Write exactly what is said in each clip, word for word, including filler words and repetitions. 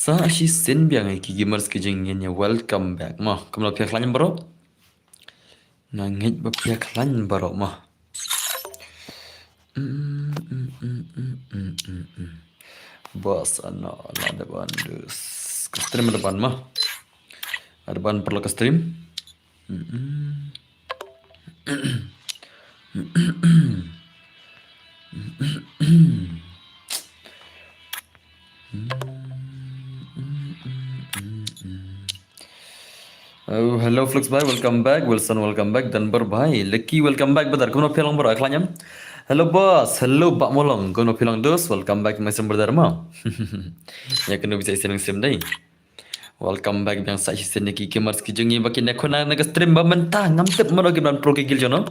Sa shisien biang ïa ki gamers ki jong ngi, welcome back mo. Kumno phi ïa khlaiñ baroh? Nga ngeit ba phi ïa khlaiñ baroh mo. Boss, ano la dep on dus. Ka stream la dep on mo. La dep on paralok ka stream. Oh, hello Flux bhai, welcome back. Wilson, welcome back. Danbar bhai, Lucky, welcome back brother. Kumno phi ïa long baroh, khlaiñ em? Hello boss, hello Bah Molong. Kumno phi ïa long dus, welcome back my stream brother mo. Ïa kano phi sa ïa seng sim dei. Welcome back biang sa shisien ïa ki gamers ki jong ngi ba kin ïa khun na ka stream ba mynta ngam tip mano ki ban pro ki guild jong no.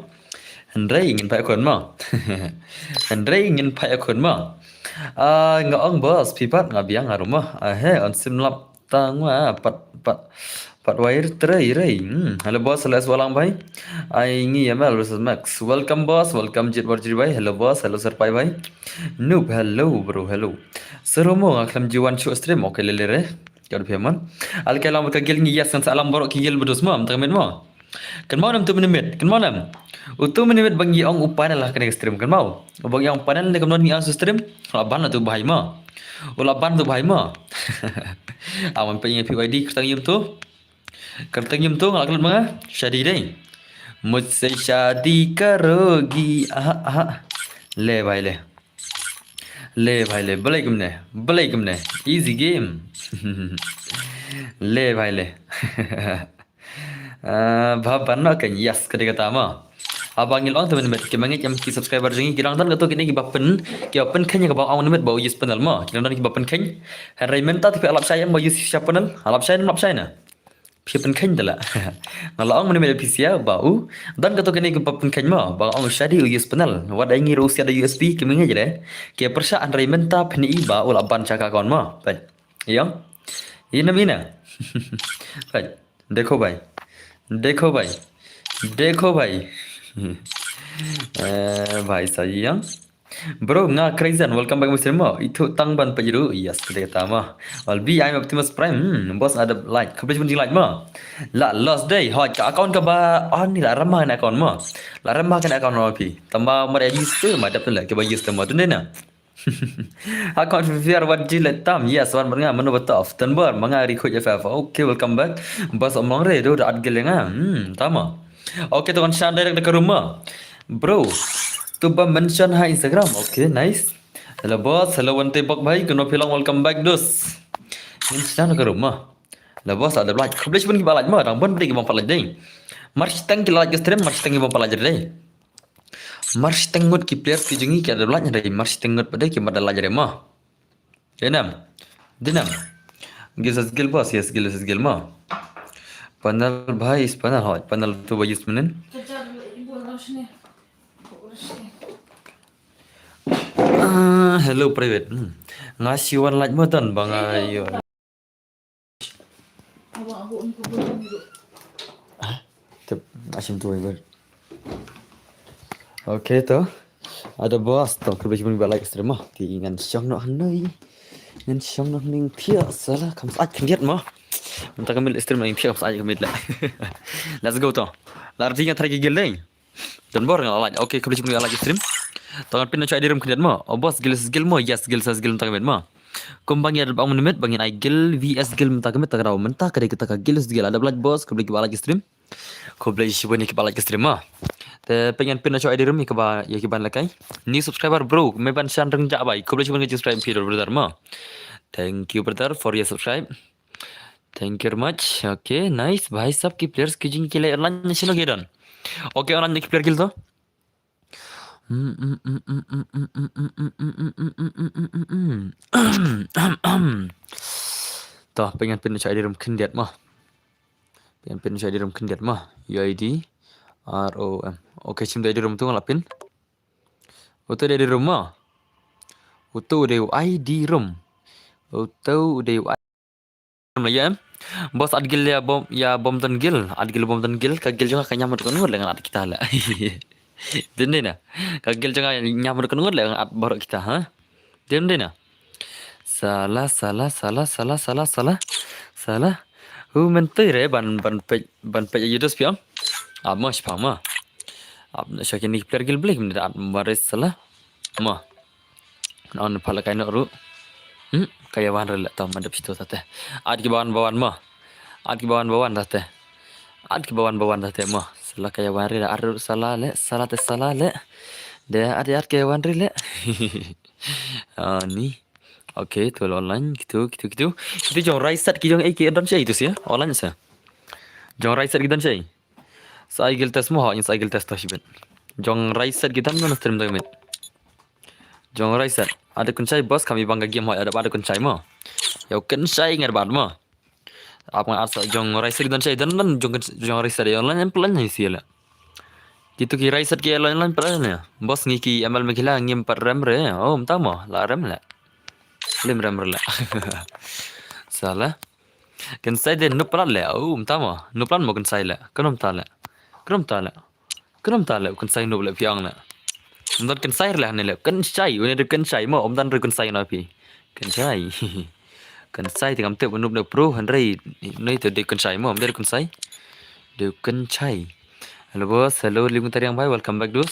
Hynrei ngin pait khun mo. Hynrei ngin pait khun mo. Ah, nga ong boss, phi pat nga biang harum mo. Ah, he, on sim lap tang wa pat pat pat wair trei rei. Hmm, hello boss, hello S Walang bhai. Ai ngi M L versus Max. Welcome boss, welcome Jet Warjri bhai. Hello boss, hello Serpai bhai. Noob, hello bro, hello. Seromo nga khlem jiwan shu stream, okay lele re. Ka dei phi man. Al ka long ka guild ngi, yes, ngan sa lang baroh ki guild ba dus mo, mynta ka miet mo. Kynmaw nem tu minit, kynmaw nem. Utu minit ba ngi ong u panel ha kane ka stream, kynmaw. Ba ngi ong panel ne kumno ngi ong su stream. U la ban utu bhai mo. U la ban utu bhai mo. Awan peit ïa phi Y D kyrteng ïum tu. Kyrteng ïum tu nga la klet ma nga. Shadi dei. Mujhse shadi karogi. Aha, aha. Le bhai le. Le bhai le, balei kumne, balei kumne. Easy game. Le bhai le. Ah, bha ban noh kein, yes, ka dei kata mo. Haba ngi la ong te mynmiet, ki ma ngeit em ki subscriber jong ngi, ki dang don kato kine kiba pyn, kiba pynkheiñ ïa kaba ong mynmiet ba u use panel mo. Ki dang don kiba pynkheiñ. Hynrei mynta te phi lap shai em ba use sha panel, lap shai ne, lap shai ne. Phi pynkheiñ te la. Nga la ong mynmiet phi sia ba u don kato kine kiba pynkheiñ mo, ba ong shadi u use panel. Wat ai ngi ruh sia da U S B ki mynge jere. Ki pyrshah, hynrei mynta phin i ba u la ban sha ka account mo. Peit. Ïa. Ina mina. Peit. Dekho bhai. Dekho bhai. Dekho bhai. Eh, bhai sa ïa. Bro, nga Crazen, welcome back my stream mo. Itu tang ban pajru. Yes, kata kata mo. Wal bi, I'm Optimus Prime. Hmm, boss, ada like. Khublei shibun jingïa like mo. La lost dei. Hoi, ka account kaba on ni la ramah kane account mo. La ramah kane account mo phi. Tangba mar ya use te ma dep te la kiba use te mo tu ne na. Account F F R wat ji le tam. Yes, wan mar nga mano ba tof. Tanbar ma nga ri khuj F F. Okay, welcome back. Boss, among re do da at gel nga. Hmm, tama. Okay, to kan shan direct da ka room mo. Bro, tu ba mention ha Instagram. Okay, nice. Hello boss, hello Wante Bok bhai, kumno phi long, welcome back dus. Ngin sdang ka room mo. Hello boss, ada like. Khublei shibun kiba like mo, dang bun bri kiba pat like dei. Mar shiteng ki like stream, mar shiteng kiba pat like dei. Mar shiteng ngut ki players ki jong ngi ki ada like dei, mar shiteng ngut pat dei kiba da like dei mo. Dinam. Dinam. Gil sa gil boss, yes, gil sa gil mo. Panel bhai is panel hoi, panel tu ba use menen. Ah, hello private. Hmm. Nga shi wan like mo tan ba nga ïoh. Ah, tep, asim tu ai ber. Okay to. Ada boss to, khublei shibun ba like stream mo. Ti ngan shong noh hanai. Ngan shong noh ning thiah sala kam sa khyndiat mo. Mynta ka mil stream ning thiah kam sa khyndiat la. Let's go to. Lar ti ngan try ki gil dei. Don bor nga la like. Okay, khublei shibun nga la like stream. To ngan pyn na choi di room khyndiat mo. Oh boss, gil sa gil mo. Yes, gil sa gil mynta ka miet mo. Kum ba ngi da ong mynmiet ba ngin ai gil V S gil mynta ka miet, ta ka daw mynta ka dei kata ka gil sa gil. Ada like boss, khublei kiba like stream. Khublei shibun ïa kiba like stream mo. Te pyn ngan pyn na choi di room ïa kiba, ïa kiba lehkai. New subscriber bro, me ban shan reng ja bai. Khublei shibun nga subscribe phi brother mo. Thank you brother for your subscribe. Thank you very much. Okay, nice. Bhai sab ki players ki jing ki leh online shino ki don. Okay, online ki player gil to. To, pyn ngan pyn na choi di room khyndiat mo. Pyn ngan pyn na choi di room khyndiat mo. U I D R O M. Okay, shim di room tu nga la pyn. Utu di room mo. Utu di I D room. Utu di I D room la ïa em. Boss at gil ïa bom, ïa bom tan gil. At gil bom tan gil. Ka gil jong nga ka ñiam mut ka ngut le ngan at kita la. Dei ne na. Ka gil jong nga ñiam mut ka ngut le ngan at baroh kita ha. Dei ne na. Salah, salah, salah, salah, salah, salah. Salah. U mentui re ban, ban peit, ban peit ïa u dos phi ong. Ap mo, shipang mo. Ap na sha kine ki player Guild Blade mynta ap mo re salah. Mo. Na on pha la kai noh ruh. Hmm, ka ïa wan re la tam ma dep shito tate. At ki ba wan ba wan mo. At ki ba wan ba wan tate. At ki ba wan ba wan tate mo. Salah ka ïa wan re la at ruh salah le, salah te salah le. De at at ka ïa wan re le. Ah, ni. Okay, tu online kitu, kitu, kitu. Kitu jong Raisat ki jong ei ki don shei tu sia, online sa. Jong Raisat ki don shei. Sa ai guild test mo ha, sa ai guild test to shibit. Jong Raisat ki don na stream da mit. Jong Raisat. Ada kun shai boss kami bang ka game ha, ada ada kun shai mo. Ïa kun shai ngar bad mo. Ap nga at sa jong Raisat ki don shai don don jong jong Raisat ïa online plan hi sia la. Kitu ki Raisat ki ïa online plan ne. Boss ngi ki M L me ki la ngim pat rem re. Oh, mynta mo la rem le. Lim rem re le. Salah. Kynsai de nup plan le. Oh, mynta mo. Nup plan mo kynsai le. Kano mynta le. Kano mynta le. Kano mynta le kynsai nup le phi ong le. Ym don kynsai re le hangne le. Kynsai, une de kynsai mo, ym don re kynsai na phi. Kynsai. Kynsai te ngam tip nup ne pro hynrei ne te de kynsai mo, ym de kynsai. De kynsai. Hello boss, hello Lim Tariang bhai, welcome back dude.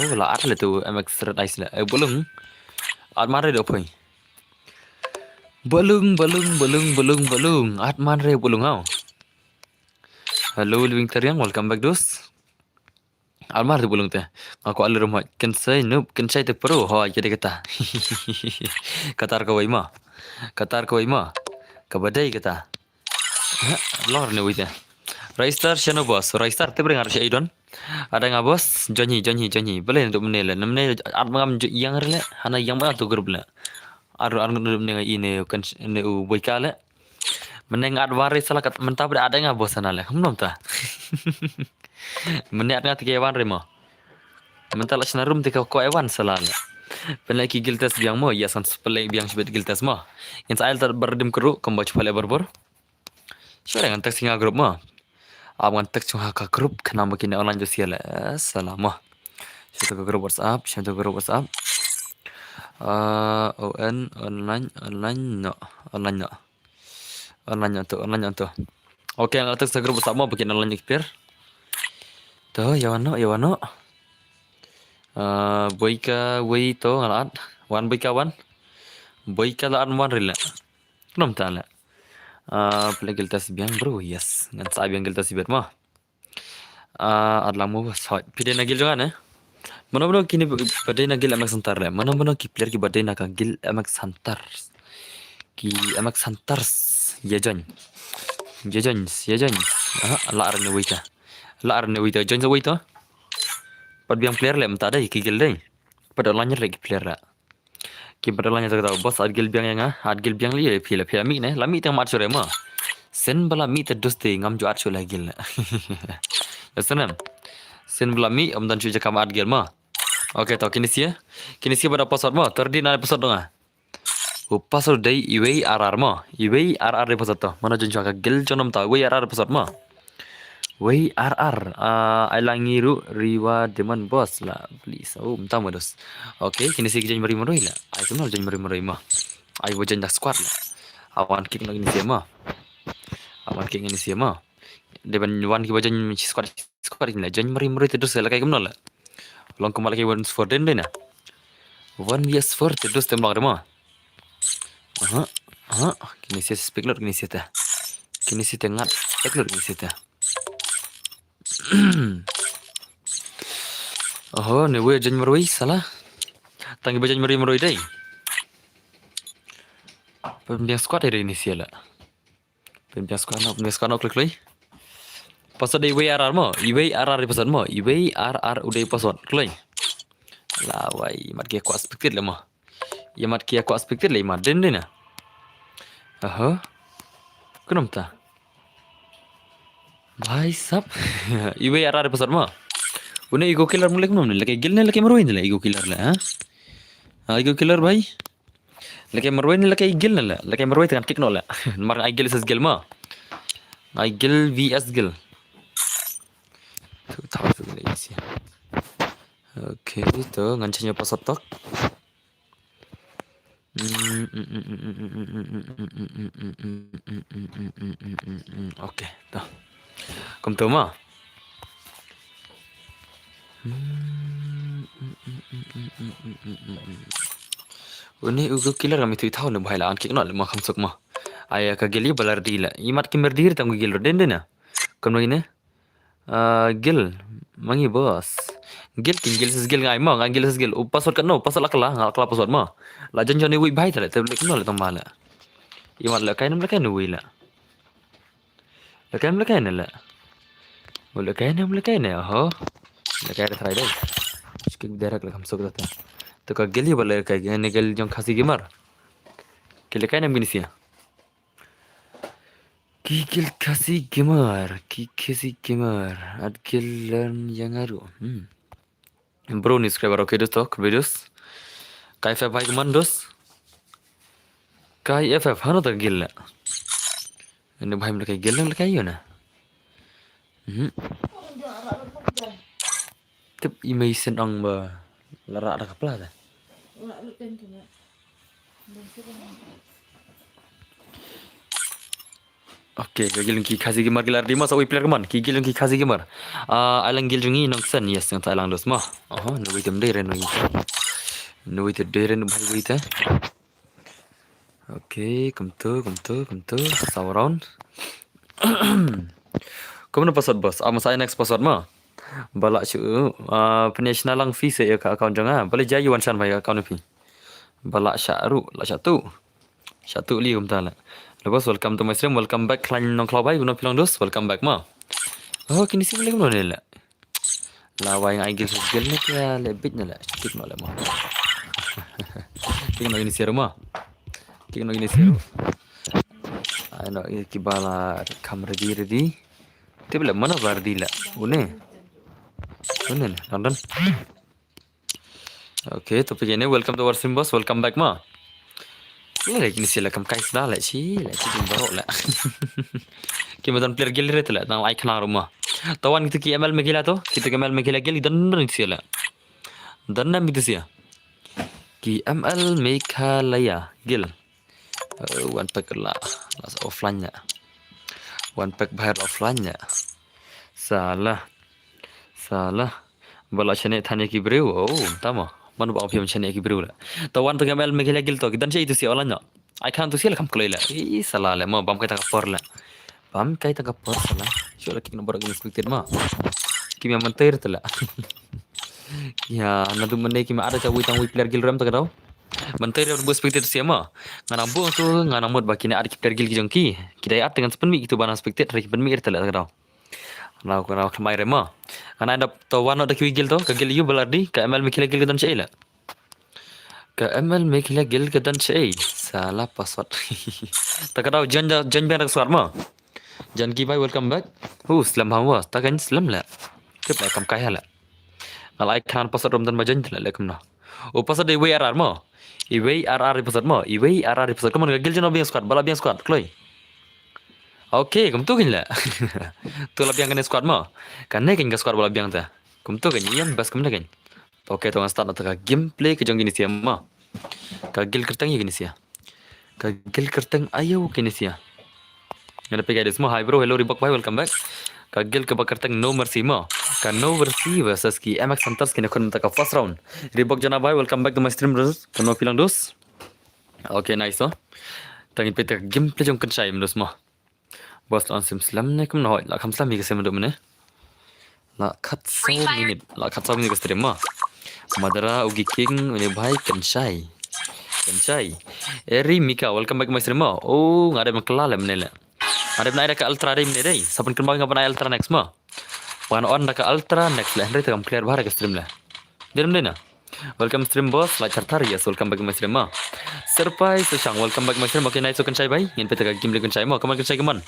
Oh, la at le tu M X Red Ice le. Eh, bulung. At man re do phoi. Bulung, bulung, bulung, bulung, bulung. At man re bulung hau. Hello Living Tariang, welcome back dude. Almar tu bulung te. Nga ko alir mo. Kynsai nup, kynsai te pro. Ho, jadi kata. Katar kawei ma. Katar kawei ma. Ka ba dei kata. Ha, lor ne wei te. Raistar shano boss. Raistar te breng ar shi aidon. Ada nga boss. Join hi, join hi, join hi. Bele ne tu mene le. Namne at mangam ïang re le. Hana ïang ma tu group le. Ar ar ngi ne ngai ne kan ne u boika le. Mynne nga at wan re salah kat mynta bad at nga boss na le. Hum nom ta. Mynne at nga te ke wan re mo. Mynta la shna room te ko ko e wan salah le. Pynleh ki guild test biang mo, ïa san pynleh biang shibit guild test mo. Ngin sa ai ta bar dim kru kumba chu pynleh bar bor. Sure ngan text nga group mo. Ap ngan text chung ha ka group khnang ba kin online to sia le. Salah mo. Sha to ka group WhatsApp, sha to ka group WhatsApp. Ah, O N online, online no, online no. Online no to, online no to. Okay, ngan text ha group WhatsApp mo ba kin online ki player. To, ïa wan no, ïa wan no. Ah, boika wei to nga la at. Wan boika wan. Boika la at wan re le. Nom ta le. Ah, pynleh guild test biang bro, yes. Ngan sa biang guild test bit mo. Ah, at lang mo bas hoi. Phi dei na guild jong nga ne. Mano mano kine ba dei na guild M X Hunter le. Mano mano ki player ki ba dei na ka guild M X Hunter. Ki M X Hunters. Ïa join. Ïa join, ïa join. Aha, la ar ne wei ta. La ar ne wei ta. Join sa wei ta. Pat biang player le mynta dei ki guild dei. Pat online re ki player le. Ki pat online ta boss at guild biang ïa nga, at guild biang li phi la phi la mih ne, la mih te mat sure ma. Sen ba la mih te dus te ngam ju at sure la guild. La senem. Sen ba la mih ym don shu jaka ma at guild ma. Okay to kine sia. Kine sia ba da password ma, thirty nine password dong ah. U password dei iwei ar ar ma. Iwei ar ar dei password to. Mano jong ka guild jong nom ta iwei ar ar password ma. Wei ar ar, ah, ai la ngi ruh riwa demand boss la, please. Oh, mynta mo dos. Okay, kine si ki join mari maroi la. Ai kumno join mari maroi ma. Ai wa join da squad la. Awan kick no kine si ma. Awan kick kine si ma. Dei ban wan ki wa join squad, squad kine la. Join mari maroi te dos la kai kumno la. Long kumba la kai one v four den dei na. One v four te dos te mlak de ma. Aha, aha. Kine si spek lot kine si te. Kine si te ngat spek lot kine si te. Oho, ne wei join maroi salah. Tang ba join maroi maroi dei. Pynbiang squad dei ni sia la. Pynbiang squad no, pynbiang squad no klik klik. Password dei iwei ar ar mo, iwei ar ar password mo, iwei ar ar u dei password klik. La wai, mat ki kwah spectate le mo. Ïa mat ki kwah spectate le mat den den na. Aha. Kunum ta. Bhai sab. Iwei ar ar password mo. Une ego killer mo le kunum ne, laki guild ne laki maroi ne le ego killer le ha. Ha, ego killer bhai. Laki maroi ne laki guild ne le, laki maroi te ngan kick no le. Mar ai guild ses guild mo. Ai guild V S guild. Tu tahu tu le isi. Okay, to ngan change password tok. Okay, to. Kumto ma. Uni ugu killer kami tu ithau ne bahai la an kik no le ma khamsuk ma. Aya ka gili balar di la. Imat ki merdir tang gil den den na. Kumno ine? Ah, gil, mangi boss. Gil king gil sis gil ngai ma, ngai gil sis gil. U password kat no, password la kala, ngal kala password ma. La jan jan ni wi bai tale, te lek no le tong ma le. Imat le kai nam le kai no wi le. Le kai nam le kai ne le. Mo le kai nam le kai ne, ho. Le kai try dai. Skik direct le khamsuk ta. To ka gil hi ba le kai ne gil jong Khasi Gamer. Ki le kai nam gini sia. Ki gil Khasi Gamer, ki Khasi Gamer, at gil learn yang aru. Hmm. Bro ni subscriber okay dos to, khublei dos. Kai F F bhai kman dos. Kai F F hano ta gil la. Ini bhai mlekai gil mlekai yo na. Hmm. Tip i mei sen ong ba la ra da ka pla da. Okay, ka gil ki Khasi Gamer gil ardi ma sa wi player kman. Ki gil ki Khasi Gamer. Ah, alang gil jong i nong sen, yes, nong ta alang dos ma. Oho, no wait em dei ren no wait. No wait dei ren bhai wait. Okay, kumto, kumto, kumto. Saw round. Kumno password boss? Ah, masa next password ma. Bala shu, ah, pynshna lang fi se ya ka account jong nga. Bala jai wan shan bai account fi. Bala sha ru, la sha tu. Sha tu li kumta la. Hello boss, welcome to my stream. Welcome back Khlaiñ Nongkhlaw bai, kumno phi long dos. Welcome back ma. Oh, kini si bala kumno ne la. La wai ngai gil gil ne kya le bit ne la. Tik no le ma. Tik no ini siru ma. Tik no ini siru. Ai no ki bala kam ready ready. Tip le mana ba ready la. Une. Une ne. London. Okay, to phi ne, welcome to our stream boss, welcome back ma. Ini lagi ni sila kam kai sda la chi, la chi ding baro la. Ki madan player gil re tela, tang ai khana ruma. Tawan kita ki M L Meghalaya to, kita ki M L Meghalaya gil dan dan sila. Dan dan itu sia. Ki M L Meghalaya gil. Oh, one pack la, la offline ya. One pack bahar offline ya. Salah. Salah. Bala chane thane ki briew. Oh, tama. Man ba phi chane ki briew la. Tawan to M L Meghalaya gil to. Ki dan che itu si online no. Ai khan to si la kam kloi la. Ih, salah la. Ma bam kai tang por la. Bam kai tang por salah. Shu la kik number gin expected ma. Ki ma mantai tela. Ya, nadu mane ki ma ada cha wi tang wi player gil ram ta ka dau. Mantai re bu expected sia ma. Nga nang bu tu, nga nang mut ba kine ar ki player gil ki jong ki. Ki dei ar dengan sepen mi kitu ba nang expected re ki pen mi ir tela ka dau. Nau ka nau khlem ai re ma. Nga nang dap to wan no da ki wi gil to, ka gil yu balar di, ka M L Meghalaya gil ka dan chei la. Ka M L Meghalaya gil ka dan chei. Salah password. Ta ka dau jan jan biang da ka squad ma. Jan ki bai welcome back. Hu slam ham wa, ta kan slam la. Kep la kam kai ha la. Ngal ai khan password rom dan ma jan la le kam na. O password de wei ar ar ma. I wei ar ar password ma. I wei ar ar password. Come on, ka gil jano biang squad, bala biang squad, kloi. Okay, kumtu kin la. Tu la biang kane squad ma. Kane kin ka squad bala biang ta. Kumtu kin yam bas kumne kin. Okay, to ngan start na ta ka gameplay ka jong kini sia ma. Ka gil kerteng ya kini sia. Ka gil kerteng ayo kini sia. Ngada pega des ma, hi bro, hello Reebok bhai, welcome back. Ka gil ka ba kerteng No Mercy ma. Ka No Mercy versus ki M X Hunters kini khun ta ka first round. Reebok jana bhai, welcome back to my stream bro. Kano phi long dos. Okay, nice to. Tang ipet ka gameplay jong kan shai dos ma. Boss la on sim slam ne kumno hoi, la kham slam hi ka sim dum ne. La khat saw minute, la khat saw minute ka stream ma. Madara Ugi King, une bhai Kenshai. Kenshai. Eri Mika, welcome back my stream ma. Oh, nga dep kla le mne le. Nga dep na ira ka ultra dei mne dei. Sapan kan ba nga ban ultra next ma. Wan on da ka ultra next le. Hynrei ta kam clear bha ka stream le. Dei mne na. Welcome stream boss, la chartar, yes, welcome back my stream ma. Serpai Seshang, welcome back my stream. Okay, nice, so Kenshai bhai. Ngin peta ka game le Kenshai ma. Come on, Kenshai, come on.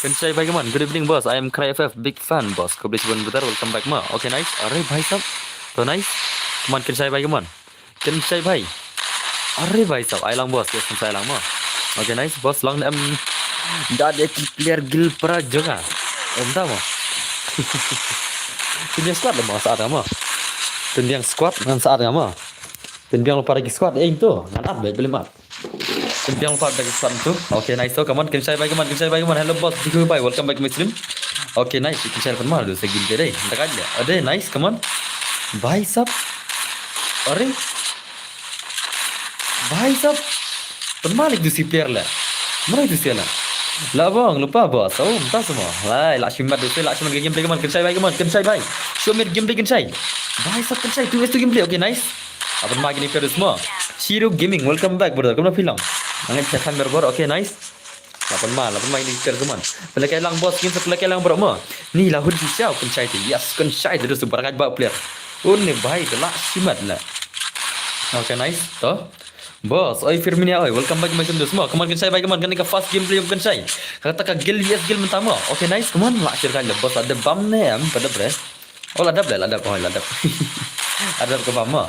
Kenshai bhai, come on. Good evening boss. I am Cry F F, big fan boss. Khublei shibun brother, welcome back ma. Okay, nice. Are bhai sab. To nice. Come on, Kenshai bhai, come on. Kenshai bhai. Are bhai sab. Ai lang boss, yes, Kenshai lang ma. Okay, nice boss, lang em. Da de ki player gil para joga. Em ta ma. Tundiang squad le ma saat ma. Tundiang squad ngan saat ma. Pynbiang lypa da ki squad, eh, to. Ngan ap, bad, bad, ap. Pynbiang lypa da ki squad to. Okay, nice to. Come on, Kynshai bhai, come on, Kynshai bhai, come on. Hello boss, Dikhu bhai, welcome back to my stream. Okay, nice, Kynshai lypa mar do sa gin dei. Dak aja. Ade, nice, come on. Bhai sab. Are. Bhai sab. Pynmar leh ïa u C player leh. Mano ïa u C leh. La bang, lypa boss. Oh, mynta sa mo. Lai, la shimet do sa, la shimet gameplay, come on, Kynshai bhai, come on, Kynshai bhai. Show me gameplay, Kynshai. Bhai sab, Kynshai, two versus two gameplay. Okay, nice. Aban ma kine players mo. Shiro Gaming, welcome back, brother. Kumno phi long? Ngan check kan, brother. Okay, nice. La pynmar, la pynmar kine players mo. Pynlehkai lang boss, ngin sa pynlehkai lang bro mo. Ni la hun shisha u Kynshai te. Yes, Kynshai te, dos, super kat ba player. Un ne bhai te la shimet leh. Okay, nice. To. Boss, oi Firminia, oi, welcome back to my stream, dos mo. Come on, Kynshai bhai, come on, kane ka first gameplay jong Kynshai. Kata ka guild V S guild mynta mo. Okay, nice, come on, la shir kan leh boss, ada bam ne em, pada bre. Oh, la dap leh, la dap, oh, la dap. Ada ka bam mo.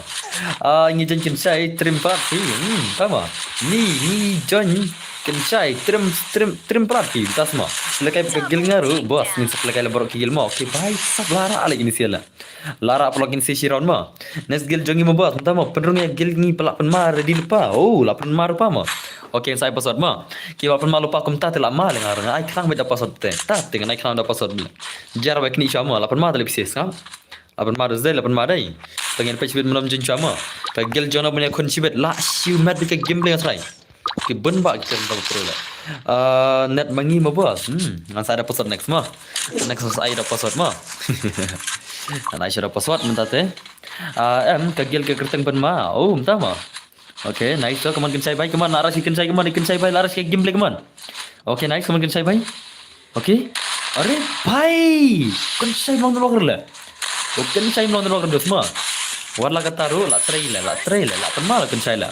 Ah, ngi join Kynshai trim party. Hmm, tama. Ni, ngi join Kynshai trim, trim, trim party. Tas mo. Lehkai ka guild nga ruh, boss, ngin sa lehkai leh baroh ki guild mo. Okay, bhai sab, la rah leh kine sha leh. La rah paralok kine shi round mo. Next guild jong ngi mo boss, mynta mo, pynrung ïa guild ngi, pynlah pynmar ready lypa. Oh, lah pynmar lypa mo. Okay, sa ai password mo. Kiba pynmar lypa kumta te lah mar leh nga ruh, nga ai khnang beit da password te. Ta te ngan ai khnang da password mo. Jar ba kine sha mo, lah pynmar te leh pisa sngap. Lah pynmar dei, lah pynmar dei. Te ngin peit shibit mynno ym join sha mo. Ka guild jong nga ban ïakhun shibit, lah shimet beit ka gameplay nga try. Ki bun ba ki chen tang pro leh. Ah, net ma ngi mo boss. Hmm, ngan sa ai da password next mo. Next sa ai da password mo. Ngan ai sha da password mynta te. Ah, em, ka guild ka kyrteng pynmar. Oh, mynta mo. Okay, nice to, come on Kynshai bhai, come on, la rush Kynshai, come on, Kynshai bhai, la rush gameplay, come on. Okay, nice, come on Kynshai bhai. Okay. Are bhai. Kynshai long the locker leh. Oh, Kynshai long the locker dos mo. Wat la kata ruh, la try leh, la try leh, la pynmar leh Kynshai leh.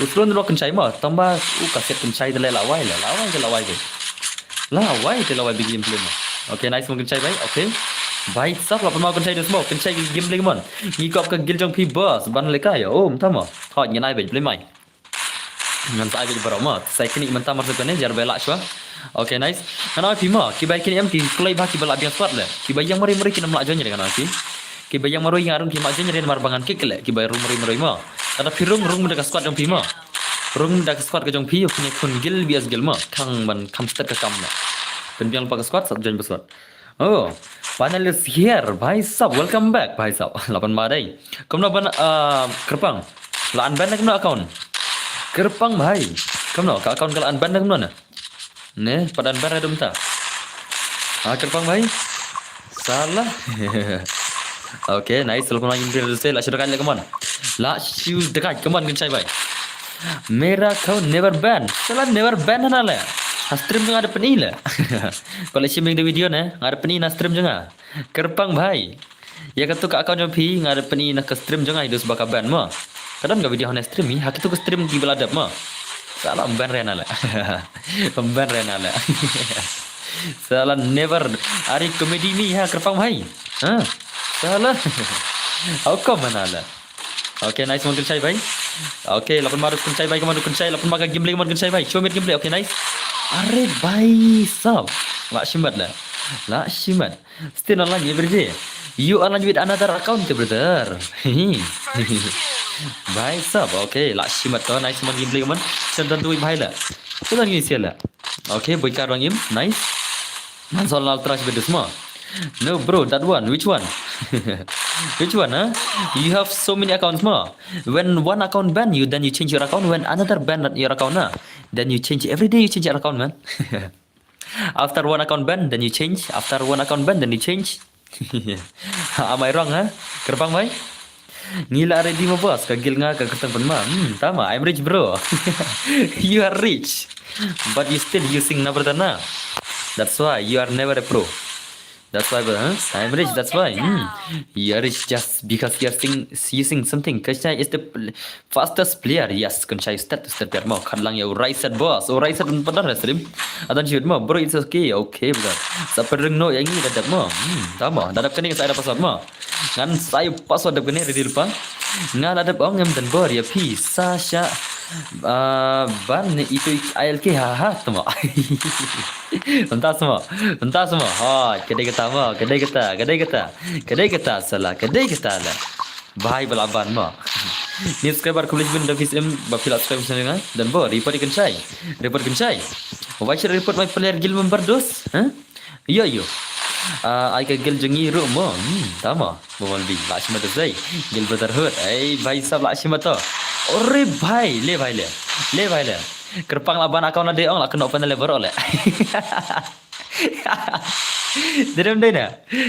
U slow nrok Kynshai mo, tang ba u ka set Kynshai te leh la wai leh, la wai te la wai te. La wai te la wai beit gameplay mo. Okay, nice mo Kynshai bhai. Okay. Bhai sab la pynmar Kynshai dos mo, Kynshai gameplay mo. Ngi kop ka guild jong phi boss, ban lehkai. Oh, mynta mo. Hot ngi nai beit play mai. Ngan sa ai beit baroh mo. Sa kine mynta mar sa kane jar ba lah shuwa. Okay, nice. Ngan ai phi mo, kiba kine em ki kloi ba kiba la biang squad leh. Kiba ïeng marwei marwei kin ym lah join re ngan ai phi. Kiba ïeng marwei nga ruh kim lah join re namar ba ngan kick leh. Kiba rung marwei marwei mo. Kata phi rung, rung da ka squad jong phi mo. Rung da ka squad ka jong phi, phin ïakhun guild V S guild mo. Khang ban kham stet ka kam mo. Pynbiang lypa ka squad, sub join ba squad. Oh, panelist here, bhai sab, welcome back, bhai sab. La pynmar dei. Kumno ban, ah, Kyrpang. La unban ne kumno account. Kyrpang bhai. Kumno, ka account ka la unban ne kumno ne. Ne, pat unban ne dum ta. Ah, Kyrpang bhai. Salah. Okay, nice. Selamat main, Indra Dusel. Lah shu dekat lagi, come on. Lah shu dekat, come on, Kynshai bhai. Mera kau never ban. Salah never ban hana leh. Ha stream jong nga da pyni leh. Kau leh shim ïa ka video ne, nga da pyni na stream jong nga. Kyrpang bhai. Ïa katu ka account jong phi nga da pyni na ka stream jong nga, i dus ba ka ban mo. Ka don ka video ha stream hi, ha katu ka stream kiba la dep mo. Salah ban re na leh. Ban re na leh. Salah never. Ari comedy mi ha Kyrpang bhai. Ha. Salah. How come na leh. Okay, nice mo Kynshai bhai. Okay, la pynmar Kynshai bhai, come on Kynshai, la pynmar ka gameplay, come on Kynshai bhai. Show me gameplay, okay, nice. Are bhai sab. Lah shimet leh. Lah shimet. Stay online every day. You online with another account, brother. Bhai sab, okay, lah shimet to, nice mo gameplay, come on. Send on to bhai leh. Send on ni sia leh. Okay, boy ka rang im, nice. Man sol lal trash bedes mo. No bro, that one. Which one? Which one, huh? You have so many accounts mo. When one account ban you, then you change your account. When another ban your account na, then you change. Every day you change your account, man. After one account ban, then you change. After one account ban, then you change. Am I wrong, huh? Kyrpang bhai? Ngi la ready mo boss, ka guild nga ka kyrteng pynmar. Hmm, tama, I'm rich bro. You are rich. But you still using na brother na. That's why you are never a pro. That's why, brother, huh? I'm rich, that's why. Hmm. You are rich just because you are sing, using something. Kashna is the pl- fastest player. Yes, Kynshai stet, stet player mo. Khat lang ïa u Raiset boss. U Raiset un padar stream. Adan shit mo. Bro, it's okay. Okay, brother. Sa pyrring no ïa ngi da dep mo. Hmm, tama. Da dep kane sa da password mo. Ngan sa ai password dep kane ready lypa. Nga la dep ong em dan bor ïa phi. Sa sha, ah, ban ni itu I L K ha ha tama. Mynta sa mo. Mynta sa mo. Ha, kedai kata mo. Kedai kata. Kedai kata. Kedai kata salah. Kedai kata lah. Bhai ba la ban mo. Ni subscriber khublei shibun da phi shem ba phi la subscribe shen nga. Don Bor, report ïa Kynshai. Report Kynshai. Why should I report my player guild member, dos? Huh? Ïo, ïo. Ah, ai ka guild jong ngi ruh mo. Hmm, tama. Mo Malvi, la shim to sei. Guild Brotherhood. Ai, bhai sab la shim to. Ore bhai, le bhai le. Le bhai le. Kyrpang la ban account la dei ong la kynnoh pynleh baroh le. Dei ym dei na.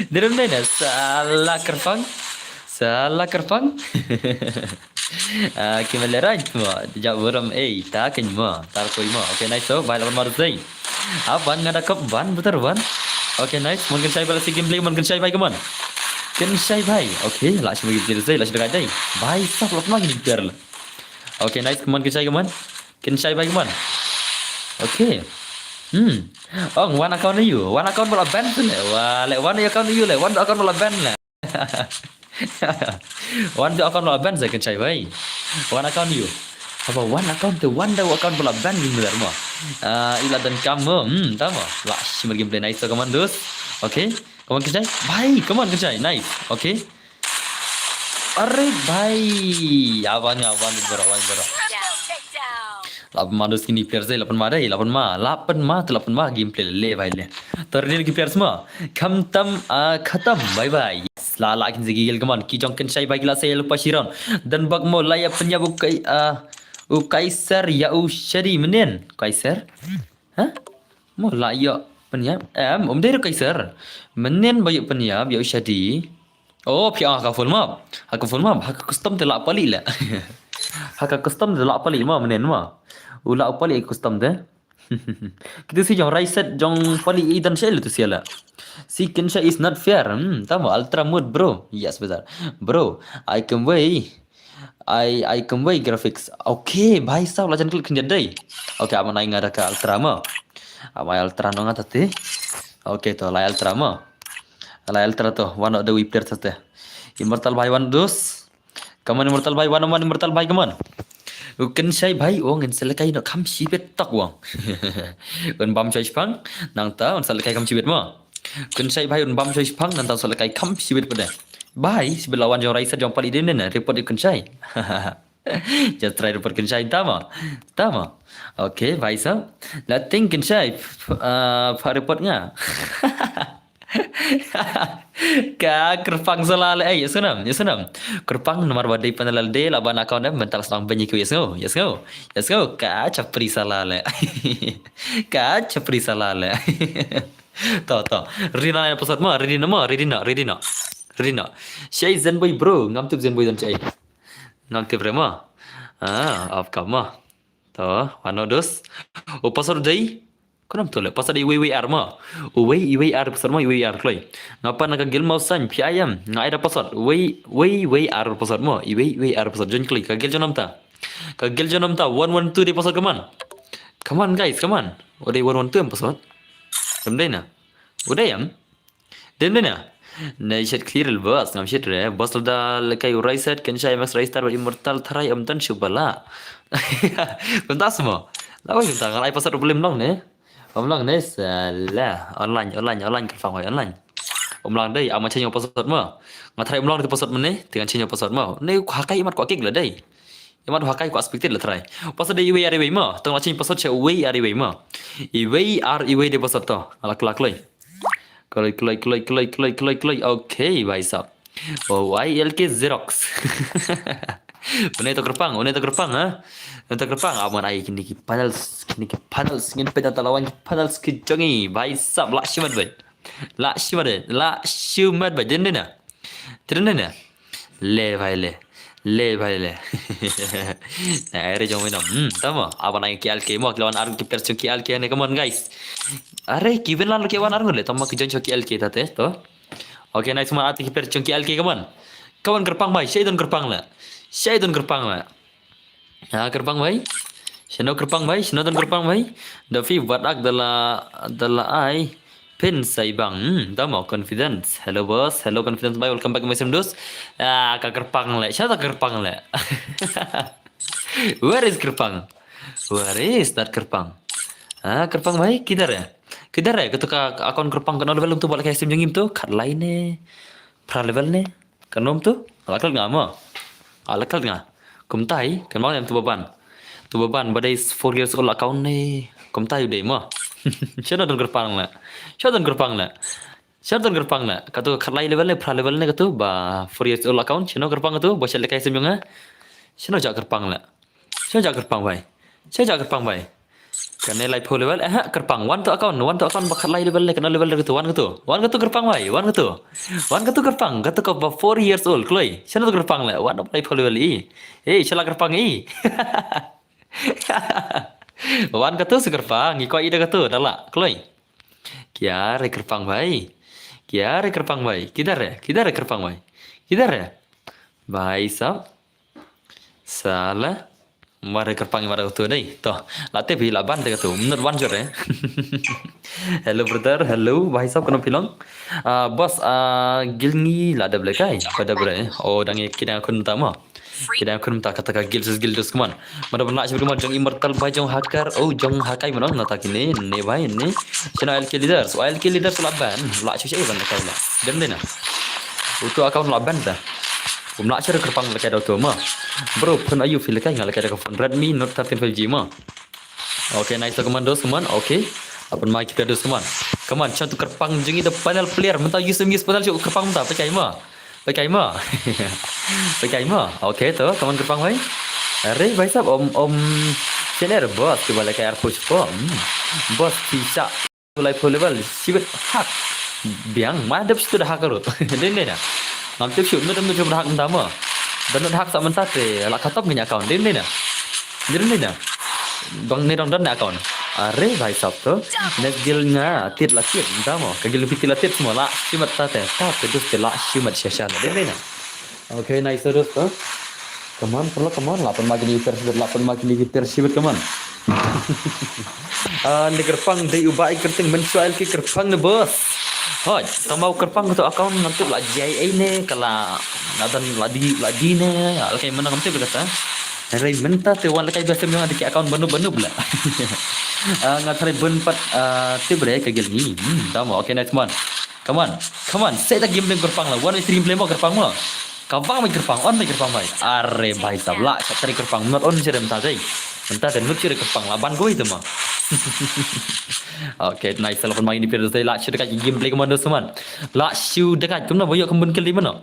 Dei ym dei na. Sala kyrpang. Sala kyrpang. Ah, ki mele right mo. Jap burom ei ta ken mo. Tar koi mo. Okay, nice to. Bhai la ban mar sei. Ah, ban nga da kop ban betul ban. Okay, nice. Mon Kynshai bala si gameplay, Mon Kynshai bhai, come on. Kynshai bhai. Okay, la shim gameplay sei, la shim gameplay. Bhai sab la pynma ni player la. Okay, nice, come on Kynshai, come on. Kynshai bhai, come on. Okay. Hmm. Ong one account ïa u. One account bala ban tu le. Wah, le one account ïa u le. One account bala ban le. One account bala ban sa Kynshai bhai. One account ïa u. Haba one account te one da account bala ban ni mer mo. Ah, ila dan kam mo. Hmm, tama. La shim gameplay, nice to, come on, dos. Okay. Come on Kynshai. Bhai, come on Kynshai. Nice. Okay. Are bhai. Awan, awan, bro, awan, bro. La pynma dos kini player sei, la pynma dei, la pynma, la pynma, te la pynma gameplay le bhai le. To ready ki players mo. Khamtam, ah, khatam, bye bye. Yes, la la kin sigi gil, come on. Ki jong Kynshai bhai ki la sei lupa shiron. Dan bak mo la ïa pynïap u kai, ah, u Kaiser ïa u Shadi mynnin. Kaiser? Hah? Mo la ïa pynïap? Em, um dei u Kaiser. Mynnin ba ïa pynïap ïa u Shadi. Oh, phi ong ha ka full map. Ha ka full map, ha ka custom te la pali le. Ha ka custom te la pali mo mynnin mo. U la pali custom te. Kitu si jong Raiset jong pali i dan shai le tu si la. Si Kynshai is not fair. Hmm, tama ultra mode, bro. Yes, betul. Bro, I can way. I, I can way graphics. Okay, bhai sab la jan klik khyndiat dei. Okay, ama nai nga da ka ultra mo. Ama ultra no nga tati. Okay, to la ultra mo. La ultra to, one of the whipper tati. Immortal bhai one dos. Come on, Immortal bhai, one on one, Immortal bhai, come on. U Kynshai bhai, ong in selekai no kam shibet tak wang. Un bam choi shpang, nang ta, un selekai kam shibet mo. Kynshai bhai, un bam choi shpang, nang ta, un selekai kam shibet pede. Bhai, shibet lawan jong Raiset jong pali din ne, report ïa u Kynshai. Just try report Kynshai, tama. Tama. Okay, bhai sab. La ting Kynshai, f-, uh, fa report nga. Ka kyrpang sala le, eh, ïa snam, ïa snam. Kyrpang namar ba dei panel de la ban account em, mental snang ben ïa ki ïa sngo, ïa sngo. Ïa sngo, ka chapri sala le. Ka chapri sala le. To, to. Ready na, na password mo, ready na mo, ready na, ready na. Ready na. Shai Zenboy bro, ngam tip Zenboy dan shai. Ngam tip re mo. Ah, of course mo. To, one of those. U password dei. Kunam tu le, password dei wei wei ar mo. Wei, wei ar password mo, wei ar kloi. Ngapa na ka guild mau san, P I M. Nga ai da password. Wei, wei, wei ar password mo. Wei, wei ar password. Join kloi, ka guild jong nam ta. Ka guild jong nam ta, one one two dei password, come on. Come on guys, come on. Udah one one two em password. Kam dei na. Udah em. Dem dei na. Nei shet clear le boss, ngam shet re. Boss lada lekai u Raiset, Kynshai, Max Raistar bad Immortal tharai em tan shu bala. Kumta semua. Lawan kumta ngalai password problem long ne. Om long ne sala. Online, online, online kyrpang wai online. Om long dei, ama change password mo. Nga tharai om long dei password mo ne, te ngan change password mo. Ne hakai imat ko kik la dei. Imat hakai ko expected la tharai. Password dei iwei ar iwei mo. Tong la change password sha iwei ar iwei mo. Iwei ar iwei dei password to. Ala klak lei. Kloi, kloi, kloi. Okay, bhai sahab. Oh, I L K Xerox. Une to kyrpang, une to kyrpang, ha? Une to kyrpang. Aman ai kini ki panels, kini ki panels, ngin pynjah talawan ki panels ki jong ngi. Bhai sahab, la shimet bhai. La shimet, la shimet bhai. Din din na. Din din na. Le bhai le. Le bhai le. Na ere jong mi nam. Hmm, tama. Aban ai ki L K mo, ki lawan ar ki pers jong ki L K ne, come on guys. Are ki wen lan ki wan ar ngule, tama ki jong ki L K tate to. Okay, nice man, ati ki pers jong ki L K, come on. Come on kyrpang bhai, shai don kyrpang le. Shai don kyrpang le. Ha, kyrpang bhai. Shano kyrpang bhai, shano don kyrpang bhai. Da phi wat ak da la, da la ai. Pin sai bang, hmm, da mo confidence. Hello boss, hello confidence bhai, welcome back my sim dos. Ah, ka kyrpang le, shata kyrpang le. Where is kyrpang? Where is that kyrpang? Ah, kyrpang bhai, kidhar hai? Kidhar hai? Katu ka, ka account kyrpang ka no level tu bal ka sim jong ngim tu, khat lai ne, phra level ne, ka nom tu, ala kal nga mo. Ala kal nga. Kumtai kan mang em tu baban. Tu baban ba dei four years old account ne. Kumtai u dei mo. Sha don kyrpang la. Sha don kyrpang la. Sha don kyrpang la. Katu khatlai level ne phra level ne katu ba four years old account. Sha no kyrpang katu ba sha lekai sem yong ha. Sha no ja kyrpang la. Sha ja kyrpang bai. Sha ja kyrpang bai. Kane lai pho level eh kyrpang wan tu account wan tu account ba khatlai level le kane level katu wan katu wan katu kyrpang bai wan katu wan katu kyrpang katu ka ba four years old kloi sha no kyrpang le wan lai pho level i eh sha la kyrpang i wan katu sa kyrpang i ko i da katu da la kloi kia re kyrpang bai kia re kyrpang bai kidare kidare kyrpang bai kidare bai sab Sala. Mare kyrpang mare tu dei. To, la te bi la ban te tu. Minute one jor eh. Hello brother, hello. Bhai sab kono pilong. Ah, boss, ah, gilngi la dab lekai. Pada bre. Oh, dangi kidang akun tama. Kidang akun ta kata ka gil sus gil dus kuman. Mada ban la sibir kuman jong immortal bai jong hacker. Oh, jong hakai mano nata kini ne bai ne. Sino L K leaders. Oh, L K leaders la ban. La shu shu ban lekai la. Dem dena. Utu account la ban ta. Kum la sibir kyrpang lekai da utu ma. Bro, phone ayu feel kai nga lekai da ka phone Redmi Note thirteen five G ma. Okay, nice to command dos man. Okay. Apan mai kita dos man. Come on, satu kyrpang jong i da panel player. Mentang use use panel shu kyrpang mentang pakai ma. Pakai ma. Pakai ma. Okay to, come on kyrpang bai. Are bai sab om om senior boss ke balik air push po. Hmm. Boss pisa. Tulai full level. Sibet hak. Biang ma dep situ da hak rut. Din din. Ngam tip shu mut mut hak entama. Dan hak sa mentang te la katop ngi account. Din din. Din din. Dong ne dong don account. Are bai sab to. Next gil nga tit la tit entama. Ka gil pi tit la tit semua la. Simat ta te. Ta te dus te la simat sha sha. Din din. Okay, nice terus to. Come on, perlu come on. Lapan magi ni ter sibet, lapan magi ni ter sibet, come on. Ah, ni kyrpang dei ubai kyrting men suai ki kyrpang ni bos. Hoi, tambah kyrpang tu account ngantuk la J I A ne kala nadan ladi ladi ne. Alkai mana ngantuk kata. Rai menta te wan lekai biasa memang ada ki account banup banup la. Ah, ngat hari ben pat ah, tibre ka gil ni. Hmm, tama. Okay, nice man. Come on. Come on. Set the game plan kyrpang la. One three game plan mo kyrpang mo. Ka bang mai kyrpang, on mai kyrpang mai. Are bai sab la, sab tari kyrpang. Not on jerem ta dei. Enta te not jerem kyrpang la ban goi tu ma. Okay, nice. Telepon mai ni pir dei la shu dekat game play kemana seman. La shu dekat kumna boyo kembun kill di mana.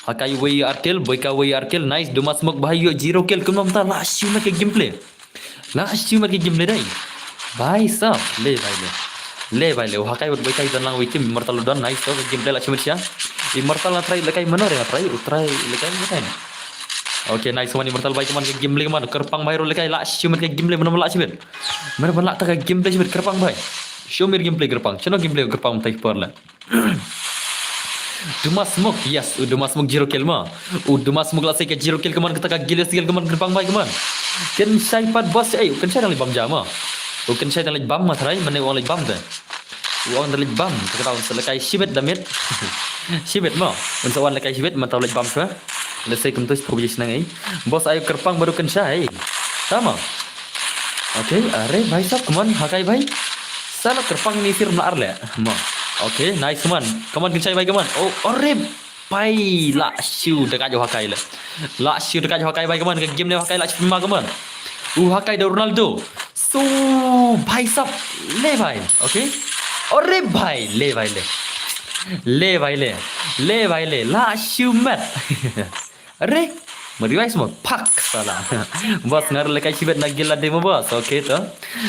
Hakai way artil, boy ka way artil. Nice. Duma smoke bahai yo zero kill kumna menta la shu na ke game play. La shu mat ki game le dai. Bai sab le bai le. Le bai le. Hakai wat bai kai dan lang wiki immortal don nice to game le la shu mat sha. Immortal na try lekai mana re try try lekai mana. Okay nice one immortal bai kaman ka game le kaman kyrpang bai ro lekai la shu mat ka game le mana la shu mat. Mana ban la ta ka game le shu mat kyrpang bai. Show me game play kyrpang. Chano game play kyrpang tai por la. Duma smoke, yes, u duma smoke zero kill ma. U duma smoke la sai ka zero kill kaman kata ka gil skill kaman kyrpang bai kaman. Ken shai pat boss eh, u ken shai dang li bam jama. U ken shai dang li bam ma trai mane u ong li bam te. U ong dang li bam kata un sa lekai shibet damit. Shibet ma. Un sa wan lekai shibet mata li bam shwa. Let's say kumtu position nang eh. Boss ayo kyrpang baru ken shai. Tama. Okay, are bai sab kaman hakai bai. Sala kyrpang ni sir mla arle. Ma. Okay, nice man. Kaman ken shai bai kaman. Oh, ore bai la shu dekat jo hakai le. La shu dekat jo hakai bai kaman ka game ne hakai la shu ma kaman. U hakai da Ronaldo. So bai sab le bai. Okay. Ore bai le bai le. Le bai le. Le bai le. La shu mat. Are, meriwai semua pak sala. Bos ngar lekai sibet na gila demo bos. Okay to.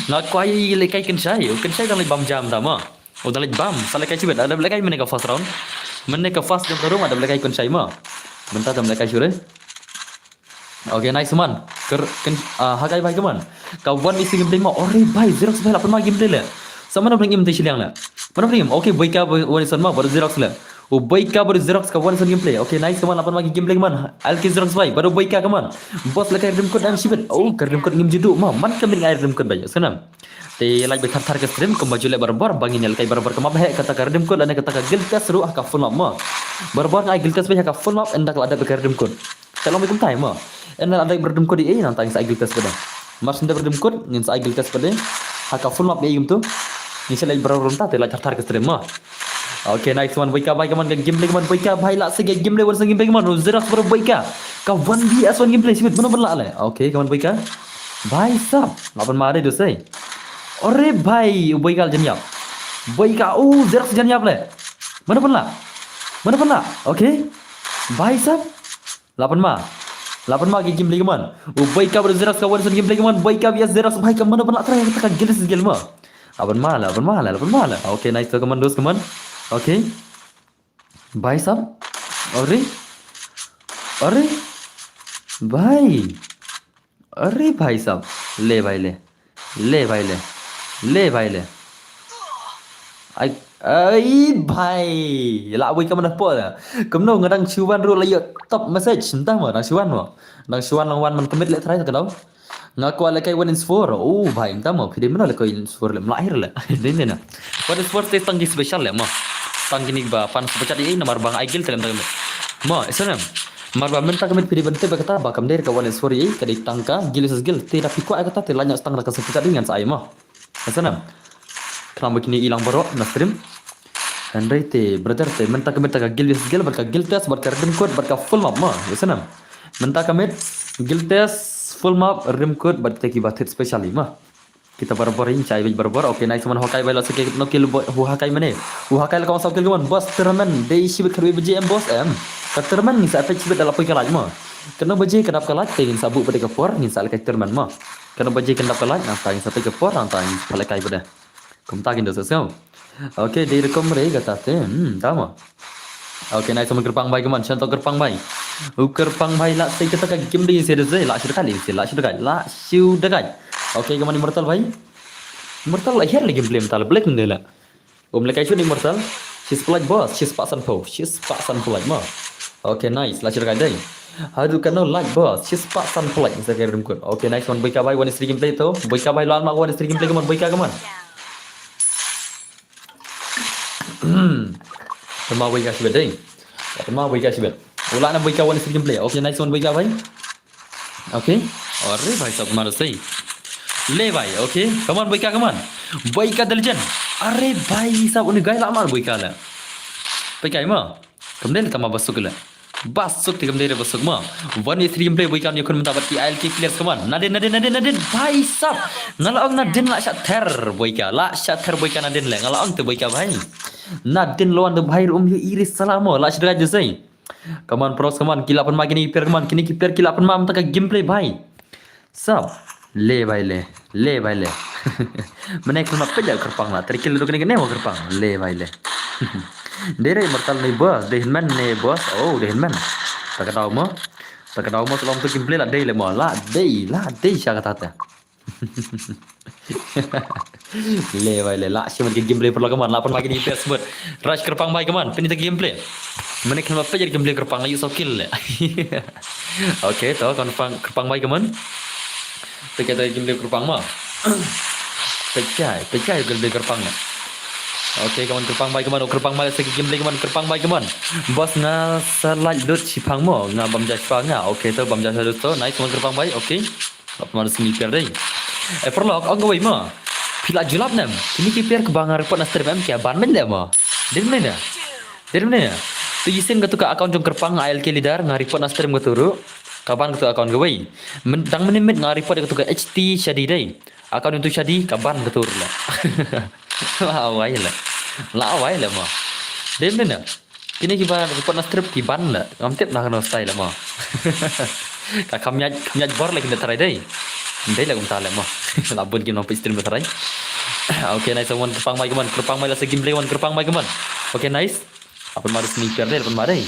Nga kwai lekai kenshai, kenshai dang lek bam jam dama. Oh dang lek bam, sa lekai sibet ada lekai mene ka first round. Mene ka first jam round ada lekai kenshai ma. Menta dang lekai sure. Okay, nice man. Ker ken uh, hakai bai keman. Ka one isi game play ma. Ore bai, zero sebelah pun ma game play le. Sama na bring im te shiliang le. Mana bring im. Okay, boy ka boy one ison ma, baru zero le. U Boyka baru Xerox ka one son gameplay. Okay, nice kaman, lapan magi gameplay kaman. Alki Xerox bai, baru Boyka kaman. Bos lekai redeem code dang shibit. Oh, ka redeem code ngim judu ma. Man ka min ngai redeem code bai. Skanam. Te like bai thar thar ka stream, kumba jule barbar, bangin lekai barbar kama bahe kata ka redeem code lane kata ka guild test ruh ha ka full map ma. Barbar ngai guild test bai ha ka full map, endak la ada ka redeem code. Te long bai kumtai ma. Endak la ada redeem code eh, nang tang sa guild test bai. Mar sende redeem code, ngin sa guild test bai. Ha ka full map eh kumtu. Ngin sa like barbar runta, te like thar thar ka stream ma. Okay, nice one. Boyka bai kaman ka gameplay kaman Boyka bai la sege gameplay wan sege gameplay kaman. Xerox bro Boyka. Ka one V S one gameplay shibit, mano ban lah le? Okay, ka man Boika. Bhai sab, lah ban ma re dosei. Ore bhai, u Boika jan yap. Boika, u Zerax jan yap le. Mano ban lah? Mano ban lah? Okay. Bhai sab. Lah ban ma. Lah ban ma ki gameplay ka man. U Boika bad Zerax ka one V S one gameplay ka man. Boika V S Zerax bhai ka mano ban lah try ka guild versus guild ma. Lah ban ma, lah ban ma, lah ban ma. Okay, nice to ka man dos ka man. Okay. Bhai sab. Ore. Ore. Bhai. Ore bhai sab. Le bhai le. Le bhai le. Le bhai le. Ai, ai bhai. Lah bui ka mana po da. Kumno nga dang shu wan ruh la ïoh top message. Entah mo dang shu wan mo. Dang shu wan lang wan man commit le try ka dau. Nga kwah lehkai one is four. Oh bhai, mynta mo phi dei mynno lehkai one is four le, mlahir le. Dei ne na. One is four te tang ki special le mo. Tang kini ba fan super chat ei namar ba nga ai guild te lem tang. Mo, isem. Namar ba mynta ka met phi dei ban tip ba kata ba kam dei ka one is four ei, ka dei tang ka guild versus guild te da phi kwah kata te la ñiah tang da ka super chat ngan sa ai mo. Isem. Khnang ba kini i lang baroh na stream. Hynrei te brother te mynta ka met ka guild versus guild bad ka guild test bad ka redeem code bad ka full map mo. Isem. Mynta ka met guild test full map redeem code bad te ki ba thied special ei mo. Kita barabor in chai bej barabor. Okay, nice one. Hakai bai la seke no kill boy. Hu hakai mane. Hu hakai la kong sab kill man. Boss tournament. Dei shibit kharwi baje em boss em. Ka tournament ngin sa pet shibit da la poi ka light mo. Kano baje ka dap ka light te ngin sa buh bad ka por ngin sa lehkai tournament mo. Kano baje ka dap ka light nangta ngin sa pet ka por nangta ngin sa lehkai bad. Kumta kin da sa sngau. Okay, dei rukom re kata te. Hmm, tama. Okay, nice one kyrpang bai kaman, shan to kyrpang bai. U kyrpang bai la sei kata ka game dei sei dei sei, la shu dekat dei sei, la shu dekat, la shu dekat. Okay, kaman Immortal bai. Immortal la hiar le gameplay mental, black mende la. Um lekai shu ni Immortal. Shispah like boss, shispah san po, shispah san po like ma. Okay, nice, la shu dekat dei. Haduh kano like boss, shispah san po like, mesti kira dengkut. Okay, nice one, boy ka bai, one is three gameplay to. Boy ka bai, lo alma one is three gameplay kaman, boy ka kaman. Tama boy ka shibet dei. Tama boy ka shibet. Ula na boy ka one is three gameplay. Okay, nice one boy ka bai. Okay. Are bhai sab mar sei. Le bhai, okay. Come on boy ka, come on. Boy ka the legend. Are bhai sab uni guy la mar boy ka la. Boy ka ma. Kam dei tama basuk la. Basuk te kam dei re basuk ma. One v three gameplay boy ka ni kun mynta bad ki I L K players kaman. Nadin, Nadin, Nadin, Nadin. Bhai sab. Nga la ong Nadin la shat ther boy ka. La shat ther boy ka Nadin le. Nga la ong te boy ka bhai. Nadin lawan te bhai um yu iri salah mo. La shat ther jisai. Kaman pros kaman. Ki la pan ma kini ki player kaman. Kini ki player ki la pan ma mynta ka gameplay bhai. Sab. Le bhai le. Le bhai le. Mane khlem peit ïa u kyrpang la. Tyrkil duk ne kane mo kyrpang. Le bhai le. Dei re Immortal ne boss. Dei hynmen ne boss. Oh, dei hynmen. Ta ka daw mo. Ta ka daw mo shalom tu gameplay la dei le mo. La dei, la dei sha kata ta. Le bhai le. La shi man ki gameplay paralok kaman. La pan ma kini best mode. Rush kyrpang bhai kaman. Pynïaid gameplay. Mane khlem peit ïa gameplay kyrpang la ïoh saw kill le. Okay, to kan pang kyrpang bai kaman. Peit ka gameplay kyrpang ma. Peit ka, peit ka gameplay kyrpang ma. Okay, kaman kyrpang bai kaman, kyrpang bai seki gameplay kaman, kyrpang bai kaman. Boss nga sa like lut shipang mo, nga bam ja shipang nga. Okay, to bam ja lut to. Nice kaman kyrpang bai. Okay. Lap ma sini player dei. Eh, paralok, ong kawei ma. Phi la julap nem. Kini ki player kaba nga report na stream em kia ban men de ma. Dei men de. Dei mynne. Tu isin katu ka account jong kyrpang I L K leader nga report na stream katu ruh. Kaban katu account kawei. Dang mynne mynne nga report katu ka H T Shadi dei. Account tu Shadi kaban katu ruh la. La awai la. La awai la ma. Dei mynne. Kini kiba report na stream kiban la. Ngam tip na kano style la ma. Ka kam yaj kam yaj bor la kinda try dei. Dei la kumta la ma. La bun kim nang page stream try. Okay, nice one kyrpang mai kaman, kyrpang mai la sa gameplay kaman, kyrpang mai kaman. Okay, nice. Apan ma sniper dei, apan ma dei.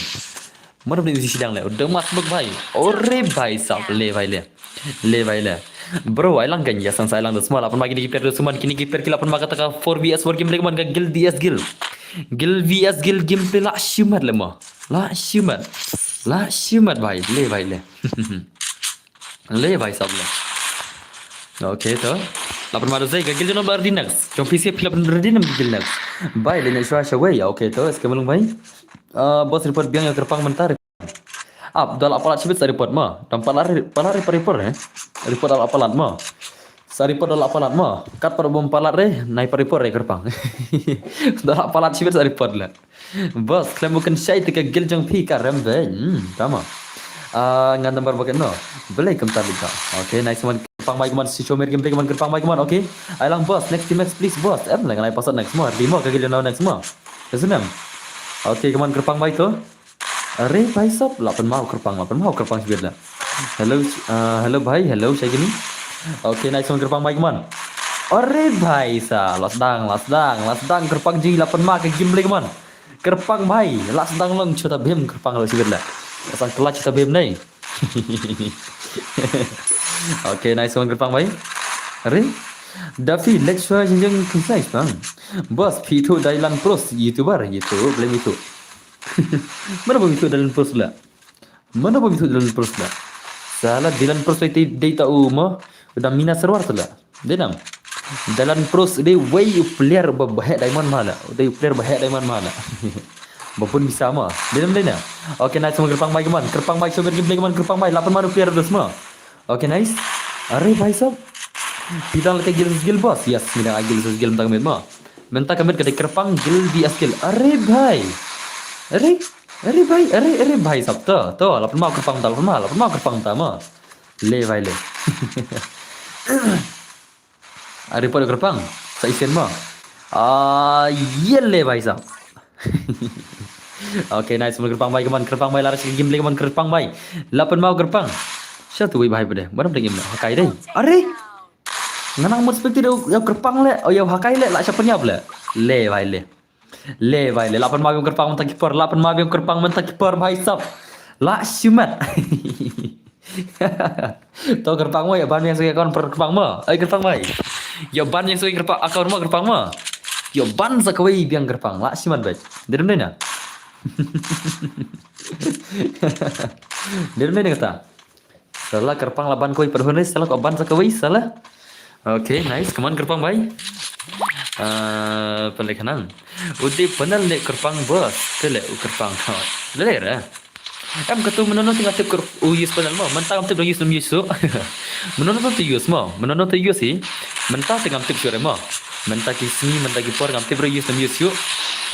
Mana beli si sidang le. Udah mas bek bhai. Ore bhai sab le bhai le. Le bhai le. Bro, ai lang kan ya sang sai lang dos mal. Apan ma kini ki player dos mal, kini ki player ki la apan ma kata ka four V S four gameplay kaman ka guild V S guild. Guild V S guild gameplay la shimat le ma. La shimat. La shimat bhai. Le bhai le. Le bhai sab le. Okay to. Lapan ma dosei ka guild jong ba ready next. Jong P C phi lapan ready nam guild next. Bhai le ne shwa shwa ya. Okay to. Eske malung bhai. Ah, boss report biang ya kyrpang mentar. Ap dal apalat shibit sa report ma. Dam palat re- palat report report eh. Report dal apalat ma. Sa report dal apalat ma. Kat par bom palat re. Nai par report re kyrpang. Dal apalat shibit sa report le. Boss, khlem u kynshai te ka guild jong phi ka rem bha. Hmm, tama. Ah, ngan number bucket no. Belai kumta bika. Okay, nice one. Kyrpang bai kumon, si Shomer Gameplay kumon, kyrpang bai kumon. Okay. Ai lang boss, next team next please boss. Em lang lai pasat next mo. Di mo ka gilio next mo. Ka sunem. Okay, kumon kyrpang bai to. Are bhai sab, la pynma u kyrpang, la pynma u kyrpang sibit la. Hello, uh, hello bhai, hello shagini. Okay, nice one kyrpang bai kumon. Are bhai sa, la sdang, la sdang, la sdang kyrpang jong ngi la pynma ka Gameplay kumon. Kyrpang bai, la sdang long Chota Bheem kyrpang la sibit la. Sang kela Chota Bheem nei. Okay, nice one kyrpang bai. Are? Dafi, let's show jeng jeng kisai bang. Boss, phi tu Dylan Pros, YouTuber, gitu, blame itu. Mano ba phi tu Dylan Pros la? Mano ba phi tu Dylan Pros la? Sala Dylan Pros bai te dei ta u mo. Uda mina serwar tu la. Dei nam. Dylan Pros dei wei u player ba bahek diamond mala. Dei u player bahek diamond mala. Ba pun bisa ma. Dei nam dei na. Okay, nice one kyrpang bai kumon. Kyrpang bai Shomer Gameplay kumon, kyrpang bai. La pynma u player dos ma. Okay, nice. Are bhai sab. Phi dang leh ka guild versus guild boss. Yes, ngi dang ai guild versus guild mynta ka miet ma. Mynta ka miet ka dei kyrpang guild versus guild. Are bhai. Are, are bhai, are, are bhai sab to. To, la pynma u kyrpang ta, la pynma, la pynma u kyrpang ta ma. Le bhai le. Are pat u kyrpang. Sa isen ma. Ah, ye le bhai sab. Okay, nice one kyrpang bai kumon, kyrpang bai la rush ka Gameplay kumon, kyrpang bai. La pynma u kyrpang. Sha tu wei bhai pade. Ba dang im na. Hakai dei. Are. Nga nang mut spectate ïa u kyrpang le, ïa u hakai le, la sha pynïap le. Le bhai le. Le bhai le, la pynma biang kyrpang mynta ki por, la pynma biang kyrpang mynta ki por bhai sab. La shimet. To kyrpang mo, ïa ban biang sngewbha kyrpang mo. Ai kyrpang bhai. Ïa ban biang sngewbha kyrpang, account mo kyrpang mo. Ïa ban sa kawei biang kyrpang, la shimet bhai. Dei dei na. Dei dei na kata. Sala kyrpang la ban kawei pat hun re, sala ko ban sa kawei, sala. Okay, nice. Kumon kyrpang bai. Ah, pynlei khanang. U dei panel ne kyrpang boss. Te le u kyrpang. Lele re. Em katu mano no te nga tip kyrp-, u use panel mo. Mynta ngam tip dang use nam use so. Mano no te use mo. Mano no te use hi. Mynta te ngam tip sure mo. Mynta ki sngi, mynta ki por ngam tip re use nam use so.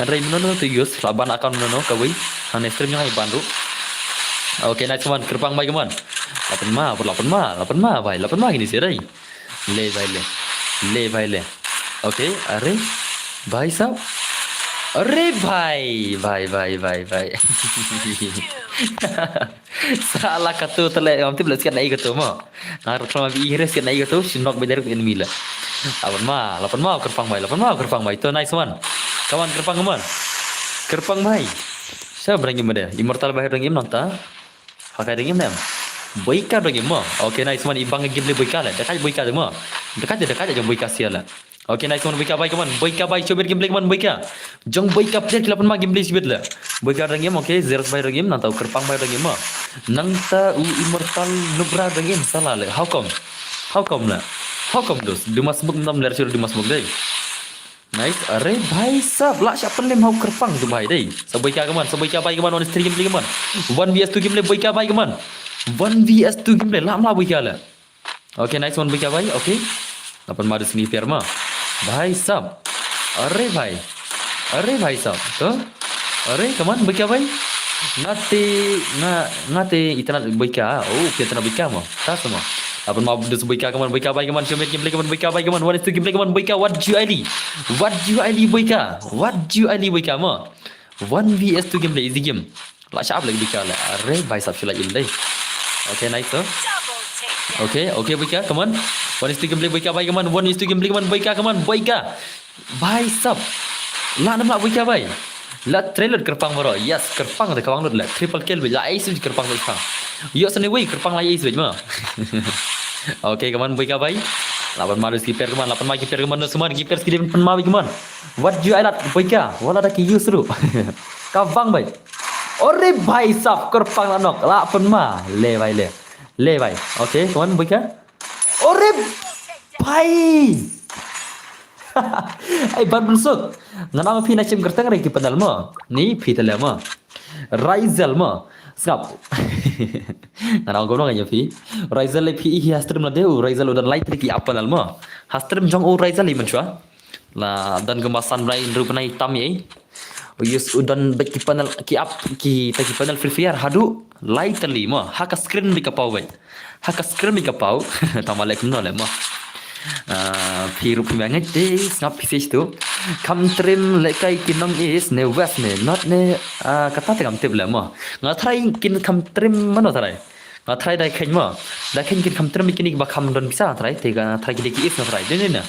Hynrei mano no te use. La ban account mano no kawei. Hangne stream jong nga ban ruh. Okay, nice one. Kyrpang bai kumon. La pynma, la pynma, la pynma bai, la pynma kini si rai. Le bhai le. Le bhai le. Okay, are. Bhai sab. Are bhai, bhai, bhai, bhai, bhai. Sala katu tale, ngam tip le siat nai katu mo. Ngar tama bi ire siat nai katu, shin nok beder enemy le. La pynma, la pynma kyrpang bai, la pynma kyrpang bai. To nice one. Kumon kyrpang kumon. Kyrpang bai. Sa brang im de. Immortal bai dang im nangta. Hakai dang im nem. Boika dang im mo. Okay, nice one. Ibang Gameplay boika le. Dekat boika dang mo. Dekat dekat jong boika sia le. Okay, nice one. Boika bai kumon. Boika bai Shomer Gameplay kumon boika. Jong boika player ki la pynma Gameplay sibit le. Boika dang im. Okay, Zeros bai dang im. Nangta u kyrpang bai dang im mo. Nangta u Immortal Nubra dang im sala le. How come? How come le? How come dos? Duma smoke nam ler sure duma smoke dei. Nice. Are bhai sab, la sha pynlem ha u kyrpang tu bhai dei. Sa boika kumon, sa boika bai kumon, one v three Gameplay kumon. One v two Gameplay boika bai kumon. One v two Gameplay, la mla boika le. Okay, nice one boika bai, okay. La pynma dus ni player mo. Bhai sab. Are bhai. Are bhai sab. To. Are, kumon boika bai. Ngate, nga, ngate itana boika. Oh, phi itana boika mo. Ta sama. La pynma dus boika kumon, boika bai kumon, Shomer Gameplay kumon, boika bai kumon, one v two Gameplay kumon, boika, what do you ali? What do you ali boika? What do you ali boika mo? One v two Gameplay, easy game. La sha ap lagi boika le. Are bhai sab shu la im dei. Okay, nice to. Okay, okay boika, kumon. One v two Gameplay boika bai kumon, one v two Gameplay kumon, boika kumon, boika. Bhai sab. La nam la boika bai. La trailer kyrpang baroh. Yes, kyrpang te kyrpang lut le. Triple kill bai. La ace kyrpang te kyrpang. Yo sene wei kyrpang la ace bai mo. Okay, kumon boika bai. La pynma dus ki player kumon, la pynma ki player kumon, no suman ki player ki dei pynma bai kumon. What you alat boika. Wala da ki use ruh. Ka bang bai. Ore bhai sab kyrpang la nok. La pynma. Le bai le. Le bai. Okay, kumon boika. Ore bhai. Ai ban bensuk. Ngan am phi na chim kyrteng re ki panel mo. Ni phi tele mo. Raizel mo. Sngap. Ngan am gomno ngan phi. Raizel le phi hi ha stream la deu. Raizel udan light re ki ap panel mo. Ha stream jong u Raizel i menchwa. La dan gumba san bnai ru bnai tam ye. U use u don bad ki panel ki app kita ki panel Free Fire haduh lai tylli mo. Ha ka screen bad ka paw bad. Ha ka screen bad ka paw. Tang ma leh kumno leh mo. Ah, phi ruh phi ma ngeit te sngap phi seitu. Kham trim lehkai ki nong east ne west ne north ne, ah, kata te ngam tip leh mo. Nga tharai kin kham trim mano tharai. Nga tharai dei kheiñ mo. Dei kheiñ kin kham trim kine kiba kham don pisa tharai. Te nga tharai ki dei ki east nga tharai. Dei ne na.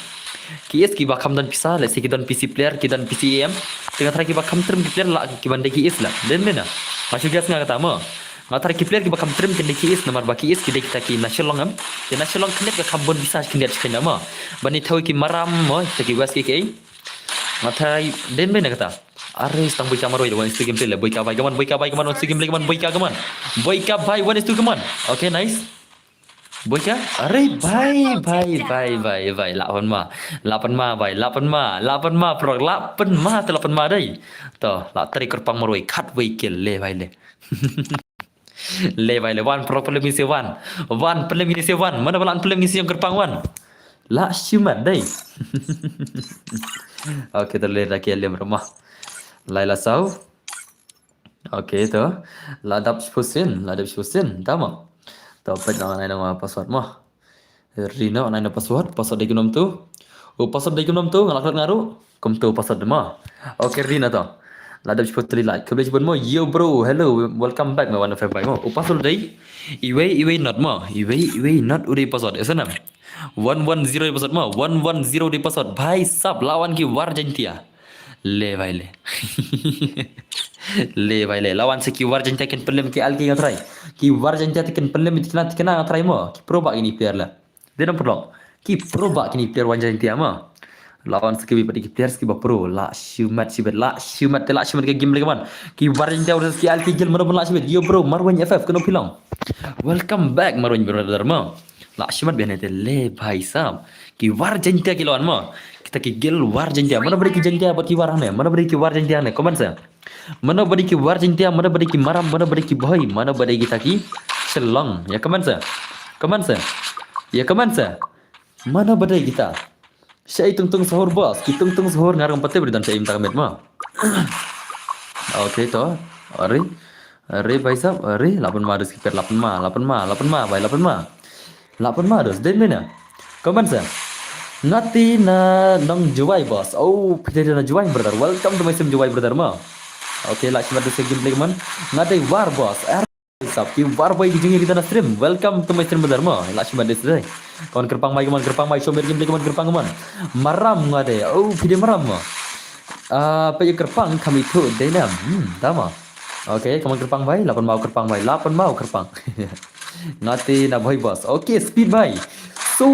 Ki east kiba kham don pisa, lehse ki don P C player, ki don P C A M. Te nga tharai kiba kham trim ki player la kiban dei ki east la. Dei ne na. Nga shu guess nga kata mo. Nga tharai ki player kiba kham trim kin dei ki east namar ba ki east ki dei kita ki na Shillong em. Ki na Shillong khyndiat ka kham bun pisa khyndiat kheiñ mo. Bani thaw ki maram mo, kita ki west ki ki. Nga tharai dei ne na kata. Are stang boika marwei wan stu gameplay le boika bai kaman boika bai kaman wan stu gameplay kaman boika kaman. Boika bai wan stu kaman. Okay, nice. Boika. Are bai bai bai bai bai la pan ma. La pan ma bai la pan ma la pan ma pro la pan ma te la pan ma dei. To la tari kyrpang marwei khat wei kill le bai le. Le bai le wan pro pylem ngin se wan. Wan pylem ngin se wan. Mana ba la pylem ngin se ïong kyrpang wan. La shimat dei. Okay, to le da ke lem rama. Lai la sau. Okay, to. La dap spusin, la dap spusin. Tama. To pet na nai na password mo. Rina nai na password, password dei kumno tu. U password dei kumno tu, nga la klet nga ruh. Kumtu password mo. Okay, Rina to. La dap spusin like. Khublei shibun mo. Yo bro, hello, welcome back mo one oh five mo. U password dei. Iwei iwei not mo. Iwei iwei not u dei password. Esa nam. One one zero dei password mo. One one zero dei password. Bhai sab lawan ki war Jaintia. Le bai le. Le bai le. Lawan se ki war Jaintia kin pylem ki al ki nga tharai. Ki war Jaintia kin pylem tikna tikna nga tharai mo. Ki pro ba kini player la. Dei dong pro. Ki pro ba kini player wan Jaintia mo. Lawan se ki bi pati ki player ki ba pro. La shimat shibet la shimat te la shimat ka game le kaman. Ki war Jaintia versus ki al ki gil mano la shimat. Yo bro, Marwin F F kano phi long. Welcome back Marwin brother mo. La shimat bene te le bhai sab. Ki war Jaintia ki lawan mo. Kita ki gil war Jaintia. Mana beri ki Jaintia bad ki war ne. Mana beri ki war Jaintia ne. Comment se. Mana beri ki war Jaintia, mana beri ki maram, mana beri ki bhoi, mana beri kita ki Shillong. Ya comment se. Comment se. Ya comment se. Mana beri kita. Shai tung tung sahur bos, ki tung tung sahur ngarang pate beri dan shai minta comment mo. Okay to. Ari. Ari bhai sab, ari la pan ma dus ki per la pan ma, la pan ma, la pan ma, bhai la pan ma. La pan ma dus, dei mena. Comment se. Ngati na nong Jowai bos. Oh, phi dei na Jowai brother. Welcome to my stream Jowai brother mo. Okay, la shimat dus gameplay man. Ngati war bos. Sab ki war boy ki jingïa kita na stream. Welcome to my stream brother mo. La shimat dus dei. Kaman kyrpang mai, kaman kyrpang mai, shomer gameplay kaman kyrpang kaman. Maram ngade. Oh, phi dei maram mo. Ah, pa ïa kyrpang kami tu dei nam. Hmm, tama. Okay, kaman kyrpang bai, la pan mau kyrpang bai, la pan mau kyrpang. Ngati na bhoi bos. Okay, speed bai. So.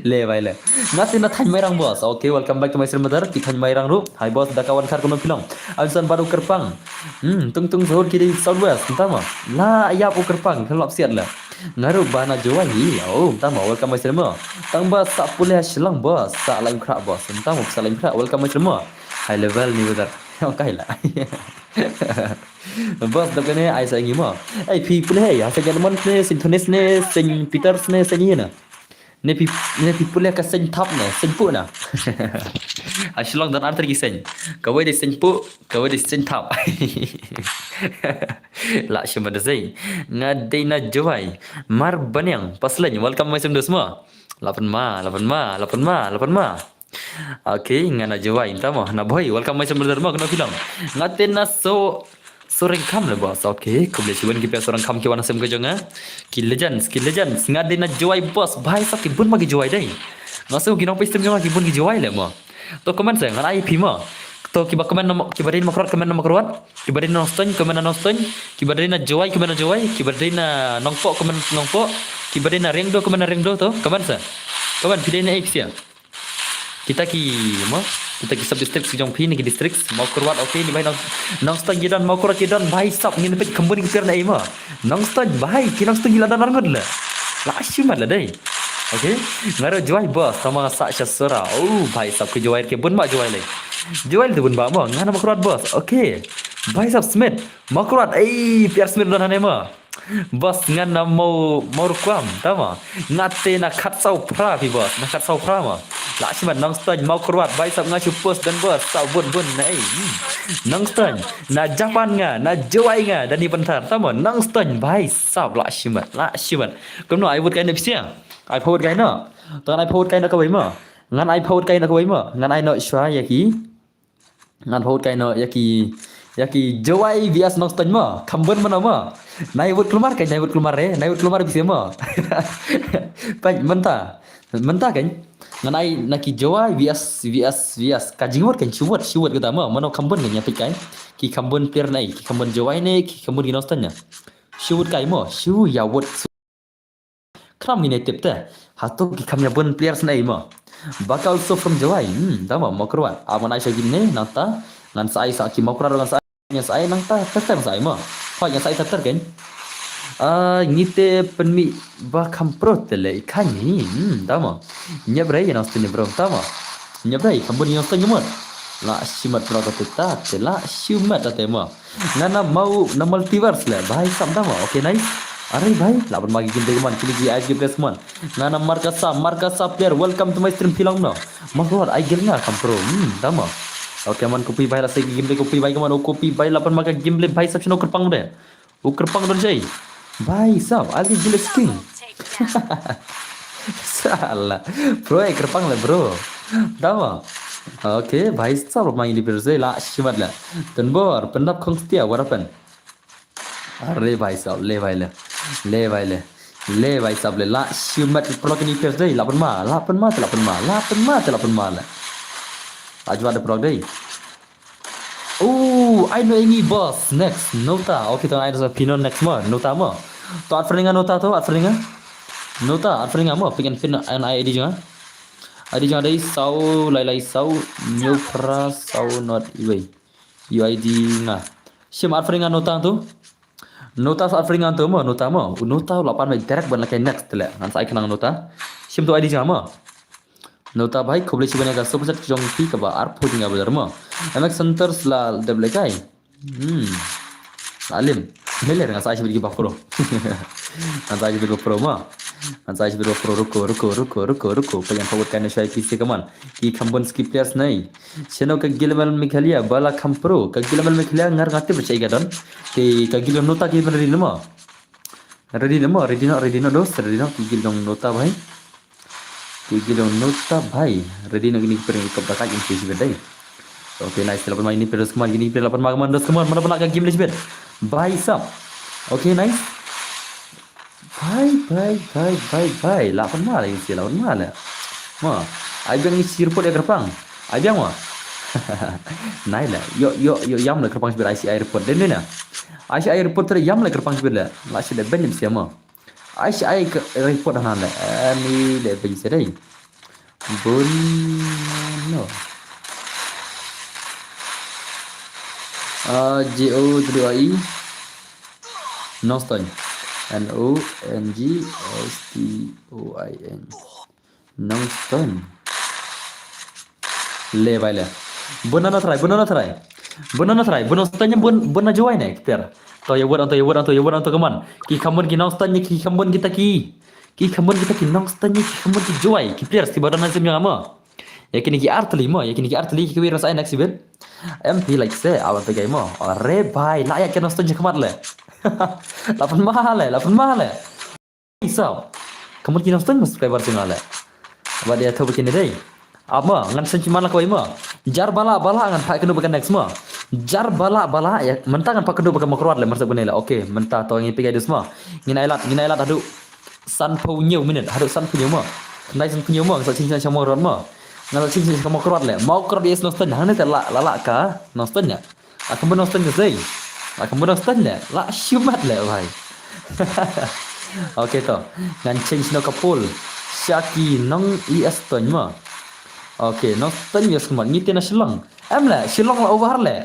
Le bai le. Ngati na Thaiñ Mairang bos. Okay, welcome back to my stream brother. Ki Thaiñ Mairang ruh. Hi bos, da kawan khar kono phi long. Ansan baru kyrpang. Hmm, tung tung sahur ki dei Southwest. Tama. La ïap u kyrpang, kan lap siat la. Ngaru bana Jowai. Oh, tama, welcome my stream mo. Tang ba sa pule Shillong bos, sa lain khra bos. Tama, sa lain khra, welcome my stream mo. High level ni brother. Okay la. Bos dap kane ai sa ngi mo. Ai phi pule ya, sa kan mon ne, Saint Thomas ne, Saint Peters ne, sa ngi na. Ne phi, ne phi pule ka Saint Thap ne, Saint Pu na. A Shillong dan arter ki Saint. Kawai de Saint Pu, kawai de Saint Thap. La shima de sei. Nga dei na Jowai. Mar baniang, pasleng, welcome my stream dos mo. La pan ma, la pan ma, la pan ma, la pan ma. Okay, nga na Jowai, tama. Na bhoi, welcome my stream brother mo, kano phi long. Ngate na so, Sorengkham le bos. Okay, khublei shibun ki pia Sorengkham ki wan sem ka jong nga. Ki legends, ki legends. Nga dei na Jowai bos. Bhai sab ki bun ma ki Jowai dei. Nga so ki nong pei stream jong nga ki bun ki Jowai le mo. To comment se, ngan ai phi mo. To kiba comment na mo, kiba dei na Mawkyrwat, comment na Mawkyrwat. Kiba dei na Nongstoiñ, comment na Nongstoiñ. Kiba dei na Jowai, comment na Jowai. Kiba dei na Nongpoh, comment na Nongpoh. Kiba dei na Riangdo, comment na Riangdo to. Comment se. Comment phi dei na A P C. Kita ki, mo, kita ki sub district ki jong phi ne ki district, Mawkyrwat, okay, ni bhai Nong, Nongstoiñ ki don, Mawkyrwat ki don, bhai sab ngin peit kham bun ki player na ei mo. Nongstoiñ bhai, ki Nongstoiñ ki la don arngut le. La shimat le dei. Okay, nga ruh Jowai bos, tama sa sha Sora. Oh, bhai sab ki Jowai ki bun ba Jowai le. Jowai le bun ba mo, nga na Mawkyrwat bos. Okay. Bhai sab Smith, Mawkyrwat, ei, P R Smith don hane mo. Bos ngan na Maw, Mawryngkneng, tama. Ngate na Khatsaw Phra phi bos, na Khatsaw Phra mo. Lah shimet Nongstoiñ Mawkyrwat, bhai sab nga shu post don bor, sa bun bun na ei. Hmm. Nongstoiñ, na Japan nga, na Jowai nga, Dani Pynthar, tamo Nongstoiñ, bhai sab lah shimet, lah shimet. Kumno ai vote kai na pisa. Ai vote kai na. Tang ai vote kai na kawei ma. Ngan ai vote kai na kawei ma. Ngan ai no shwa ya ki. Ngan vote kai no ya ki, ya ki Jowai V S Nongstoiñ ma. Kham bun mano ma. Nai vote klumar kai, nai vote klumar re, nai vote klumar bisi ma. Pynmynta. Mynta kan ngan ai na ki Jowai V S, V S, V S. Ka jingwat kan shu wut, shu wut kata ma. Mano kham bun kan ïa peit kai. Ki kham bun player ne, ki kham bun Jowai ne, ki kham bun ki Nongstoiñ ne. Shu wut kai ma, shu ïa wut. Kram ngin ïa tip te. Hato ki kham ïa bun players ne ma. Baka also from Jowai. Hmm, tama Mawkyrwat. Ap ngan ai sha ki ne nangta. Ngan sa ai sa ki Mawkyrwat ngan sa ai. Ngan sa ai nangta, ter ter ngan sa ai ma. Hoi ngan sa ai ter ter kan. Ah, ngi te pynmih ba kham pro te le i khan ni. Hmm, tama. Nyap rei ngan stin bro, tama. Nyap rei kham bun ngan stin nyamot. La shimat pro ka te ta, te la shimat ta te ma. Nga na mau na multiverse le, bhai sam tama. Okay, nice. Are bhai, la ban ma ki game de man, kini ki ai game de man. Nga na Markasa, Markasa player, welcome to my stream, phi long no. Mawkyrwat, ai gel nga kam pro. Hmm, tama. Okay man, copy bhai la se ki game de copy bhai, kaman o copy bhai, la ban ma ka game de bhai sab shino kyrpang de. U kyrpang don jai. Bhai sab, ali gel king. Salah. Bro, eh, kyrpang le bro. Tama. Okay, bhai sab ma ini bro, la shimat la. Tun bor, pyndap khong setia, what happened? Are bhai sab, le bhai le. Le bhai le. Le bhai sab le. La shimat pro kini pers dei. La pynma, la pynma, la pynma, la pynma, la pynma le. Ajwa de pro dei. Oh, I know any boss. Next, Nota. Okay, to I know pino next mo. Nota mo. To at fringa Nota to, at fringa. Nota, at fringa mo. Pick and pin an I D jong. I D jong dei sau lai lai sau new pra sau not iwei. U I D nga. Shim at fringa Nota to. Nota sa fringan tu mo, Nota mo. Nota la pan mai direct ban la kai next le. Ngan sa ai khnang Nota. Shim tu I D jong mo. Nota bhai, khublei shibun ïa ka super chat jong phi kaba arphew jingïa ba jar mo. M X Hunters la dep le kai. Hmm. Alim. Miller ngan sa ai shibit ki ba pro. Ngan sa ai shibit ba pro mo. Ngan sa ai shibit ba pro, ruko, ruko, ruko, ruko, ruko. Pynïan forward kan shai P C kaman. Ki kham bun ski players nai. Shano ka Gilmel Meghalaya, ba la kham pro. Ka Gilmel Meghalaya ngar nga tip ba shai ka don. Te ka Gilmel Nota ki ban ready namo. Ready namo, ready no, ready no dos, ready no, ki Gilmel Nota bhai. Ki Gilmel Nota bhai. Ready no kini ki pering kap dakat in sisi bedai. Okay, nice, lapan ma ini players kaman, kini players lapan ma kaman dos kaman, mana pernah ka game list bed. Bhai sab. Okay, nice. Bhai, bhai, bhai, bhai, bhai. Lapan ma lagi si, lapan ma le. Ma, ai biang isi report ïa kyrpang. Ai biang ma. Nai le. Yo, yo, yo, ïam le kyrpang sibit I C I report. Den den na. I C I report ter ïam le kyrpang sibit le. La shi de ben sim ma. I C I ke report hanan le. Ani de ben si dei. Bun no. Ah, J O W I. Nongstoiñ. N O N G S T O I Ñ. Nongstoiñ. Le bhai le. Bun na trai, bun na trai. Bun na trai, bun Nongstoiñ, bun, bun na Jowai ne, kter. To ïa wad anto, ïa wad anto, ïa wad anto kaman. Ki kham bun ki Nongstoiñ, ki kham bun kita ki. Ki kham bun kita ki Nongstoiñ, ki kham bun ki Jowai, ki players ki ba don na sim jong nga mo. Ïa kini ki artylli mo, ïa kini ki artylli ki wir sa next event. M P like se, awan te gai mo. Are bhai, la ïa ki Nongstoiñ ki khmat le. Lapan ma le, lapan ma le. Isau. Kham bun ki Nongstoiñ subscriber jong nga le. Ba dia thob kini dei. Ap ma, ngan seng ki man la kawai ma. Jar bala bala ngan phah kynduh ba ka next ma. Jar bala bala ïa, mynta ngan phah kynduh ba ka Mawkyrwat le, mar sa bun le. Okay, mynta to ngi phi gai dus ma. Ngin ai lad, ngin ai lad haduh sanphew hynñiew minit, haduh sanphew hynñiew ma. Nai sanphew hynñiew ma, ngan sa ching ching sha Mawkyrwat ma. Ngan sa ching ching sha Mawkyrwat le. Mawkyrwat yes Nongstoiñ, hangne te la, la, la ka Nongstoiñ ïa. Akham bun Nongstoiñ te sei. Akham bun Nongstoiñ le. La shimat le bhai. Okay to. Ngan change no ka poll. Sha ki Nong-Stoiñ ma. Okay, Nongstoiñ yes ma. Ngi te na Shillong. Em le, Shillong la over le.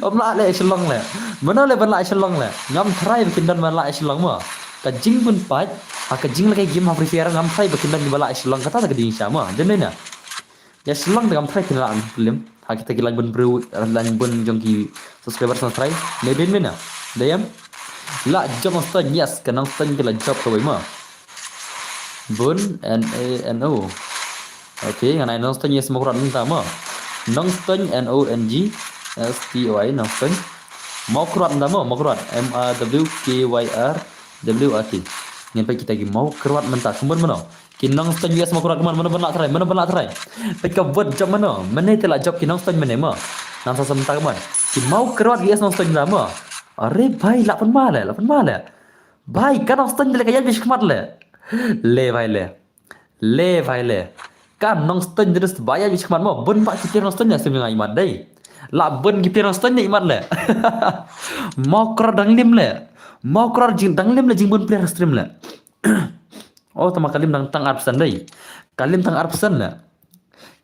Om la le Shillong le. Mano le ban la Shillong le. Ngam try ba kin don ban la Shillong ma. Ka jingbun pait. Ha ka jing la ka game ha Free Fire ngam try ba kin don ban la Shillong. Kata ka ding sha ma. Dem ne na. Ïa Shillong te ngam try phin la film. Ha kita ki lain bun briew, lain bun jong ki subscribers ngam try. Ne dei mynta. Dei em. La jop Nongstoiñ, yes, ka Nongstoiñ ka la jop kawei ma. Bun, N A N O. Okay, ngan ai Nongstoiñ Yes Mawkyrwat mynta mo. Nongstoiñ, N O N G S T O I, Nongstoiñ. Mawkyrwat mynta mo, Mawkyrwat. M A W K Y R W A T. Ngin peit kita ki Mawkyrwat mynta, kumno mano. Ki Nongstoiñ Yes Mawkyrwat kumno, mano ban lah try, mano ban lah try. Peit ka vote jop mano, mynne te lah jop ki Nongstoiñ mynne mo. Ngan sa sa mynta kumno. Ki Mawkyrwat Yes Nongstoiñ mynta mo. Are bhai, lah pynma le, lah pynma le. Bhai, ka Nongstoiñ te leh ka ïaid beit shakhmat le. Le bhai le. Le bhai le. Ka Nongstoiñ te dei ba ïaid beit shakhmat mo. Bun ba ki player Nongstoiñ ne stream jong nga imat dei. Lah bun ki player Nongstoiñ ne imat le. Mawkyrwat dang lim le. Mawkyrwat jing dang lim le jingbun player stream le. Oh, tama ka lim dang tang ar percent dei. Ka lim tang ar percent le.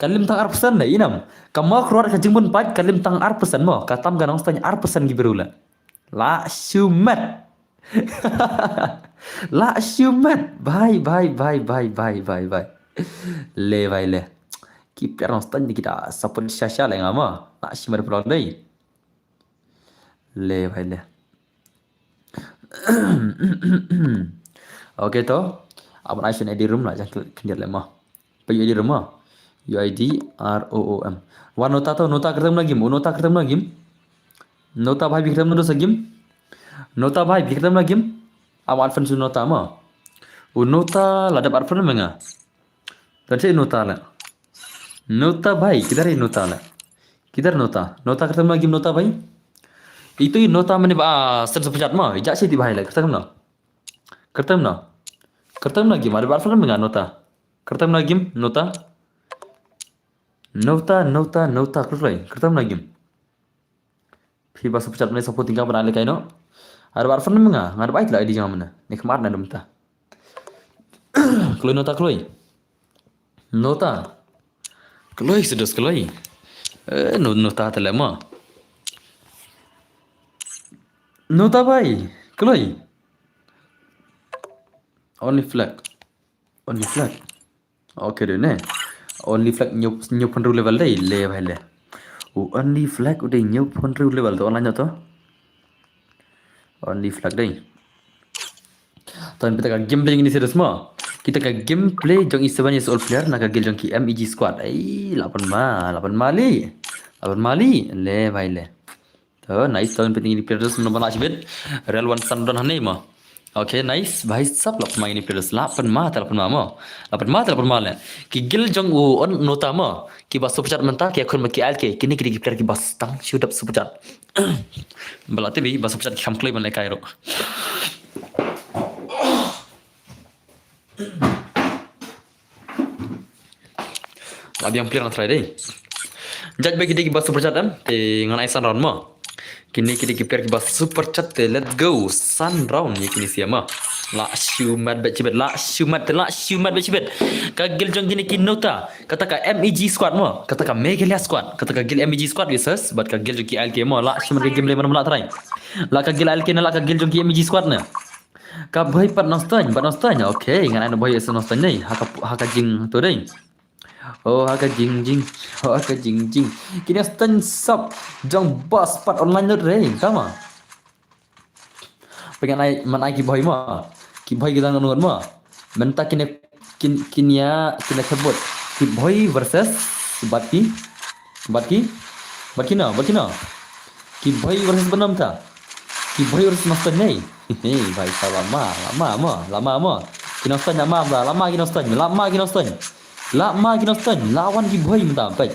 Ka lim tang ar percent le, i nam. Ka Mawkyrwat ka jingbun pait ka lim tang ar percent mo. Ka tam ka Nongstoiñ ar percent ki briew le. Lah shimet. Lah shimet. Bhai, bhai, bhai, bhai, bhai, bhai, bhai. Le bhai le. Ki player Nongstoiñ te ki da support sha sha le nga mo. Lah shimet pulong dei. Le bhai le. Okay to. Aban ai sha U I D room lah, jang khyndiat le mo. Peit U I D room mo. U I D R O O M. Wan Nota to, Nota kyrteng na game, u Nota kyrteng na game. Nota bhai bi kyrteng na dosa game. Nota bhai bi kyrteng na game. Aban ai sha Nota mo. U Nota la dep ar phone me nga. Don sha Nota le. Nota bhai, kidhar hai Nota le. Kidhar Nota. Nota kyrteng na game Nota bhai. Itu hi Nota mane ba sen sa pejat mo. Ijak sha ti bhai le. Kyrteng na. Kyrteng na. Kyrteng na game. Ada ba phone me nga Nota. Kyrteng na game Nota. Nota, Nota, Nota. Kloi, kloi. Kyrteng na game. Phi ba sa pejat mane sa photing ka ba na le kai no. Ada ba phone me nga. Nga da ba ai la I D jong mane. Ni khmat na dum ta. Kloi Nota kloi. Nota. Kloi sedos kloi. Eh, no, Nota te le mo. Nota bhai. Kloi. Only flag. Only flag. Okay dei ne. Only flag new new pynru level dei le bhai le. U only flag u dei new pynru level to online to. Only flag dei. Ton kita ka gameplay jong ini series mo. Kita ka gameplay jong i seven years old player na ka guild jong ki M E G squad. Ei, lapan ma, lapan mali. Lapan mali. Le bhai le. To, nice ton pynting ini players mano bana chibit. Real one san don hane mo. Okay, nice. Bhai sab lapan ma ini players. Lapan ma, ta lapan ma mo. Lapan ma, ta lapan ma le. Ki guild jong u on Nota mo. Ki ba super chat mynta, ki akhun ma ki L K. Kini kini ki player ki ba stang shu dap super chat. Bala tibi ba super chat ki kham kloi ban le kai ro. La biang player na try dei. Judge ba ki dei ki ba super chat em. Te ngan ai san round mo. Kini ki dei ki player ki ba super chat te let's go. San round ye kini sia mo. La shu mat bet chibet, la shu mat, la shu mat bet chibet. Ka guild jong kini ki Nota. Kata ka M E G squad mo. Kata ka Meghalaya squad. Kata ka guild M E G squad versus. But ka guild jong ki L K mo. La shu mat ka game le mana mana try. La ka guild L K na la ka guild jong ki M E G squad na. Ka bhoi pat Nongstoiñ, pat Nongstoiñ. Okay, ngan ai na bhoi sa Nongstoiñ nei. Ha ka, ha ka jing to dei. Oh, ha ka jing jing. Oh, ha ka jing jing. Ki Nongstoiñ sap jong bas pat online lut dei. Tama. Pengen ai, man ai ki bhoi mo. Ki bhoi kita ngan mo. Mynta kine kin, kinia, kine kebut. Ki bhoi versus bad ki, bad ki, bad kino, bad kino. Ki bhoi versus bad nom ta. Ki bhoi versus Nongstoiñ nei. Hei, bhai sa lama, lama mo, lama mo. Ki Nongstoiñ lama ta, lama ki Nongstoiñ, lama ki Nongstoiñ. Lama ki Nongstoiñ, lawan ki bhoi mynta, bhai.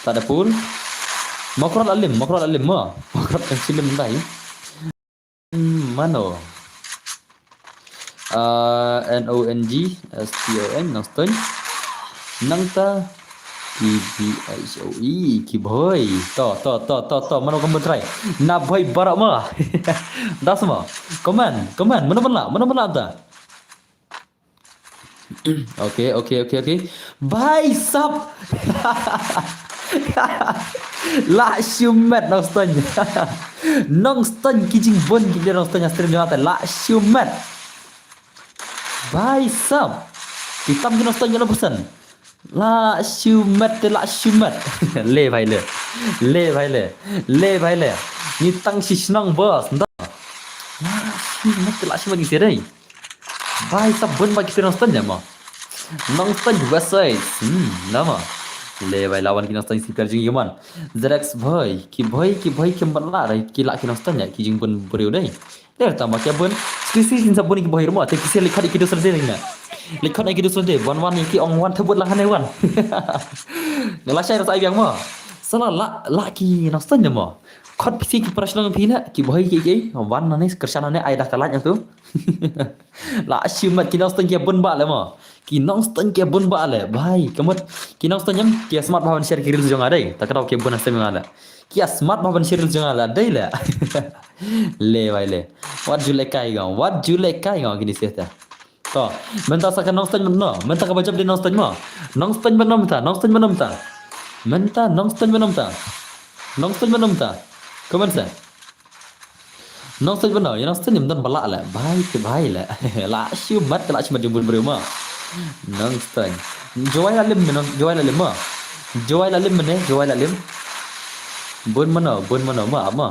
Start the pool. Mawkyrwat alim, Mawkyrwat alim mo. Mawkyrwat kan silim dai. Mano. Ah, N O N G S T O N, Nongstoiñ. Nangta. Ki B H O E, ki bhoi. To, to, to, to, to. Mano kam try. Na bhoi barak mo. Das mo. Comment, comment. Mano bala, mano bala ta. Okay, okay, okay, okay. Bhai sab. La shumet Nongstoiñ. Nongstoiñ ki jingbun ki Nongstoiñ ha stream jong nga te la shumet. Bhai sab. Ki tam ki Nongstoiñ ki la phew percent. La shumet te la shumet. Le bhai le. Le bhai le. Le bhai le. Ngi tang shi shnong bos. Nda. La shumet te la shumet ngi te dei. Bhai, sa bun ba ki phi Nongstoiñ ne mo. Nongstoiñ West Side. Hmm, na mo. Le bhai, la wan ki Nongstoiñ sniper jong ngi man. Zerex bhai, ki bhai, ki bhai, ki mala dei, ki la ki Nongstoiñ ne, ki jingbun briew dei. Dei tang ba ki bun. Sisi sin sa bun ki bhai ruh mo, te ki se likhat ki dus dei ne. Likhat ki dus dei, wan wan ki ong wan thebut lang hane wan. Nga la shai rasa ai biang mo. Sala la, la ki Nongstoiñ ne mo. Khot phi ki para shnong phi ne, ki bhai ki ki, wan nane, kyrshan nane, ai da ka lait tu. La shimet ki Nongstoiñ ki bun ba le mo. Ki Nongstoiñ ki bun ba le. Bhai, ka mut ki Nongstoiñ em, ki smart ba ban share ki reels jong nga dei. Ta ka dau ki bun ha sem nga le. Ki smart ba ban share reels jong nga le dei le. Le bhai le. Wat ju le kai gong, wat ju le kai gong kini seta. To, mynta sa ka Nongstoiñ mynno, mynta ka ba jop dei Nongstoiñ mo. Nongstoiñ mynno mynta, Nongstoiñ mynno mynta. Mynta Nongstoiñ mynno mynta. Nongstoiñ mynno mynta. Comment sa. Nongstoiñ mynno, ïa Nongstoiñ ym don ba lah le. Bhai te bhai le. La shimet, la shimet jingbun briew mo. Nongstoiñ. Jowai la lim, Nong-, Jowai la lim mo. Jowai la lim ne, Jowai la lim. Bun mynno, bun mynno mo, ap mo.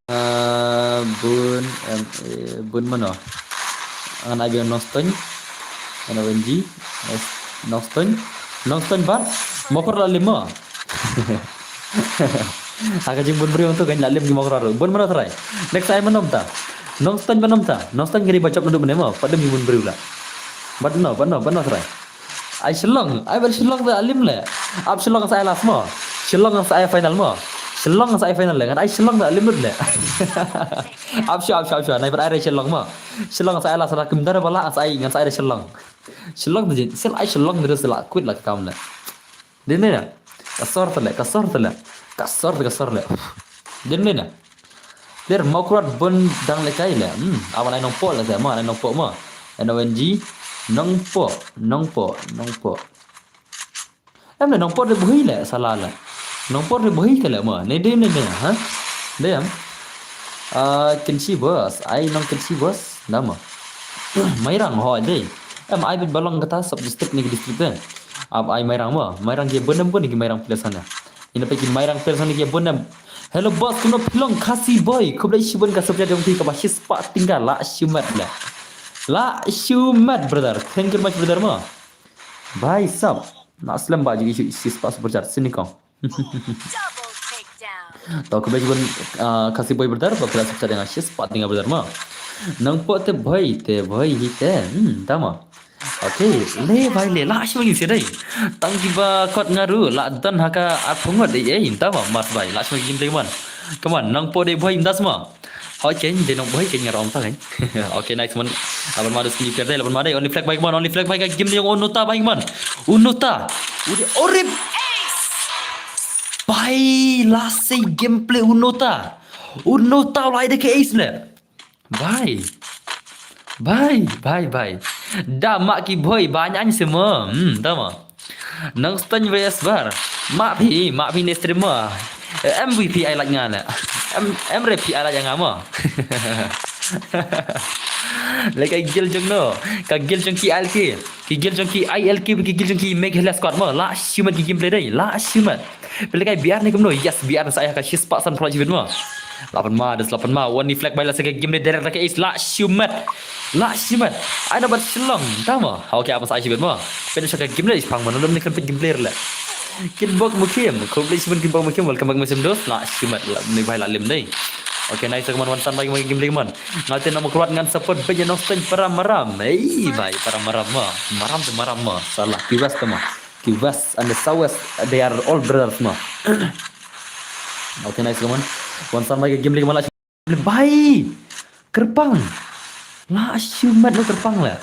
Ah, bun, em, eh, bun mynno. Ngan ai biang Nongstoiñ. N O N G. Nongstoiñ. Nongstoiñ bad Mawkyrwat la lim mo. Ha ka jingbun briew tu kan la lim ki Mawkyrwat ruh. Bun mynno trai. Next ai mynno mynta. Nongstoiñ mynno mynta. Nongstoiñ ka dei ba jop naduh mynne mo. Pat dim ki bun briew la. Bad no, bad no, bad no trai. Ai Shillong, ai bad Shillong da lim le. Ap Shillong sa ai last mo. Shillong sa ai final mo. Shillong sa ai final le. Ngan ai Shillong da lim le. Ap shu, ap shu, ap shu. Nai bad ai re Shillong mo. Shillong sa ai last, sa kim dara ba la sa ai, ngan sa ai re Shillong. Shillong da jin, sil ai Shillong da sil la quit la ka kam le. Dei ne na. Ka sor te le, ka sor te le. Ka sor te, ka sor le. Dei ne na. Der Mawkyrwat bun dang le kai le. Hmm, awan ai Nongpoh le te mo, ai Nongpoh mo. N O N G, Nongpoh, Nongpoh, Nongpoh. Em le Nongpoh de bhoi le, sala le. Nongpoh de bhoi te le mo. Ne dei ne ne, ha? Dei em. Ah, Kynshi boss, ai Nongkynshi boss, na mo. Mairang ho dei. Em ai bit ba long kata sub district ne district de. Ap ai Mairang mo, Mairang ki bun em bun ki Mairang ples hana. Ina pe ki Mairang ples hana ki bun em. Hello boss, kumno phi long Khasi boy. Khublei shibun ka super chat jong phi kaba shispah tyngka, la shimet le. La shimet brother. Thank you much brother mo. Bhai sab. Na slem ba ju shispah super chat sini kong. Double takedown. To khublei shibun, ah, Khasi boy brother, ba phi la super chat ïa nga shispah tyngka brother mo. Nongpoh te bhoi, te bhoi hi te. Hmm, tama. Okay, le bhai le, la shu ngi se dei. Tang kiba kot nga ruh, la don ha ka arphew ngut dei, eh, tama, mas bhai, la shu ngi game play man. Come on, Nongpoh dei bhoi, ym das ma. Hoi kein, dei Nongpoh kein nga rom ta kein. Okay, nice man. Laban ma dus ni pier dei, laban ma dei, only flag bhai man, only flag bhai ka game ni ong unuta bhai man. Unuta. Uri, orip. Bhai, la sei gameplay unuta. Unuta ulai de ke ace le. Bhai. Bhai, bhai, bhai. Da ma ki bhoi ba nyan se ma. Hmm, da ma. Nang stan V S bar. Ma phi, ma phi ne stream ma. M V P ai lak nga na. M, M R P ai lak nga ma. Lekai gil jong no. Ka gil jong ki I L K. Ki gil jong ki I L K, ki gil jong ki Meghalaya squad ma. La shimat ki gameplay dei. La shimat. Pele kai B R ne kumno. Yes, B R sa ai ka shispah san phlai shibit ma. Lapan ma, das lapan ma. Wan ni flag bai la sa ka game dei direct la ka ace. La shimat. La shimat. Ai na bat Shillong. Tama. Okay, apa sa ai shibit ma. Pele sa ka game dei pang ma. Nodom ni kan pet gameplay le. Kinbok Mukim. Khublei shibun Kinbok Mukim. Welcome back musim dos. La shimat. La ni bai la lim dei. Okay, nice man, wan san bai ma game dei man. Ngal te nama kuat ngan support benya nong stan para maram. Ei bai para maram ma. Maram tu maram ma. Salah. Kiwas tu ma. Ki West and the South West, they are all brothers ma. Okay, nice man. Wan san bai game lagi malah bai. Kyrpang. La shimat lo kyrpang la.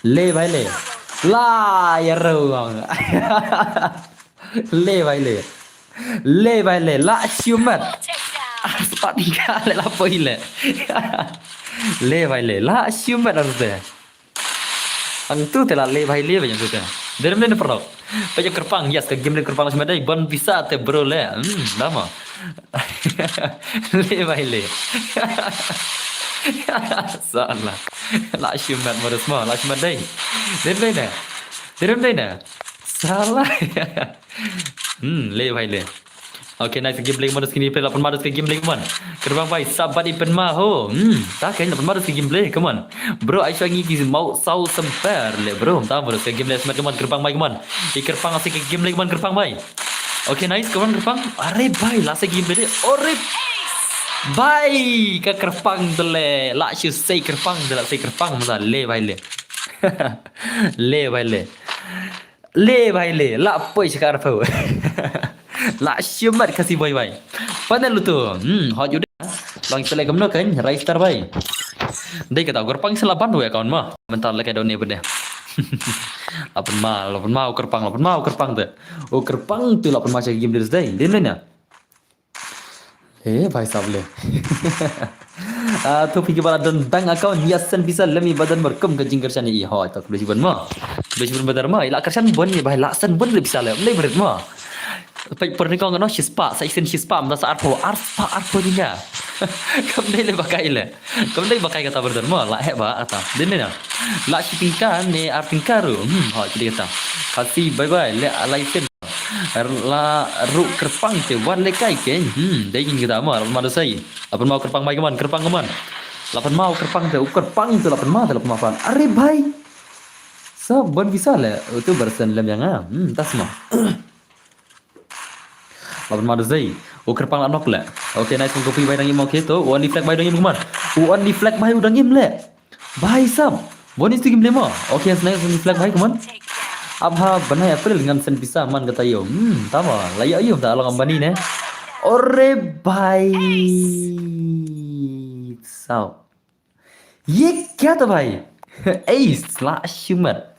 Le bai le. La ya ro. Le bai le. Le bai le. La shimat. Aspat tiga le la poi le. Le bai le. La shimat arte. Ang tu te la le bai le bai tu te. Derem le ne perlo. Pejo kyrpang, yes, ka game le kyrpang la shimat dei. Bon bisa te bro le. Hmm, nama. Le bai le. Salah. La shimat modus ma, la shimat dei. Derem dei ne. Derem dei ne. Salah. Hmm, le bai le. Okay, nice game play, come on, skin play, la pynma dos ka game play, come on. Kyrpang bhai, sap bad i pynma ho. Hmm, ta kein la pynma dos ka game play, come on. Bro, ai shuwa ngi ki mau saw semper le, bro. Ta mo dos ka game play smet, come on, kyrpang bhai, come on. I kyrpang asi ka game play, come on, kyrpang bhai. Okay, nice, come on, kyrpang. Are bhai, la sa game play. Ore bhai, ka kyrpang tele. La shu sei kyrpang tele, sei kyrpang masa le bhai le. Le bhai le. Le bhai le, la poi shaka arphew. La shimat kasi bhai bhai. Panel tu. Hmm, hot yuda. Long sele kumno kan, Raistar bhai. Dei kata u kyrpang sela ban we account ma. Mental leke done bede. La pynma, la pynma u kyrpang, la pynma u kyrpang te. U kyrpang tu la pynma shaka game dei. Dei ne na. Eh, bhai sab le. Ah, tu phi ki ba la don bank account, ïa send pisa lem i ba don bor kum ka jingkyrshan i, hoi, ta khublei shibun ma. Khublei shibun badar ma, i la kyrshan bun i bhai, la send bun ri pisa le, ym dei bret ma. Peit por ni kong no shispah, sa i send shispah, mynta sa arphew, arspah, arphew jingga. Kam dei le ba kai le. Kam dei ba kai kata badar ma, la heh ba kata. Dei ne na. La shi tyngka ne ar tyngka ruh. Hmm, hoi, ki dei kata. Khasi bye bye, le alai send. La ruh kyrpang te wan le kai kein. Hmm, dei kin kita mo, la pynma dosei. La pynma u kyrpang bhai, come on, kyrpang, come on. La pynma u kyrpang te, u kyrpang te la pynma te, la pynma pan. Are bhai. Sa ban visa le, u tu bersen lem yang ah. Hmm, tas mo. La pynma dosei. U kyrpang la nok le. Okay, nice, kong kopi bhai dang im, okay to. U only flag bhai dang im, come on. U only flag bhai u dang im le. Bhai sab. Bonus tu game le mo. Okay, nice, only flag bhai, come on. Abha banai April ngan send pisa man kata yo. Hmm, tama. La yo yo da long Ambani ne. Ore bhai. Sao. Ye kya tha bhai? Ace, la shimat.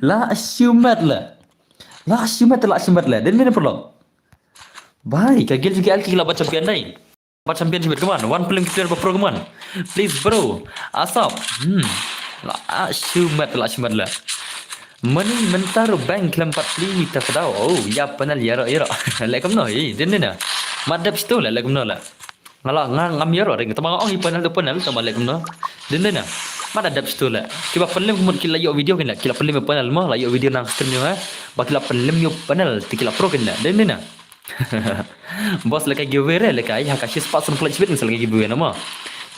La shimat la. La shimat, la shimat la. Den mene problem. Bhai, ka gil juga alki la ba champion dai. Ba champion shibit, come on. One film kita ba pro, come on. Please bro. Asap. Hmm. La shimat, la shimat la. Mani mentar bank khlem pat pli ta kadaw. Oh, ya panel yaro yaro. Le kumno, eh, den den na. Madep sto la, le kumno la. Ngala nga ngam ïaro ring tama ong i panel to panel tama le kumno. Din din na. Mada dep stu le. Kiba panel mut ki la ïoh video kin la. Ki la panel mo panel mo la ïoh video nang stream ïoh ha. Ba ki la panel ïoh panel ti ki la pro kin la. Din din na. Boss le ka giveaway re le ka ai ha ka shispah sun pledge bit ngi sa le ka giveaway na mo.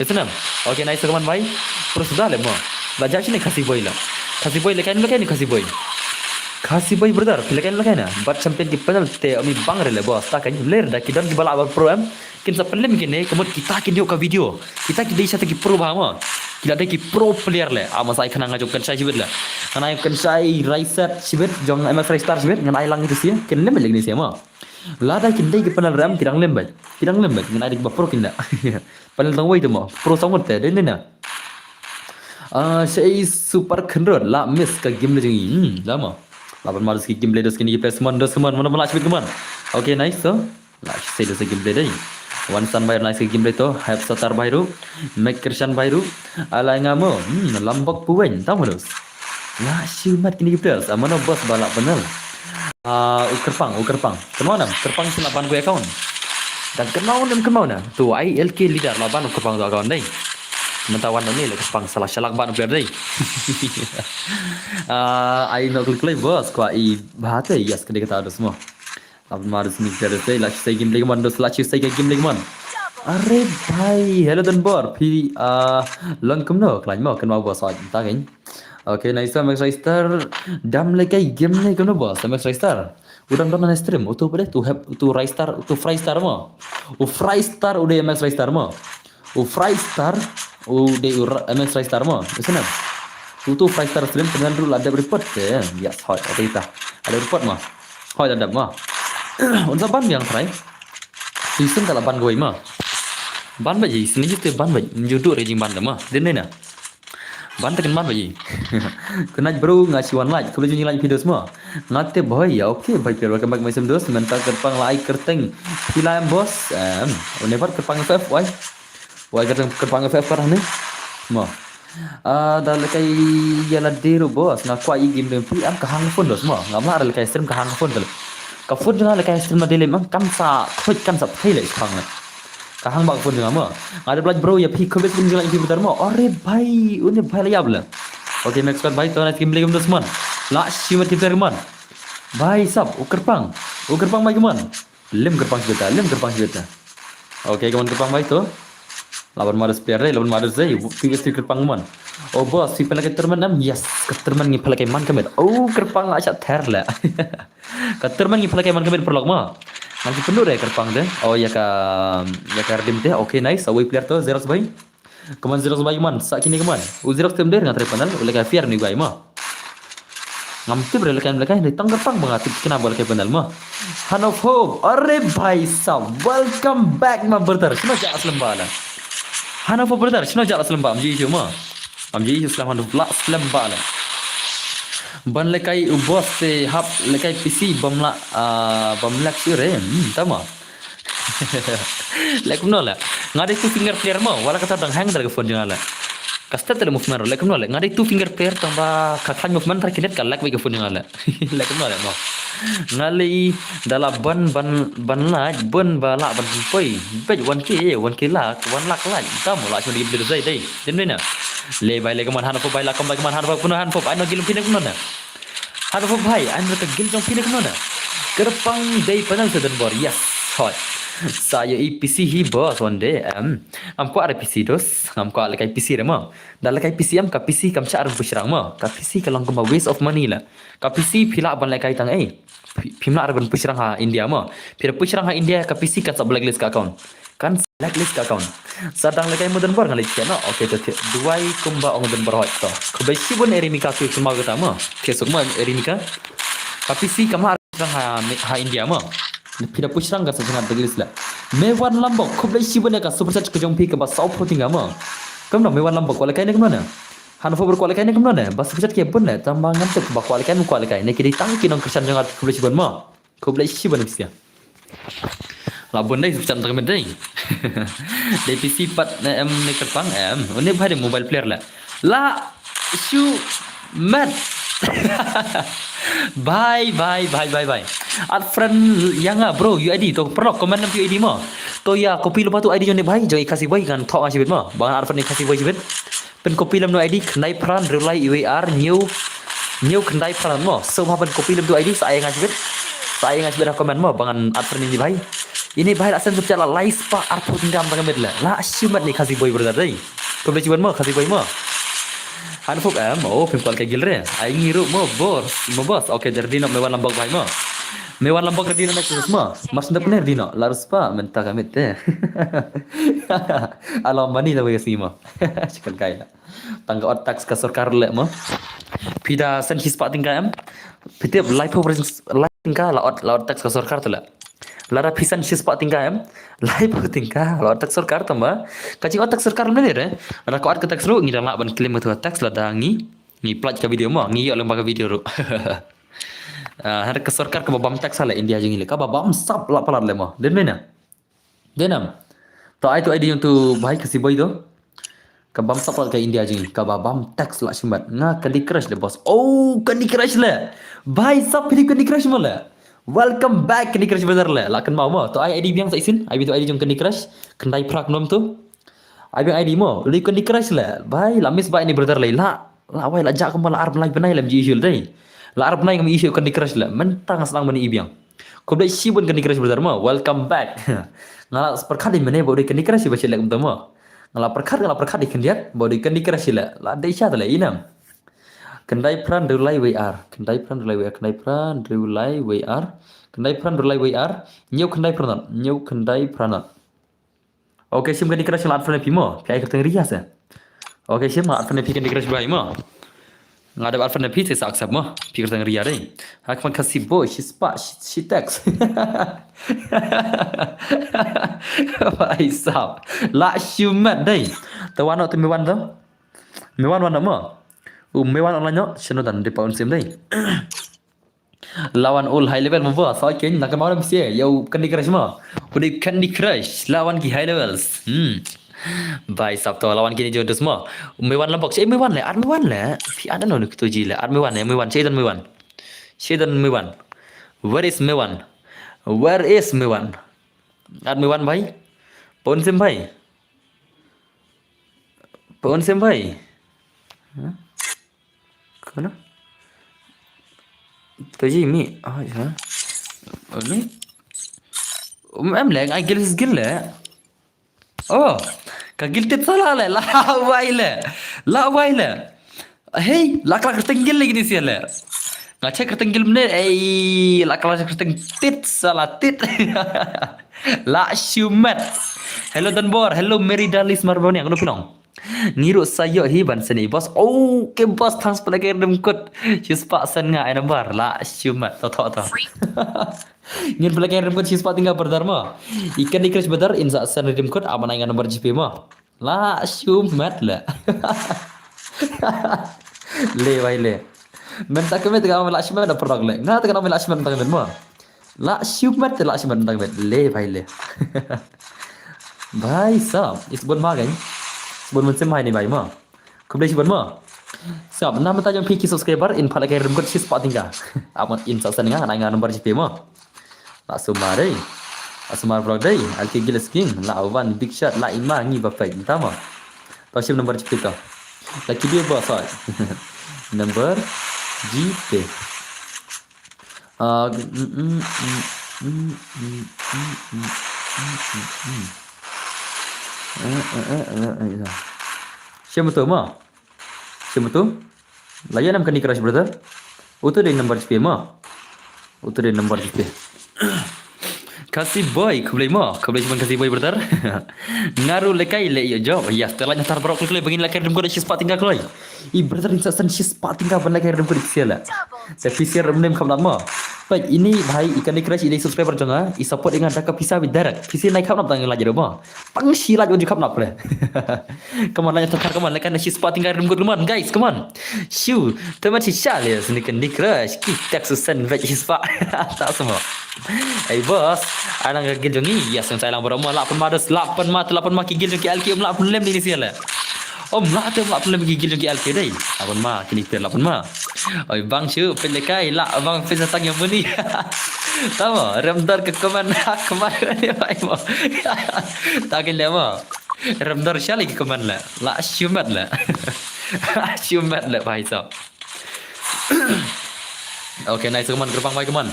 Yes na. Okay, nice kaman bhai. Pro suda le mo. Ba ja shine Khasi boy la. Khasi boy le ka ni le ka ni Khasi boy. Khasi boy brother, phi le ka ni le ka na. Bat champion ki panel te ami bang re le boss ta ka ni ler da ki don ki bala ba pro em. Kin sa pynlem kine, ka mut kita kin ïoh ka video. Kita ki dei sa ki pro ba mo. Ki la dei ki pro player le. Ama sa ai khana nga jong kan shai shibit le. Khana kan shai Raiset shibit jong M S Raistar shibit ngan ai lang itu sia. Kin lem lem ni sia mo. Lada kin dei ki panel ram ki dang lem bai. Ki dang lem bai. Ngan ai dei ki ba pro kin da. Panel dang wei tu mo. Pro sangut te dei na. Ah, shai super khenrot la miss ka game le jong i. Hmm, la mo. La ban ma dos ki game le dos kini ki pes mon dos mon mon la shibit mon. Okay, nice so. Nice, sei da sa gameplay dei. Wan san bai nice gameplay to, Hep Satar bai ru, Mek Kershan bai ru, alai ngamo, hmm, lambok puwen, tamu dos. La shimat kini players, amano boss bala panel. Ah, u Kyrpang, u Kyrpang. Kynmaw nam, Kyrpang sila ban ku account. Dan kynmaw nam kynmaw na. Tu ai L K leader la ban u Kyrpang tu account dei. Mynta wan ni le Kyrpang salah shalak ban player dei. Ah, ai no klik play boss, kwa i bahate, yes, kedai kata dos mo. Abmar sini kare sei la sei game lagi man dos la sei ka game lagi man. Are bhai, hello Don Bor, phi ah long kumno khlaiñ mo kynmaw boss ta kein. Okay, nice, Max Raistar. Dam le kai game ne kumno boss, Max Raistar. Udang don na stream, utu pede tu Hep, utu Raistar, utu Fraistar mo. U Fraistar ude Max Raistar mo. U Fraistar, u de u Ra-, M S Raistar mo. Isna. Utu Fraistar stream panel ru la dep report te. Yes, hoi, ada ita. Ada report mo. Hoi, la dep mo. Unsa ban yang try. Season kala ban goi mo. Ban ba ji, sini jute ban ba. Judu rejing ban mo. Din na. Ban tekan ban ba ji. Kunai bro nga siwan like. Kau jing like videos mo. Ngate boy ya. Okay, bye welcome back my sim dos. Menta Kyrpang la ai kerteng. Pila em boss. Em, never Kyrpang F F why. Wai ka tang Kyrpang F F ka ne. Mo. Ah, da le kai ya la dero boss. Nga kwah i game deng pi am ka hang phone dos mo. Nga mla le kai stream ka hang phone dal. Ka phone nga le kai stream na dele mang kan sa khoi kan sa thai le phang le. Ka hang ba ka phone nga mo. Nga de blaj bro ya pi khobes kin jela i pi mo. Are bhai, une bhai la yab le. Okay, next card bhai to na game le game dos man. La shimat ki player man. Bhai sab, u Kyrpang. U Kyrpang bhai man. Lim kyrpang shibit ta, lim kyrpang shibit ta. Okay, kammon kyrpang bhai to. Laban madus player dei, laban madus dei. Phi wis kyrpang kammon. Oh boss, phi pynlehkai tournament em? Yes, ka tournament ngi pynlehkai man ka miet. Oh, kyrpang la shah ther la. Ka tournament ngi pynlehkai man ka miet paralok mo. Ngan ki pynduh re kyrpang te. Oh, ïa ka, ïa ka redeem te. Okay, nice. Awei player to, Xerox bhai. Kammon Xerox bhai kammon, sa kine kammon. U Xerox te um dei nga trei panel, u lehkai fair ni bai mo. Ngam tip re lehkai, lehkai, ni tang kyrpang ba nga tip kine ba lehkai panel mo. Hand of Hope, are bhai sab, welcome back my brother. Shino ja slem ba la. Hand of Hope brother, shino ja slem ba, am ji issue mo. Am ji issue slem Hand of Hope la slem ba la. Ban lehkai u boss te hap lehkai P C bam la, ah, bam lek sure, hmm, tama. Leh kumno leh. Nga dei two finger player mo, wat la katta dang hang da ka phone jong nga leh. Ka step te leh movement ruh, leh kumno leh. Nga dei two finger player tang ba ka khlaiñ movement tang ki net ka lag beit ka phone jong nga leh. Leh kumno leh mo. Nga leh i da la ban, ban, ban lait, ban ba la ban poi. Beit one K, one K lak, one lak lait. Tamo la shim dei dei dei. Dei na. Leh bhai leh kammon Hand of Hope bhai la kam bhai kammon Hand of Hope, kumno Hand of Hope. Ai no gil phi ne kumno na. Hand of Hope bhai, ai no ka gil jong phi ne kumno na. Kyrpang dei panel sa don bor. Yes. Hoi. Sa ïohi P C hi boss one day. Em. Ngam kwah re P C dos. Ngam kwah lehkai P C re mo. Da lehkai P C em, ka P C kam shah re pynshai mo. Ka P C ka long kumba waste of money la. Ka P C phi lah ban lehkai tang ei. Phi, phim lah re ban pynshai ha India mo. Phi da pynshai ha India ka P C kan sa blacklist ka account. Kan sa blacklist ka account. Sa dang lehkai mo don bor nga leh check no. Okay, to, to. Duwai kumba ong don bor hoi to. Khublei shibun Erimika tu kumba kata mo. Ke suk mo Erimika. Ka P C kam lah re pynshai ha, ha India mo. Phi da pynshai kan sa jngat blacklist la. Mewan Lambok, khublei shibun ïa ka super chat ka jong phi kaba saw phew tyngka mo. Kumno Mewan Lambok, kwah lehkai ne kumno ne? Hand of Hope kwah lehkai ne kumno ne? Ba super chat ki bun ne, tang ba ngam tip ba kwah lehkai ne kwah lehkai. Ne ki dei tang ki nongkyrshan jong nga, khublei shibun mo. Khublei shibun phi sha. La bun dei super chat tang dei. Dei P C pat ne em ne kyrpang em. Une bhai dei mobile player la. La shu met. Bhai, bhai, bhai, bhai, bhai. Add friend ïa nga bro, U I D to paralok comment nam U I D mo. To ïa copy lypa tu I D jong ne bhai, jong i Khasi boy ngan thoh nga shibit mo. Ba ngan add friend ïa Khasi boy shibit. Pyn copy lem no I D, khyndai phra hynriew lai wei ar, hynñiew, hynñiew khyndai phra mo. So ba pyn copy lem tu I D, sa ai nga shibit. Sa ai nga shibit ha comment mo, ba ngan add friend ïa ne bhai. Ine bhai la send super chat la lai spah arphew tyngka tang ka miet la. La shu met ne Khasi boy brother dei. Khublei shibun mo, Khasi boy mo. Hand of Hope em, oh, phim kwah lehkai gil re. Ai ngi ruh mo, boss, mo boss. Okay, ready no Mewan Lambok bhai mo. Mewan Lambok ready no next mo. Mas nda pynner ready no. La respect, mynta ka miet te. Alo mani da wei si mo. Shikal kai la. Tang ka ot tax ka sorkar le mo. Phi da send shi spah tyngka em. Phi tip laiphew, lai tyngka la ot, la ot tax ka sorkar te la. Lada phi send shi spah tyngka em, laiphew tyngka la ot tax sorkar tang ba ka jing ot tax sorkar mynne re. Lada ka ot ka tax ruh ngi dang lah ban claim ka tax lada ngi, ngi pynlait ka video mo, ngi ïoh lem ba ka video ruh. Ah, hynrei ka sorkar kaba bam tax ha la India jong ngi le, kaba bam sap la palat le mo. Dei mynne. Dei nam. To ai tu I D jong tu bhai Khasi boy to. Ka bam sap ka India jong ngi, kaba bam tax la shimet. Nga Candy Crush le boss. Oh, Candy Crush le. Bhai sap phi Candy Crush mo le. Welcome back Candy Crush brother le. La kynmaw mo. To ai I D biang sa shisien. Ai biang tu I D jong Candy Crush. Khyndai phra khyndai to. Ai biang I D mo. Le Candy Crush le. Bhai la miss bha ine brother le la. La wai la jah kumba la arphew lai bnai lem ji issue le dei. La arphew lai ngam issue Candy Crush le. Mynta nga sdang ban i biang. Khublei shibun Candy Crush brother mo. Welcome back. Nga la pyrkhat ïa mynne ba u dei Candy Crush ba shet lek mynta mo. Nga la pyrkhat, nga la pyrkhat ïa khyndiat ba u dei Candy Crush le. La dei sha te le i nam. Khyndai phra hynriew lai wei ar. Khyndai phra hynriew lai wei ar. Khyndai phra hynriew lai wei ar. Khyndai phra hynriew lai wei ar. Hynñiew khyndai phra hynñiew. Hynñiew khyndai phra hynñiew. Okay, shim Candy Crush nga la add friend phi mo. Phi ai kyrteng Ria se. Okay, shim nga la add friend phi Candy Crush bhai mo. Nga dep add friend phi se sa accept mo. Phi kyrteng Ria dei. Ha kman Khasi boy, shi spah, shi, shi tax. Bhai sab. La shimet dei. Te wan no te me wan to. Me wan wan no mo. U me wan online no. Shano dan dei pa un sim dei. Lawan ul high level mo ba sa ken na ka mawdam sie yow Candy Crush mo. Udah Candy Crush lawan ki high levels. Hmm. Bhai sab to lawan kini jodos mo. Mewan Lambok, che Mewan le, ar Mewan le. Phi ar no to ji le, ar Mewan le, Mewan, che don Mewan. Che don Mewan. Where is Mewan? Where is Mewan? Ar Mewan bhai. Pon sim bhai. Pon sim bhai. Huh? Kono? To ji mi. Oh, ya. Ini. Um, em le, nga gil gil le. Oh, ka gil tit sala le, la wai le. La wai le. Hey, la ka la kyrteng gil le kini sia le. Nga check kyrteng gil mene, ei, la ka la kyrteng tit sala tit. La shumat. Hello Danbor, hello Mary Dalis Marboni, aku nong. Ngiru sayo hi ban seni boss. Oh, ke boss thanks pala ke rem kut. Shispah sen nga ai number. La shumat. To to to. Ngin pala ke rem kut shispah tingga brother mo. Ikan di crash brother in sa sen rem kut aban ai nga number G P mo. La shumat le. Le bai le. Men ta kemet ka la shumat da produk le. Nga ta ka la shumat ta kemet mo. La shumat la shumat ta kemet le bai le. Bai sa. Isbon ma kan. Isbon mun sem hai ni bai mo. Khublei shibun mo. Sngap, na mynta jong phi ki subscriber in pha la kai rem kut shispah tingga. Amat in sa sen nga, nga number G P mo. La sumar dei. La sumar vlog dei. Alki gila sking. La wan big shot. La ima ngi ba pek. Tama. To shim number G P to. La ki dia ba sa. Number G P. Ah, mm, mm, mm, mm, mm, mm, mm, mm, mm. Eh, eh, eh, eh, eh, eh. Siapa tu, ma? Siapa tu? Layan nam kani crush, brother. Utu dei number G P, ma. Utu dei number G P. Kasi boy, khublei mo, khublei shibun kasi boy, brother. Ngaru lekai le yo job. Yes, te la nyatar barok kloi ba ngin lekai rem kut shispah tingga kloi. I brother, in sa sen shispah tingga ban lekai rem kut sia la. Te phi sia rem nem kham nat mo. Peit ini bhai, i kani crush i dei subscriber jong nga, i support i nga da ka pisa beit direct. Phi sia nai kham nat tang la jero mo. Pang shi la jero kham nat le. Come on, la nyatar, come on, lekai shispah tingga rem kut, come on, guys, come on. Shu, temat shisha le sini kani crush. Ki tak susen beit shispah. Ta semua. Ei boss, anang ka gil jong ngi, yes, ngan sa ïalang baroh mo, lah pynma dos, lah pynma, lah pynma ki gil jong ki L K, um lah pynlem ni sia le. Um lah te, um lah pynlem ki gil jong ki L K dei. Lah pynma, kini pir lah pynma. Oi bang shu, peit lekai, lah bang peit sa tang ïa muni. Tama, rem dor ka comment, comment ni bai mo. Ta kin le mo. Rem dor sha le ki comment le. Lah shumat le. Shumat le bai sa. Okay, nice, come on, kyrpang bai, come on.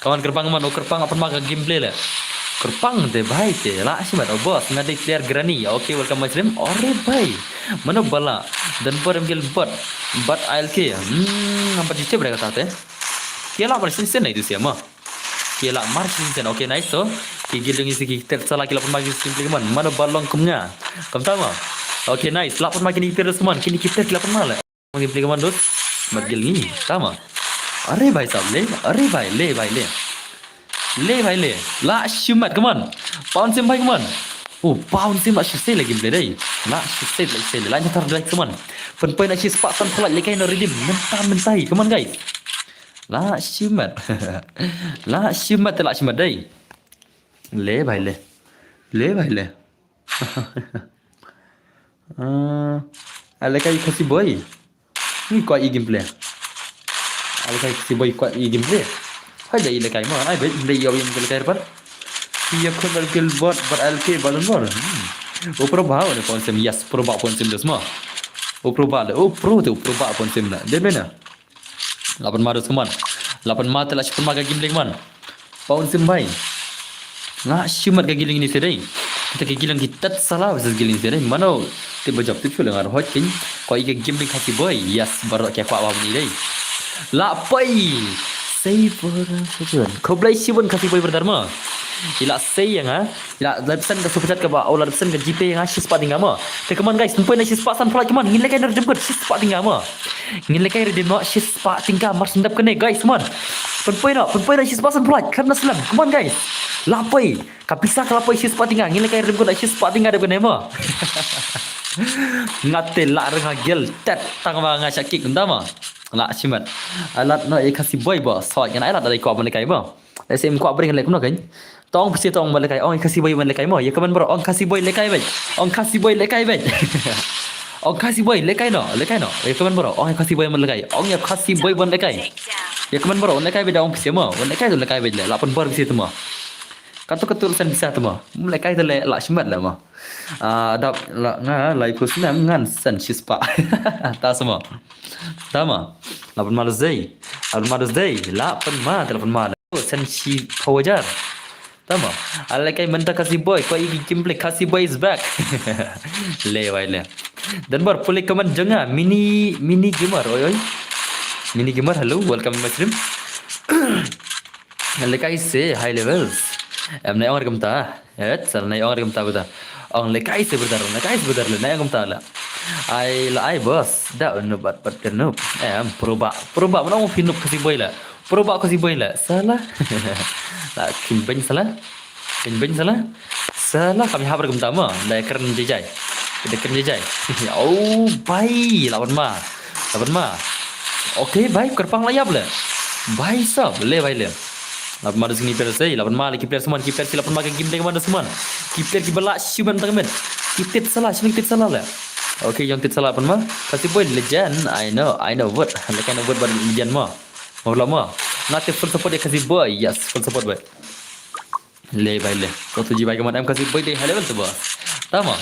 Come on, kyrpang, come on, oh, kyrpang, apa ma ka gameplay le. Kyrpang te bai te, la shimat, oh, boss, nga dei player granny. Okay, welcome my stream. Ore bai. Mano bala, dan por em gel bot, bot A L K. Hmm, nampak jitu mereka kata te. Kila mar sin sin itu siapa? Kila mar sin sin. Okay, nice to. Ki gil jong ngi si ki tet sala kila pun magi simply, come on. Mano balong kum nga. Kam tama. Okay, nice. Lapun magi ni terus, come on. Kini kita kila pun male. Magi play, come on, dos. Mat gil ngi. Tama. Are bhai sahab le. Are bhai le, bhai le. Le bhai le. La shimat, come on. Pound sim bhai, come on. Oh, pound sim la shisei lagi play dai. La shisei, la shisei. La nyatar dai, come on. Pynpoi na shispah san phalak lekai no redeem. Mynta, mynta hi. Come on, guys. La shimat. La shimat, la shimat dai. Le bhai le. Le bhai le. Ah, a lekai Khasi boy. Ni kwah i gameplay. A lekai Khasi boy kwah i gameplay. Hai dai lekai mo. Ai bai dai yo yam lekai par. Iya khon bal gil bot, bot L K balon bor. Hmm. Oh, pro ba ne pon sim, yes, pro ba pon sim des mo. Oh, pro ba le. Oh, pro te, oh, pro ba pon sim na. Dei mena. Lapan ma dos, come on. Lapan ma te la shipan ma ka gil, come on. Pound sim bhai. Nga shimat ka gil ni sedai. Kita ka gil ki tet sala versus gil ni sedai. Mano te bajop te chule ngar hot king. Ko i ka gil Khasi boy. Yes, baroh kya kwah wa ni dai. La pai. Sei por. Khublei shibun Khasi boy brother ma. Ila sei ya nga. Ila la pynsan ka super chat kaba, oh, la pynsan ka G P ya nga shispah tingga mo. Te come on guys, pynpoi na shispah san phalak, come on. Ngin lekai na redeem code shispah tingga mo. Ngin lekai redeem mo shispah tingga mar sendap kane guys, come on. Pynpoi na, pynpoi na shispah san phalak, khlem na slem. Come on guys. La poi. Ka pisa ka la poi shispah tingga. Ngin lekai redeem code shispah tingga dep kane mo. Nga te la reng ha gel tet tang ba nga shakik nda mo. La shimat. Alat no e Khasi boy bo. Soi kan alat dai ko ban lekai mo. Dai sim kwah bring lek kumno kan. Tong pisi tong ban lekai. Ong Khasi boy ban lekai mo. Ya kaman bro. Ong Khasi boy lekai bai. Ong Khasi boy lekai bai. Ong Khasi boy lekai no. Lekai no. Ya kaman bro. Ong Khasi boy ban lekai. Ong ya Khasi boy ban lekai. Ya kaman bro. Lekai bai da ong pisi mo. Lekai tu lekai bai le. Lapan bar pisi tu mo. Katu katu sen bisa tu mo. Lekai tu le la shimat le mo. Ah, dap la nga lai pus nem ngan sen shispah. Ta semua. Tama. Lapan ma dos dei. Lapan ma dos dei. Lapan ma, lapan ma. Sen shi power jar. Tama. Ale kai mynta Khasi boy, ko i ki gameplay, Khasi boy is back. Le bai le. Dan bar pule kaman jong nga, mini, mini gamer, oi, oi. Mini gamer, hello, welcome to my stream. Ale kai se high levels. Em na ong rekam ta. Et, sal na ong rekam ta beta. Ong le kai se brother, na kai se brother le, na ong rekam ta la. Ai la ai boss, da no bat bat no. Em, proba, proba, mana ong phi noob Khasi boy la. Proba Khasi boy la. Sala. La kin beng sala. Kin beng sala. Sala kami habar rekam ta ma. Da kren jai jai. Da kren jai jai. Oh, bai, lawan ma. Lawan ma. Okay, bai, kyrpang la yap le. Bai sab, le bai le. Lapan ma da sini player sei, lapan ma lagi player seman, ki player ki lapan ma ka game dei man da seman. Ki player ki bala siuman tang men. Ki tit salah, siuman tit salah le. Okay, yang tit salah lapan ma. Khasi boy legend, I know, I know what. Like I know what about legend ma. Mau lama. Ngate full support ya Khasi boy, yes, full support boy. Le bai le. Ko tuji bai kaman em Khasi boy dei high level tu ba. Tama.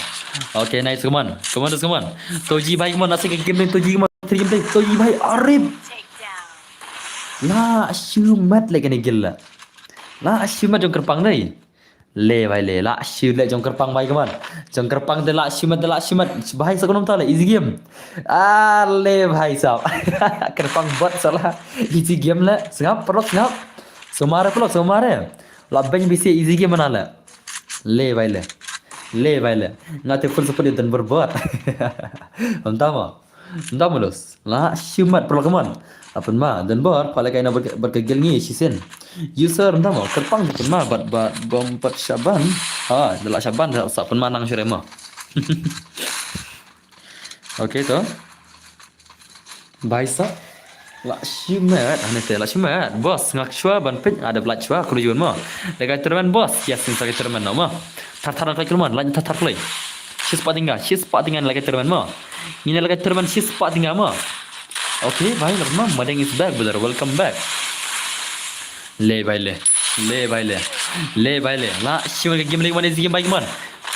Okay, nice kaman. Kaman terus kaman. Tuji bai kaman, nasi ke game dei tuji kaman. Three game dei tuji bai arip. La siumat le kene gila. La siumat jong kyrpang dei. Le bai le, la siu le jong kyrpang bai kaman. Jong kyrpang de la siumat, de la siumat. Bai sa kunum ta le, easy game. Ah, le bai sab. Kyrpang bot salah. Easy game le. Sngap, pelok sngap. Somare pelok, somare. La beng bisi easy game mana le. Le bai le. Le bai le. Ngate full support ya dan berbot. Entama. Entama los. La siumat pelok kaman. Apan ma dan bar pale kaina ber ber kegel ngi sisen. User entama kyrpang apan ma bat bat bom pat Shaban. Ha, de la Shaban de sa apan ma nang sure ma. Okay to. Bai sa. La siumat, ane te la siumat. Boss, ngak shwa ban pin ada blat shwa kulu jun ma. Lekai tournament boss, yes, ni lekai tournament no ma. Thar thar lekai tournament, lan thar thar play. Shispah tingga, shispah tingga lekai tournament ma. Ni lekai tournament shispah tingga ma. Okay, bai la ma, Madeng is back brother, welcome back. Le bai le. Le bai le. Le bai le. La siumat ka game le man, easy game bai man.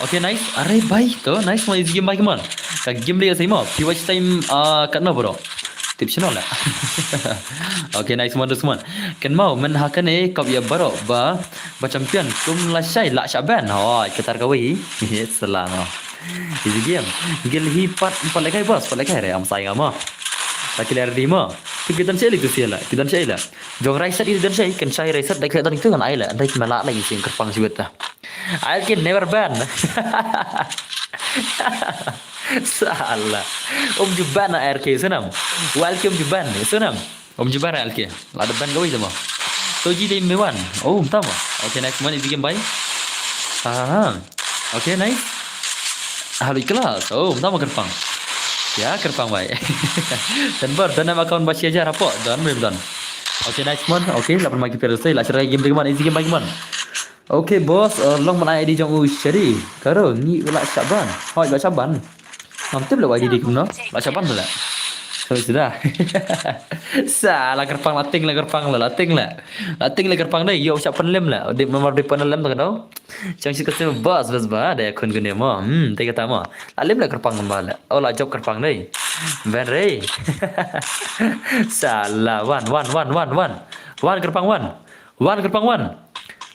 Okay, nice. Are bai to, nice man, easy game bai man. Ka game le sai ma. P watch time ah kat na bro. Tip channel la. Okay, nice man, Dusman. Kan mau men ha kane kap ya baro ba ba champion kum la shai la Shaban. Hoi, ketar ka wei. Salah ma. Easy game. Gil hi pat pat lekai boss, pat lekai re am sai nga ma. Ta clear di ma. Ki dan shai le tu sia la. Ki dan shai la. Jong Raisat i dan shai, kan shai Raisat da kle dan tu kan ai la. Dai ki mala la i sing kyrpang siwet ta. I'll get never ban. Salah. Um ju ban na R K sunam. Welcome ju ban sunam. Um ju ban R K. La da ban kawei tama. Toji dei me wan. Oh, tama. Okay, nice man, easy game bai. Ha ha ha. Okay, nice. Halui kelas. Oh, tama kyrpang. Ya, kyrpang bai. Dan bar, dan nama account ba shi hajar hapo. Dan, brim dan. Okay, nice man. Okay, lapan ma ki player sei. La share game dei man, easy game bai man. Okay boss, uh, long man I D jong u shari. Karo ngi u la Shaban. Hoi la Shaban. Ngam tip le I D dei kumno. La Shaban la. Sorry sudah. Salah kyrpang la ting la kyrpang la la ting la. La ting la kyrpang dei yo Shaban lem la. Dei memar dei panel lem tak dau. Chang shi kasi boss bas ba dei kun gune mo. Hmm, dei kata mo. La lem la kyrpang ba la. Oh la job kyrpang dei. Ben rei. Salah wan wan wan wan wan. Wan kyrpang wan. Wan kyrpang wan.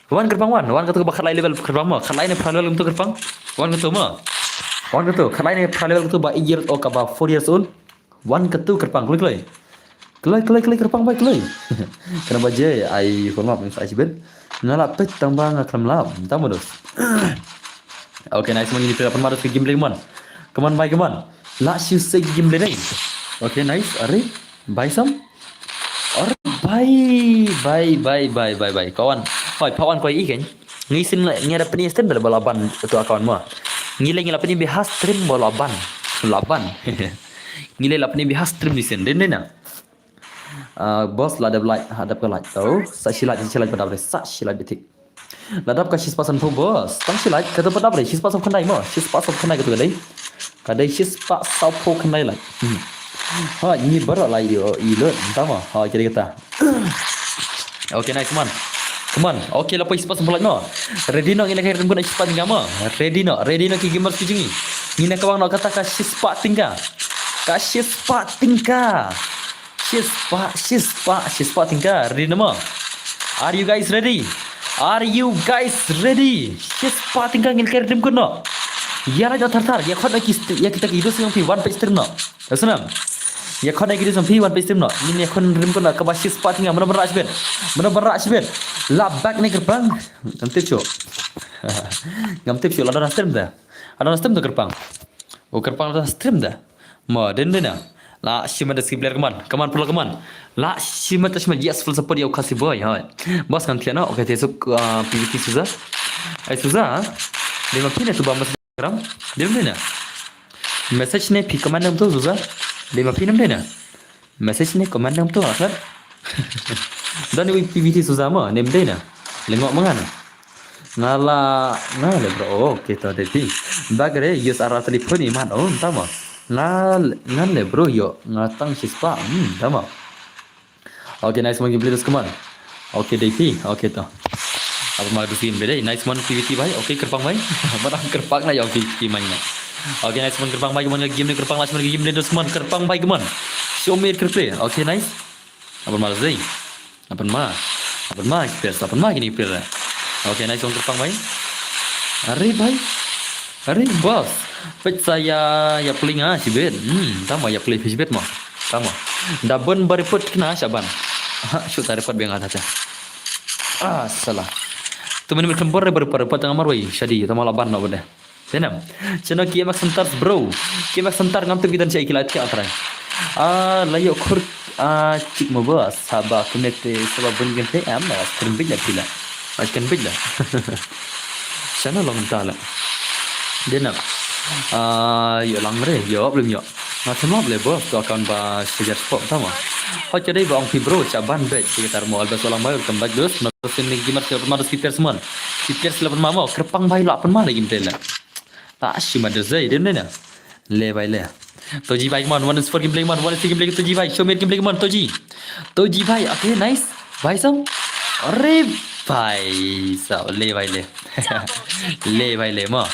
Wan kyrpang wan. Wan katu ba khatlai level kyrpang ma. Khatlai ne phra level katu kyrpang. Wan katu ma. Wan katu khatlai ne phra level katu ba eight years old ka ba four years old. Wan katu kyrpang kloi kloi. Kloi kloi kloi kyrpang bai kloi. Kena ba je ai form up sa ai sibet. Nga la pet tang ba nga khlem lap. Tang ba dos. Okay, nice man, ini player pun marus ke game play man. Come on bai, come on. La shu se game play dai. Okay, nice. Are. Bai sam. Or bai bai bai bai bai bai kawan. Hoi pawan koi iken. Ngi sin ngi ada peni stream dah bala ban tu account mo. Ngi le ngi la peni biha stream bala ban. La ban. Ngi le la peni biha stream ni sin den den na. Ah, boss la dep like, hadap ka like tau. Sa shi like, shi like pada sa shi like detik. La dap ka shispah sanphew boss. Tang shi like, katu pat dap dei, shispah saw khyndai mo. Shispah saw khyndai katu ka dei. Ka dei shispah saw phew khyndai like. Hmm. Ha, ni baroh like yo, i lut, entah mo. Ha, jadi kata. Okay, nice man. Come on. Okay, la poi shispah sanphew like mo. Ready no, ngin kai rem guna shispah tingga mo. Ready no, ready no ki gamers ki jingi. Ngin kawang no kata ka shispah tingga. Ka shispah tingga. Shispah, shispah, shispah tingga. Ready nama? Are you guys ready? Are you guys ready? Shispah tyngka ngin leit redeem code noh. Ïa leit noh thar thar. Ïa khot na ki st- ïa kita ki dos jong phi wan peit stream noh. Ïa snam. Ïa khot na ki dos jong phi wan peit stream noh. Ngin ïa khot redeem code noh kaba shispah tyngka. Mano ban rah shibit? Mano ban rah shibit? La back ne kyrpang. Ngam tip shuh. Ngam tip shuh la don stream da. Adon stream da kyrpang. O kyrpang adon stream da. Mo den den na. La shimet da skip player, come on. Come on, pula, come on. La shimet da shimet, yes, full support ïa u Khasi boy. Hai. Bos kan thiana. Okay, te suk uh, P V T Suza. Ai Suza. Dei ma phi ne tu ba message gram. Den den na. Message ne phi comment nang tu Suza. Dei ma phi nem den na. Message ne comment nang tu akar. Dan wi P V T Suza mo nem dei na. Lengok mangan. Nga la nga le bro. Oh, okay to dei phi. Bak re use ara telephone iman oh tama. Nga nga le bro yo nga tang shispah. Hmm, tama. Okay, nice one, gameplay dos, come on. Okay, dei phi. Okay to. Apa ma dos game dei. Nice one P V T bhai. Okay, kyrpang bhai. Mana kyrpang na yo P V T main na. Okay, nice one kyrpang bhai, come on, game ni kyrpang last one game ni dos, come on, kyrpang bhai, come on. Show me kyrpang. Okay, nice. Apa ma dei. Apa ma? Apa ma player? Apa ma kini player? Okay, nice one kyrpang bhai. Are bhai. Are boss. Peit sa ïa ïa pling ah shibit. Hmm, tama ïa pling shibit mo. Tama. Da bun ba report kina shaban. Ha, shoot ta report biang ta. Ah, salah. Tu mini mini kembor ba report report tang amar wei. Shadi tama la ban no bade. Tenam. Chano ki emak sentar bro. Ki emak sentar ngam tu kita sha ki la tiak trai. Ah, la yo khur ah chik mo ba saba kumete saba bun gente am na kan bij la pila. Kan bij la. Chano long ta la. Tenam. Ah, yo lang re, yo belum yo. Nga semap le bos tu account ba sejar spot tama. Hot jadi ba ong pi bro cha ban bej kita mo albas ulang mai welcome back dos. Na sin ni gamer siapa ma dos speaker semua. Speaker sila pun mama kyrpang bai la pun ma lagi mtela. Ta shi ma dos zai dem ne na. Le bai le. Toji bai come on, one is for gameplay come on, one is for gameplay Toji bai, show me gameplay come on Toji. Toji bai, okay nice. Bai sam. Are bai sam, le bai le. Le bai le ma.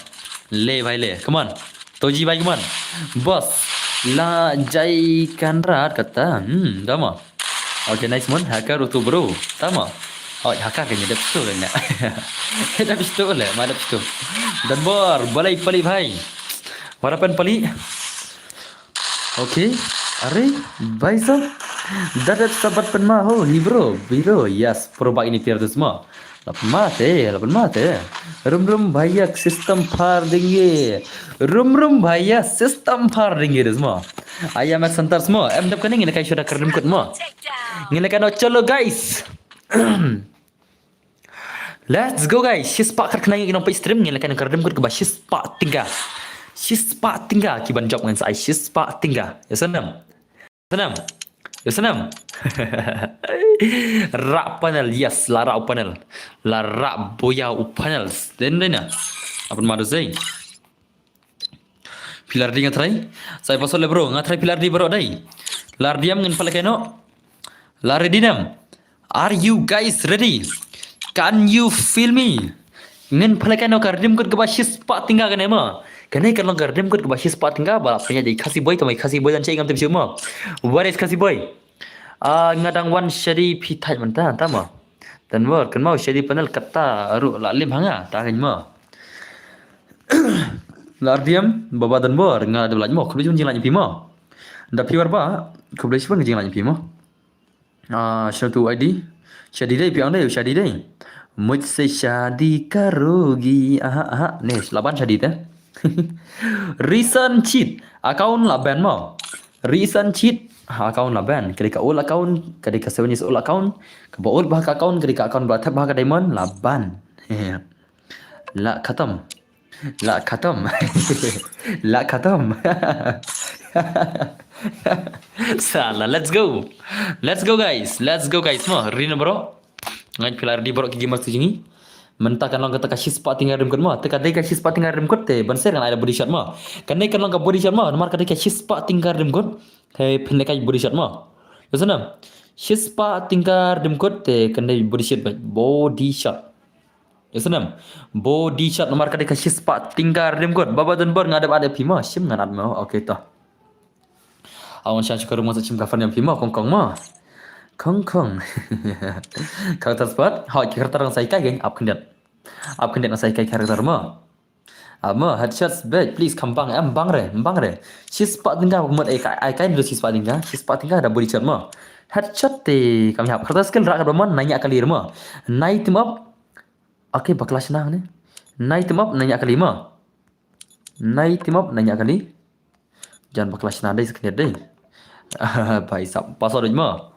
Le bai le. Come on. Toji bai come on. Boss. La jai kanrat kata. Hmm, dama. Okay, nice one. Hacker utu bro. Tama. Oh, hacker kan nyedap situ kan ya. Nyedap situ le, madap situ. Dan bor, balai pali bhai. Warapan pali. Okay. Are, bhai sab. Dadat sabat pen ma ho, hi bro, bro, yes, pro bak ini pier tu semua. Lapan mate, lapan mate. Rum rum bhaiya system par denge. Rum rum bhaiya system par denge tu semua. Aya mat santar semua. Em dap kane ngin kai shoda kerdem kut mo. Ngin kai no chalo guys. Let's go guys. Shispah kat kena ngin page stream ngin kai no kerdem kut keba shispah tingga. Shispah tingga kiban jop ngan sai shispah tingga. Ya sanam. Sanam. Ya sanam. Rak panel, yes, la rak panel. La rak boya u panel. Den den ya. Apa ma dosai? Pilar di ngatrai. Saya pasal le bro, ngatrai pilar di bro dai. Lar diam ngin pala keno. La ready nam. Are you guys ready? Can you feel me? Ngin pala keno ka redeem code kaba shispah tingga kane ma. Kane ka long ka redeem code kaba shispah tingga ba la pynjah dei Khasi boy, tamai Khasi boy dan chai ngam tip shu ma. What is Khasi boy? Ah, nga dang wan shadi phi thait mynta tama. Dan wor kan mau shadi panel kata ru la lim hanga ta kan ma. La ardiam baba dan bor nga da laj mo khublei jing laj phi ma. Da phi war ba khublei shibun jing laj phi ma. Ah, shatu I D. Shadi dei phi ang dei shadi dei. Mujhse shadi karogi. Aha aha. Ne laban shadi te. Recent cheat account la ban mo. Recent cheat account la ban. Kadei ka old account, kadei ka seven years old account. Kaba old ba ka account, kadei ka account ba thep ba ka diamond la ban. La khatam. La khatam. La khatam. Sala, let's go. Let's go guys. Let's go guys. Mo, rin bro. Ngai pilar di bro ki gamer tu jingi. Mynta kan long kata ka shispah tingga redeem code mo. Te ka dei ka shispah tingga redeem code te ban ser kan ai da body shot mo. Kan dei kan long ka body shot mo. Namar ka dei ka shispah tingga redeem code. Kai phin dei ka body shot mo. Yo sanam. Shispah tingga redeem code te kan dei body shot body shot. Yo sanam. Body shot namar ka dei ka shispah tingga redeem code. Baba dan bor nga dep ada phi mo. Shim ngan ad mo. Okay to. Awan sha shukar mo sa chim ka fan yang phi mo kong kong mo. Khong khong. Character spot. Hoi, character ngan sa hikai kein, ap khyndiat. Ap khyndiat ngan sa hikai character mo. Ap mo, headshot bad, please, kham bang, em bang re, em bang re. Shispah tyngka, mut ai kai, ai kai ni shispah tyngka, shispah tyngka da body shot mo. Headshot te, kam ïap, character skill rah katba mon, nai ñiah kali mo. Nai team up. Okay, bakla shna ne. Nai team up, nai ñiah kali mo. Nai team up, nai ñiah kali. Jan bakla shna dei, sknet dei. Bai sap, password mo.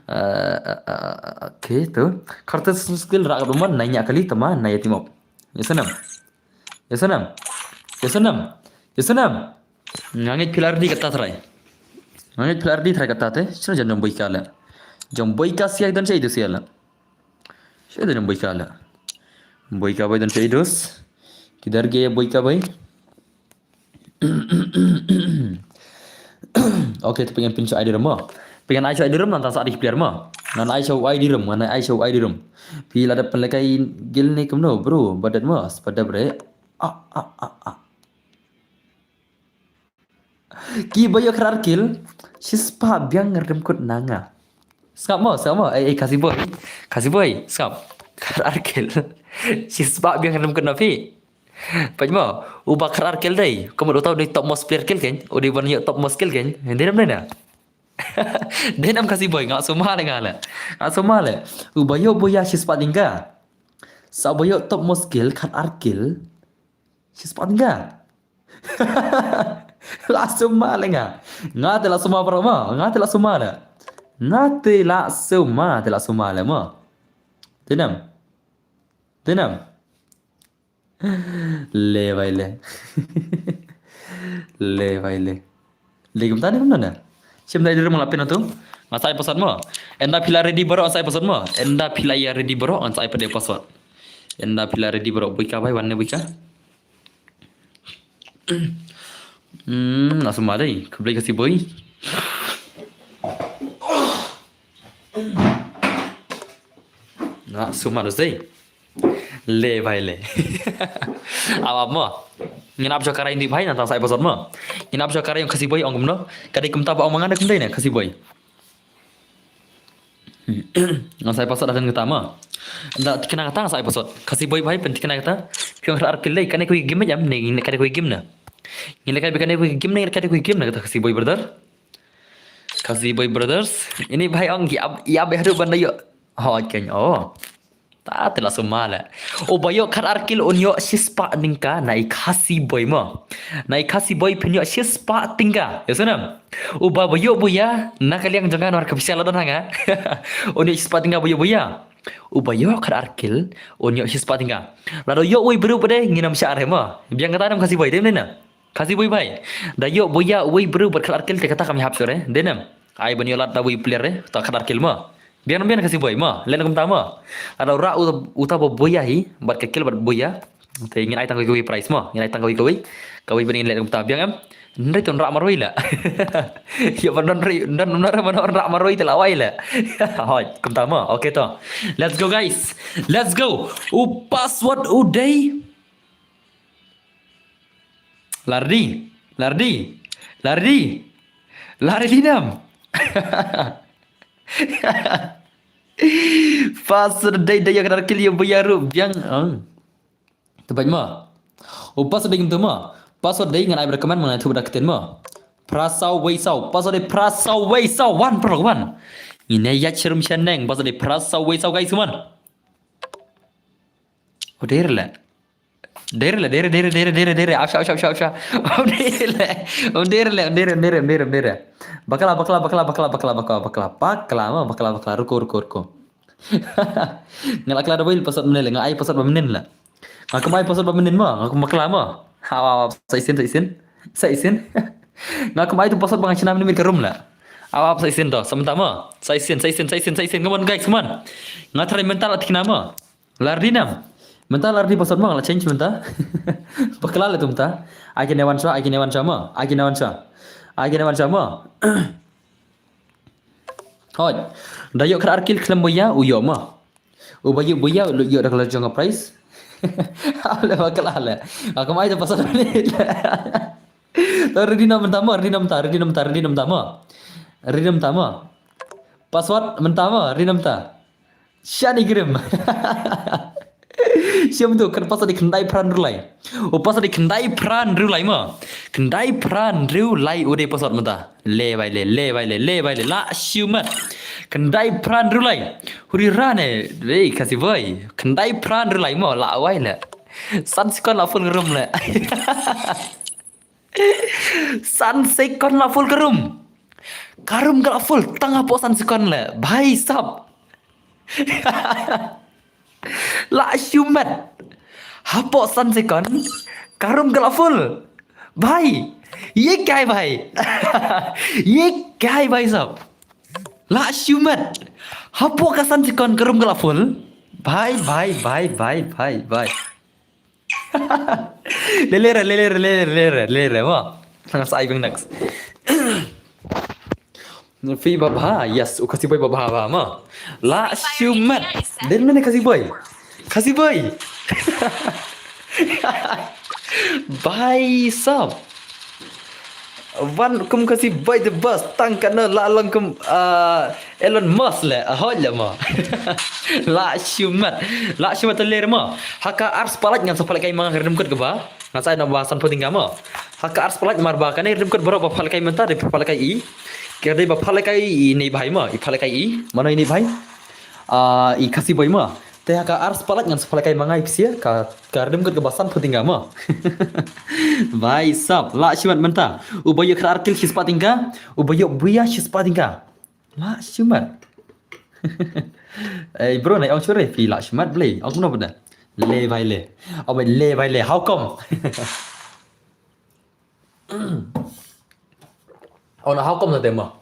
Eh, eh, eh, okay, tu. Character skill rah katba mon, nai ñiah kali, tama, nai team up. Yes, nam. Yes, nam. Yes, nam. Yes, nam. Nga ngeit phi la ready kata trai. Nga ngeit phi la ready trai kata te. Shano jan jong boika la. Jong boika sia don shai tu sia la. Shai tu jong boika la. Boika bai don shai dus. Kidar ge boika bai. Okay, te pyngan pyn sha I D room mo. Pyngan ai sha I D room nang tang sa adi player mo. Ngan ai sha I D room, ngan ai sha I D room. Phi la dep pynlekai gil ne kumno, bro. Badat mo, spadap re. Ah, ah, ah, ah. Ki ba ïoh khatar kill, shispah biang ryngkut na nga. Sngap mo, sngap mo, eh, eh, Khasi boy. Khasi boy, sngap. Khatar kill. Shispah biang ryngkut na phi. Peit mo, uba khatar kill dei. Kumut uta u dei top most player kill kein. U dei ban ïoh top most kill kein. Dei nam dei na. Dei nam Khasi boy, nga sumar le nga le. Nga sumar le. Uba ïoh boya shispah tyngka. Sa uba ïoh top most kill, khatar kill. Shispah tyngka. La sumar le nga. Nga te la sumar para mo. Nga te la sumar le. Nga te la sumar, te la sumar le mo. Dei nam. Dei nam. Le bai le. Le bai le. Le kumta ne kumta ne. Shim da I D room la pin tu. Ngan sa ai password mo. Ynda phi la ready baroh ngan sa ai password mo. Ynda phi la ïa ready baroh ngan sa ai pat de password. Ynda phi la ready baroh boika bai wan ne boika. Hmm, la sumar dei. Khublei Khasi boy. Nga sumar dei. Le bai le. Ap ap mo. Ngin ap sha ka rai ndi bai nang tang sa ai password mo. Ngin ap sha ka rai jong Khasi boy ong kumno. Ka dei kumta ba ong ma nga ne kum dei ne Khasi boy. Ngan sa ai password da kata mo. Nda tikna kata ngan sa ai password. Khasi boy bai pyntikna kata. Phi ong khatar kill dei kane kawei game jam ne kane kawei game na. Ngin leh kai ba kane kawei game ne kane kawei game na kata Khasi boy brother. Khasi boy brothers. Ini bai ong ki ab, i ab haduh ban da ïoh. Ho kein oh. Ta te la sumar le. Uba ïoh khatar kill un ïoh shispah tyngka na i Khasi boy mo. Na i Khasi boy phin ïoh shispah tyngka. Ïa sngewthuh. Uba ba ïoh boya na ka liang jong nga namar ka pisa la don ha nga. Un ïoh shispah tyngka ba ïoh boya. Uba ïoh khatar kill un ïoh shispah tyngka. Lada ïoh uwei briew pat de ngin ym shah re mo. Biang kata nam Khasi boy dei ne na. Khasi boy bai. Da ïoh boya uwei briew bad khatar kill te kata kam ïahap shuh re. Dei nam. Ai ban ïoh lad da uwei player re. Ta khatar kill mo. Biang biang Khasi boy mo. Len kumta mo. Lada u rah uta ba boya hi bad ka kill bad boya. Te ngin ai tang kawei kawei prize mo. Ngin ai tang kawei kawei. Kawei ban ngin leh kumta biang em. Nrei tun rah marwei la. Ïa ban don rei don don rah marwei te la wai la. Hoi, kumta mo. Okay to. Let's go guys. Let's go. U password u dei. Lardi, lardi, lardi, lardi nam. Password dei dei ïa khatar kill ïa boya ruh biang. Te bad mo. U password dei ngim tu mo. Password dei ngan ai recommend mo ngan tu bad ktien mo. Phra saw wei saw. Password dei phra saw wei saw. Wan bro wan. Ngin ïa ïa chirum shaneng. Password dei phra saw wei saw guys man. Oh dei re le. Dei re le, dei re, dei re, dei re, dei re, dei re. Asha, asha, asha, asha. Oh dei re le. Oh dei re le, oh dei re, oh dei re, oh dei re, oh dei re. Bakla, bakla, bakla, bakla, bakla, bakla, bakla. Bakla mo, bakla, bakla. Ruko, ruko, ruko. Nga la kla da bai password mynne le, nga ai password ba mynne le. Nga kum ai password ba mynne mo, nga kum bakla mo. Ha wa wa sa isin, sa isin. Sa isin. Nga kum ai tu password ba nga shna mynne mid ka room le. Awa sa isin to, sa mynta mo. Sa isin, sa isin, sa isin, sa isin. Come on guys, come on. Nga try mynta la tikna mo. Lardi nam. Mynta lardi password mo, la change mynta. Bakla le tu mynta. Ai kine wan sha, ai kine wan sha mo. Ai kine wan sha. Ai kine wan sha mo. Hoi. Da ïoh khatar kill khlem boya u ïoh mo. Uba ïoh boya u ïoh da ka la jong ka prize. Ale bakla le. Aku mai da password ni. Ready nam mynta mo, ready nam mynta, ready nam mynta, ready nam mynta mo. Ready nam mynta mo. Password mynta mo, ri namta. Shani grim. Siam tu kan password di khyndai phra hynriew lai. O password di khyndai phra hynriew lai mo. Khyndai phra hynriew lai u dei password mynta. Le bai le, le bai le, le bai le. La shu mat. Khyndai phra hynriew lai. Huri rane. Ei, Khasi boy. Khyndai phra hynriew lai mo. La wai le. San second la full room le. San second la full ka room. Ka room ka la full tang hapoh san second le. Bhai sab. La shu mat. Hapoh san second ka room ka la full. Bhai. Ye kai bhai. Ye kai bhai sab. La shu mat. Hapoh ka san second ka room ka la full. Bhai, bhai, bhai, bhai, bhai, bhai. Lelere, lelere, lelere, lelere, lelere, mo. Nga sa ai beng next. Phi babha, yes, u Khasi boy babha ba mo. La shu mat. Den mene Khasi boy. Khasi boy. Bhai sab. Wan kum Khasi boy the best, tang katno la long kum, ah, Elon Musk le, ah, hoi le mo. La shu mat. La shu mat le mo. Ha ka ar spalak ngan sa phalkai ma nga ka riddim kut kaba. Ngan sa ai na ba san phew tyngka mo. Ha ka ar spalak mar ba kane riddim kut baroh ba phalkai mynta, dei phalkai i. Ka dei ba phalkai i nei bhai mo, i phalkai i. Mano i nei bhai? Ah, i Khasi boy mo. Te ha ka ar spalak ngan sa phalkai ma nga i pisa ka, ka riddim kut kaba san phew tyngka mo. Bhai sab, la shu mat mynta. Uba ïoh khatar kill shi spah tyngka, uba ïoh buya shi spah tyngka. La shu mat. Ei bro, nai ong shu re phi la shu mat blei. Ong kumno bynta. Le bhai le. Ong bhai le bhai le. How come? Ong na how come na te mo.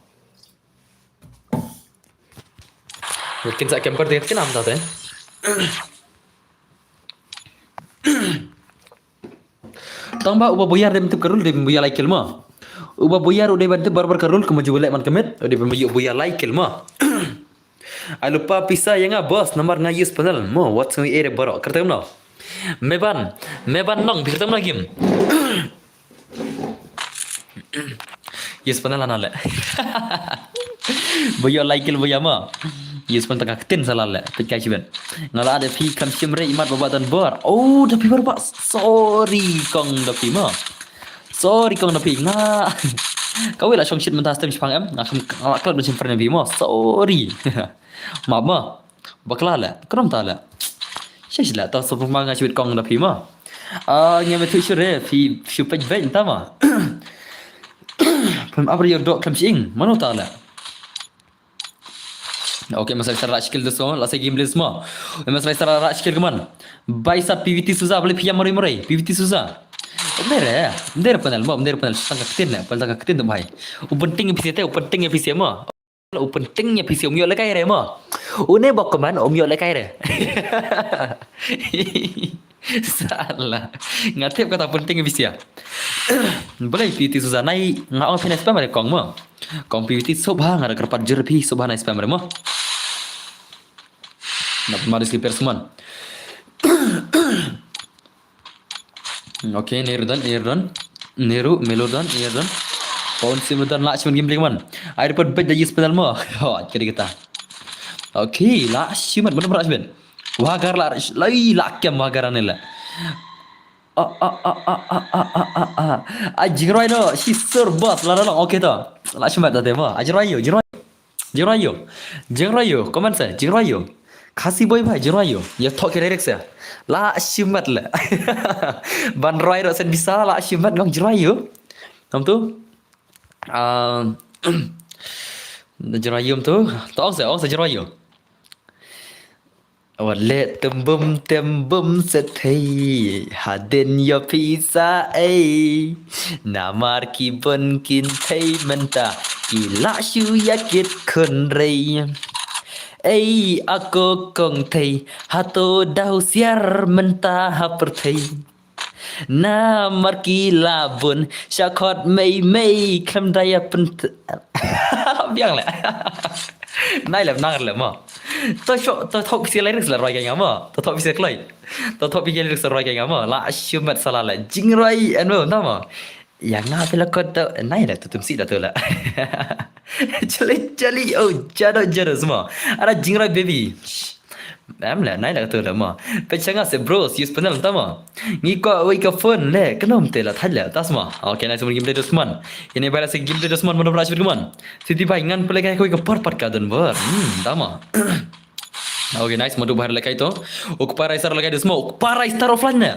Kin sa camper te kin am ta te. Tang ba uba buya dem tip ka rule dem buya lai kill mo. Uba buya u dei ban tip barbar ka rule kumba ju leh man ka met, u dei ban buya lai kill mo. Ai lypa pisa ïa nga boss, namar nga use panel mo, wat sngew ïa re baroh. Kyrteng no. Meban, Meban Nong, phi kyrteng no game. Use panel lane le. Ba ïoh lai kill ba ïa mo. Use panel tang ka ktien sa la le. Peit kai shibit. Nga la da phi kham shim re imat ba ba don bor. Oh, da phi bor ba. Sorry kong da phi mo. Sorry kong da phi nga. Kawei la shong shit mynta stem shipang em. Nga kham nga la klap da shim friend phi mo. Sorry. Map mo. Bakla le, krum ta le. Shish le, ta sop ma nga shwit kong da phi ma. Ah, ngi me tu shure, phi, phi pej bej ta ma. Pem abri yo dok klem shing, mano ta le. Okay, masai sara shikil de so, la se game list ma. Masai sara shikil keman. Bai sa P V T Suza, beli phi ya mari mari, P V T Suza. Mdere, mdere panel ma, mdere panel, tang ka ketin ne, panel tang ka ketin tu bai. U penting phi te, u penting phi ma. U penting ïa phi sha um ïoh lehkai re mo. Une bok keman um ïoh lehkai re. Salah. Nga tip kata penting ïa phi sha. Boleh P V T Suza nai nga ong phi nai spam re kong mo. Kong P V T sob ha nga da kyrpad jur phi sob ha nai spam re mo. Nap ma di slipper seman. Okay, Neru dan, Neru dan. Neru, Melo dan, Neru dan. Paun Sim dan la shiman game man. Ai report bed da yis pedal mo. Ho, kiri kita. Okay, la shiman benar benar shiman. Wagar la lai la kem wagar ne la. Ah ah ah ah ah ah ah ah. Ajroi no, si sur boss la la. Okay to. La shiman da demo. Ajroi yo, Ajroi. Jingroi yo. Jingroi yo. Comment se. Jingroi yo. Khasi boy bhai, jingroi yo. Ya thok kira rek se. La shimat le. Ban roi ro sen bisa la shimat ngong jingroi yo. Nam tu. Ah, jingroi yo tu. To ong se, ong se jingroi yo. Wat leh tembum tembum sethei hadien ïa pisa ei. Namar ki bun kin thei mynta ki la shu ïa kit khun rei. Ei ako kong thei hato daw siar mynta ha pyrthei. Namar ki la bun sha khot mei mei khlem da ïa pynt. Biang le. Nai le nang le mo. To sho to thok pisa lyrics la roi ka nga mo. To thok pisa kloi. To thok pisa lyrics la roi ka nga mo. La shimat sala le. Jingroi en mo na mo. Ïa nga phi la kot to, nai la tu tum si da tu la. Jali jali, oh, jado jado semua. Ada jingrai baby. Em la, nai la tu la mo. Pechanga se bros, use panel tama. Ngi ko wei ka phone le, kano mte la thad la, tas mo. Okay, nice one, game de Dusman. Ini bala se game de Dusman, mana bra shibit man. Siti bai ngan pele kai ko ka por pat ka don bor. Hmm, tama. Okay, nice, madu bahar lekai to. Ukpa Raistar lekai Dusmo, ukpa Raistar offline ne.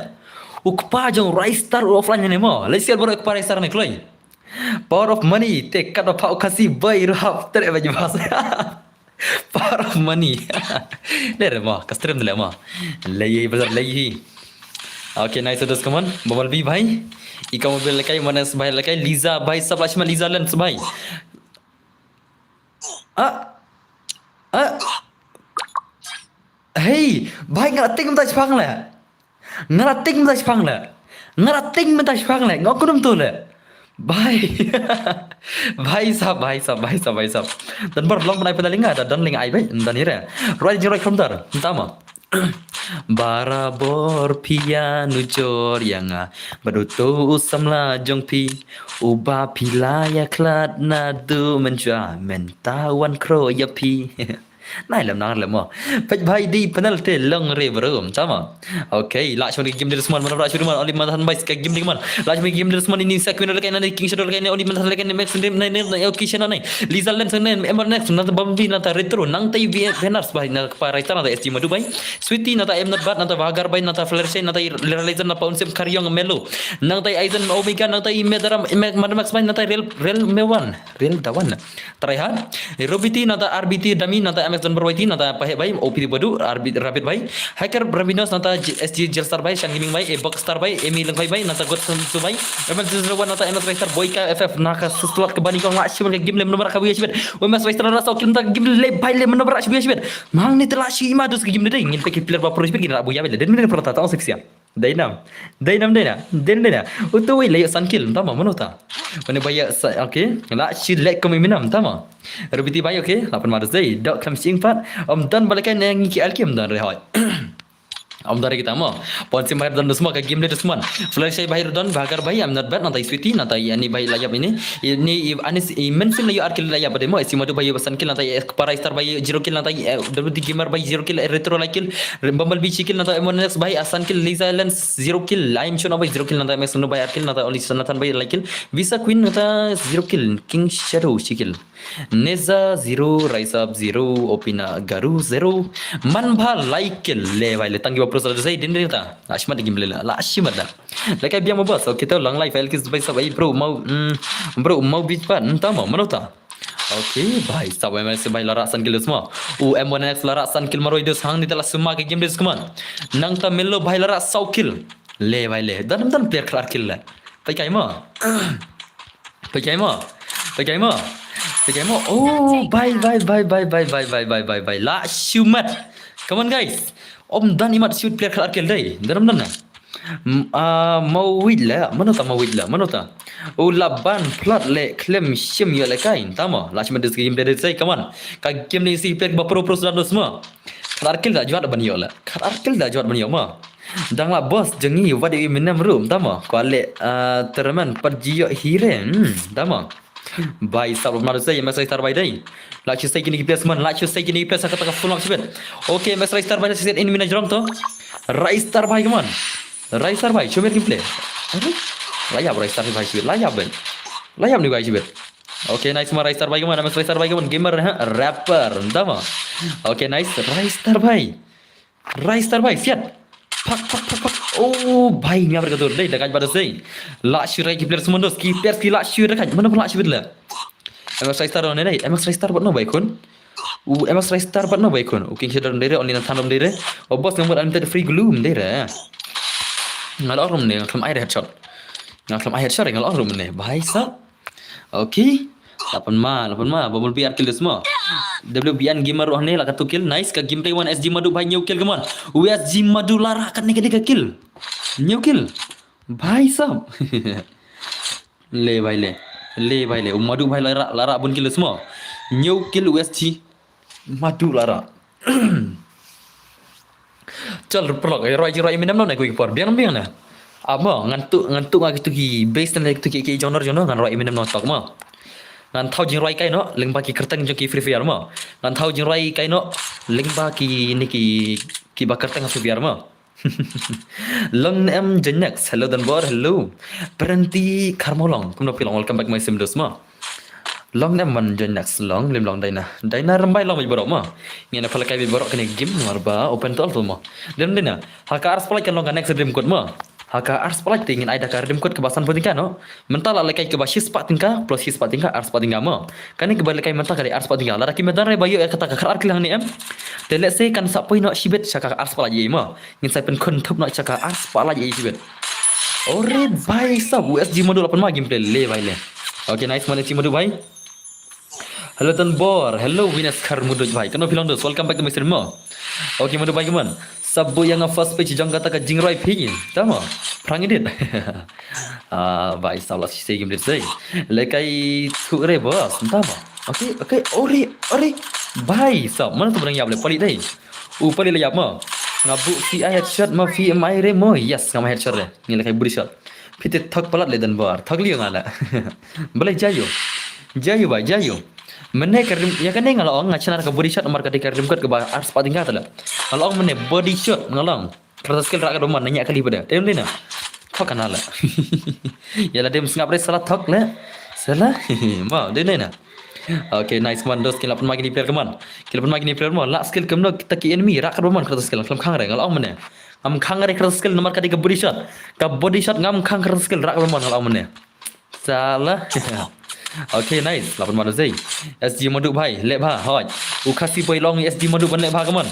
Ukpa jong Raistar offline ne mo. Let's see bro ukpa Raistar ne kloi. Power of money, te kat ba pau kasi bai ruhap ter ba jebas. Power of money. Dere mo, ka stream dele mo. Lei bazar lei. Okay, nice, terus come on. Bumblebee bhai. Ika mobil lekai, Manas bhai lekai, Liza bhai, sab Lashma Liza Lens bhai. Ah. Ah. Hey, bhai, nga la ting mynta shipang le. Nga la ting mynta shipang le. Nga la ting mynta shipang le. Nga kunum tu le. Bhai. Bhai sab, bhai sab, bhai sab, bhai sab. Dan bar long bnai pynda linga, da dan linga ai bai, dan ira. Roi jing roi khamdar, entama. Barabor phi ïa nujor ïa nga bad uto u samla jong phi, uba phi la ïa khlad naduh mynshwa, mynta wan khro ïa phi. Nai lem nang lem mo. Peit bhai di panel te long re bro, tama. Okay, la shon game de Dusman, mana bra shon man, oli man bai ka game de man. La shon game de Dusman ini sa kwin lekai na King Shadow lekai na oli man lekai na Max nai nai, okay, shana nai. Liza Lens nai, Ember Next, nata Bambi, nata Retro, nang tai Venus bai, nata pa Raistar, nata S T Madu bai. Sweetie, nata M Not Bad, nata Vagar bai, nata Flare Shine, nata Lera Legend, nata Paunsim Karyong Melo. Nang tai Aizen Omega, nang tai Medara, Mad Max bai, nata Real, Real Mewan, Real Dawan. Try hard. Robiti, nata R B T Dami, nata M X Don Barwaiti, nata Pahe bai, O P Badu, R B Rabbit bai. Hacker Rabinos, nata J-, S G Jelstar bai, Shan Gaming bai, A Box Star bai, Emi Lengbai bai, nata God Sansu bai. Evan Zero One, nata M S Raistar, Boyka F F, naka sesuat ke bani kong la shim ke game le menobrak ka buya shibet. M S Raistar rasa okil nata game le bai le menobrak buya shibet. Mang ni telah shi ima dus ke game le dai. Ngin pekit player ba pro shibet, ngin rak buya bele. Dan mene pro ta ta ong sipsia. Dainam. Dainam, dainam. Dainam, dainam. Utu wei le san kill, tama, mano ta. Mane baya sa, okay. La shi le komi minam, tama. Robiti bai, okay. Lapan madus dai. Dok kam sing pat. Om don balakai ne ngi ki alkim don rehoi. Om dari kita mo. Pon sim bahir don Dusman ka game de Dusman. Flash bahir don Bagar bai, I'm not bad, nata Sweetie, nata ani bai layap ini. Ini i-, anis i mensim la yu arkil layap ade mo. Isi madu bai basan kill, nata Parai Star bai zero kill, nata W D Gamer bai zero kill, Retro la kill, Bumblebee shi kill, nata Emonex bai asan kill, Liza Lens zero kill, I am Shona bai zero kill, nata M X Nuno bai ar kill, nata Oli Nathan bai la kill, Visa Queen nata zero kill, King Shadow shi kill. Neza zero, Rise Up zero, Opina Garu zero. Man ba lai kill le bai le tang ki ba pro sa da sai din din ta. La shimat da game le la. La shimat da. La kai biang ma boss. Okay, to lang live L K bai sa bai bro mau, mm, bro mau bit pan. Entah mau, mana ta? Okay, bai sa bai mai sa bai la rasan kill semua. U M one X la rasan kill maroi dus hang ni telah semua ke game dus keman. Nang ta melo bai la ras sau kill. Le bai le. Dan dan player kelar kill le. Pai kai ma. Pejai mo. Pejai mo. Pejai mo. Oh, bye, bye, bye. La shumat. Come on, guys. Om dan imat shoot player khat arkel dai. Dalam dan na. M-, ah, mau wait la. Mano ta mau wait la. Mano ta. Oh, laban plat le klem shim yo le kai. Tama. La shumat this game dai sai. Come on. Ka game ni si player ba pro pro sudah dos mo. Khat arkel da juat ban yo la. Khat arkel da juat ban yo mo. Dang la boss jong ngi wat i minam room tama. Kwale, ah, terman pat jiyo hire. Hmm, tama. Bai sab ma sai M X Star bai dai. La chu sai kini place man, la chu sai kini place ka ta ka full up sibet. Okay, M X Star bai sai in mina jrong to. Rai Star bai, come on. Rai Star bai, show me gameplay. Aduh. Layap Rai Star bai sibet. Layap ben. Layap ni bai sibet. Okay, nice ma Rai Star bai, come on. M X Rai Star bai, come on. Gamer ha, rapper. Tama. Okay, nice. Rai Star bai. Rai Star bai, siat. Pak, pak, pak, pak. Oh, bai, ngi abar katur. Dai, da kaj bada sei. La shu rai ki player semua dos. Ki player ki la shu rai kaj. Mana pun la shu bit la. M X Rai Star ne dai. M X Rai Star buat no bai kun. U M X Rai Star buat no bai kun. U King Shadow dai re, only na thanom dai re. O boss ngam buat unlimited free glue dai re. Ngal orum ne, ngam ai headshot. Ngam ai headshot, ngal orum ne. Bai sa. Okay. Lapan ma, lapan ma, Bumblebee ar kill semua. W B N Gamer roh ne la katu kill. Nice ka gameplay one S G Madu bai new kill keman. U S G Madu lara kat ne ka kill. New kill. Bai sab. Le bai le. Le bai le. U Madu bai lara, lara bun kill semua. New kill U S G Madu lara. Chal perlok, eh, roi ji roi minam no ne kui por. Biang biang ne. Ap mo, ngan tuh, ngan tuh nga kitu ki base ne kitu ki, ki genre, genre, ngan rwai Eminem noh tok mo. Ngan thaw jingrwai kai noh lyngba ki kyrteng jong ki Free Fire mo. Ngan thaw jingrwai kai noh lyngba kine ki, kiba kyrteng Free Fire mo. Long ne em Janex, hello Donbor, hello. Parenti Kharmolong, kumno phi long, welcome back my sim dos mo. Long ne em man Janex, long, lim long Daina. Daina Rymbai long bad baroh mo. Ngin ïa peit kai bad baroh kane game namar ba open to all to mo. Dei ne em Daina, ha ka arspah lait kan long ka next redeem code mo. Ha ka arspah lait te ngin ai da ka redeem code kaba sanphew tyngka noh. Mynta la lehkai kaba shispah tyngka plus shispah tyngka, arspah tyngka mo. Kane kaba lehkai mynta ka dei arspah tyngka. Lada ki mynta re ba ïoh ïa kata ka khatar kill hangne em. Te lehse kan sa poi noh shibit sha ka arspah lait ei mo. Ngin sa pynkhun thup noh sha ka arspah lait ei shibit. Ore bhai sab, U S G Madu la pynma gameplay, le bhai le. Okay, nice man, U S G Madu bhai. Hello Donbor, hello Venus Kharmuduj bhai. Kano phi long dos, welcome back to my stream mo. Okay Madu bhai, come on. Sabo ïa nga first page jong kata ka jingrwai phi. Tama. Phrang edit. Ah, bhai sab, la shisha game edit sei. Lehkai thuh re boss. Tama. Okay, okay. Ore, ore. Bhai sab, mana tu barang ïap le pali dei. U pali la ïap mo. Nga buh phi ai headshot ma phi em ai re mo. Yes, ngam ai headshot re. Ngi lehkai body shot. Phi te thok palat le Donbor. Thok liang nga la. Balei jaïo. Jaïo bhai, jaïo. Mynne ka redeem, ïa kane nga la ong nga shna ka body shot namar ka dei ka redeem code kaba arspah tyngka te la. Nga la ong mynne body shot nga la ong. Kratos skill rah ka doman nanya kali pada. Em dei na. Thok kana la. Ïa la dem sngap re sala thok le. Sala. Mo, dei na. Okay, nice man dos, ki la pynma kine player ka man. Ki la pynma kine player mo. La skill kumno kita ki enemy rah ka doman Kratos skill. Khlem khang re nga la ong mynne. Ngam khang re Kratos skill namar ka dei ka body shot. Ka body shot ngam khang Kratos skill rah ka doman nga la ong mynne. Sala. Okay, nice. La pynma dos ei. S G Madu bhai, leh bha, hoi. U Khasi boy la ong S G Madu ban leh bha ka man.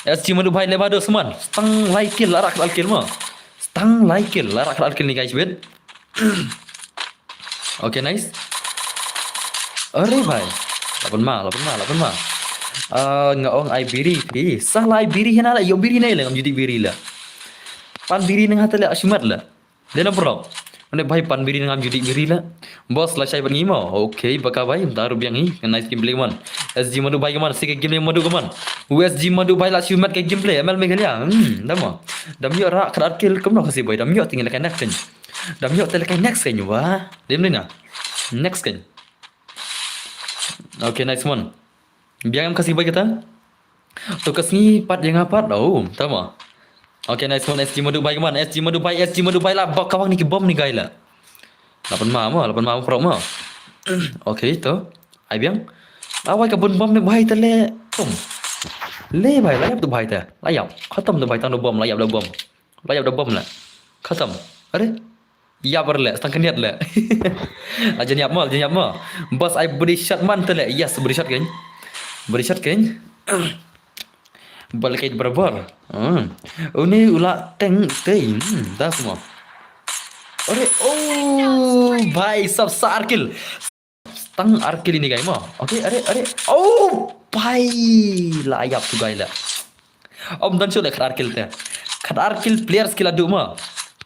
S G Madu bhai leh bha dos man. Stang lai kill, la rah ka kill mo. Stang lai kill, la rah ka kill ni guys, wait. Okay, nice. Are bhai. La pynma, la pynma, la pynma. Ah, nga ong ai biri phi. Sala ai biri hina la, ïoh biri ne le, ngam ju dih biri la. Pan biri nang hata le, ashimat la. Dei na bro. Ane bhai pan biri ngam ju dih biri la. Boss la shai bad ngi mo. Okay, baka bhai, daru biang hi. Nice gameplay man. S G Madu bhai ka man, sik gameplay Madu ka man. U S G Madu bhai la shu mat ka gameplay. M L Meghalaya. Hmm, dam mo. Dam ïoh rah khatar kill kumno Khasi boy. Dam ïoh te ngi lehkai next kan. Dam ïoh te lehkai next kan wa. Dei na. Next kan. Okay, nice man. Biang em Khasi boy kata. To ka sngi pat ïa nga pat. Oh, tama. Okay, nice one, S G Madu bhai ka man, S G Madu bhai, S G Madu bhai la bak kawang ni ki bom ni guy la. La pynma mo, la pynma mo pro mo. Okay, to. Ai biang. Awai ka bun bom ni bhai te le. Bom. Le bhai, la ïap tu bhai te. La ïap. Khatam tu bhai tang tu bom, la ïap da bom. La ïap da bom la. Khatam. Are? Ïap re le, stang kniat le. La jan ïap mo, la jan ïap mo. Boss ai body shot man te le. Yes, body shot kein. Body shot kein. Bal kein barabar. Hmm. Uni ula teng tei. Hmm, das mo. Are, oh, bhai sab sa ar kill. Stang ar kill ini guy mo. Okay, are, are. Oh, bhai. La ïap tu guy la. Om don shuh le khatar kill te. Khatar kill player skill adu mo.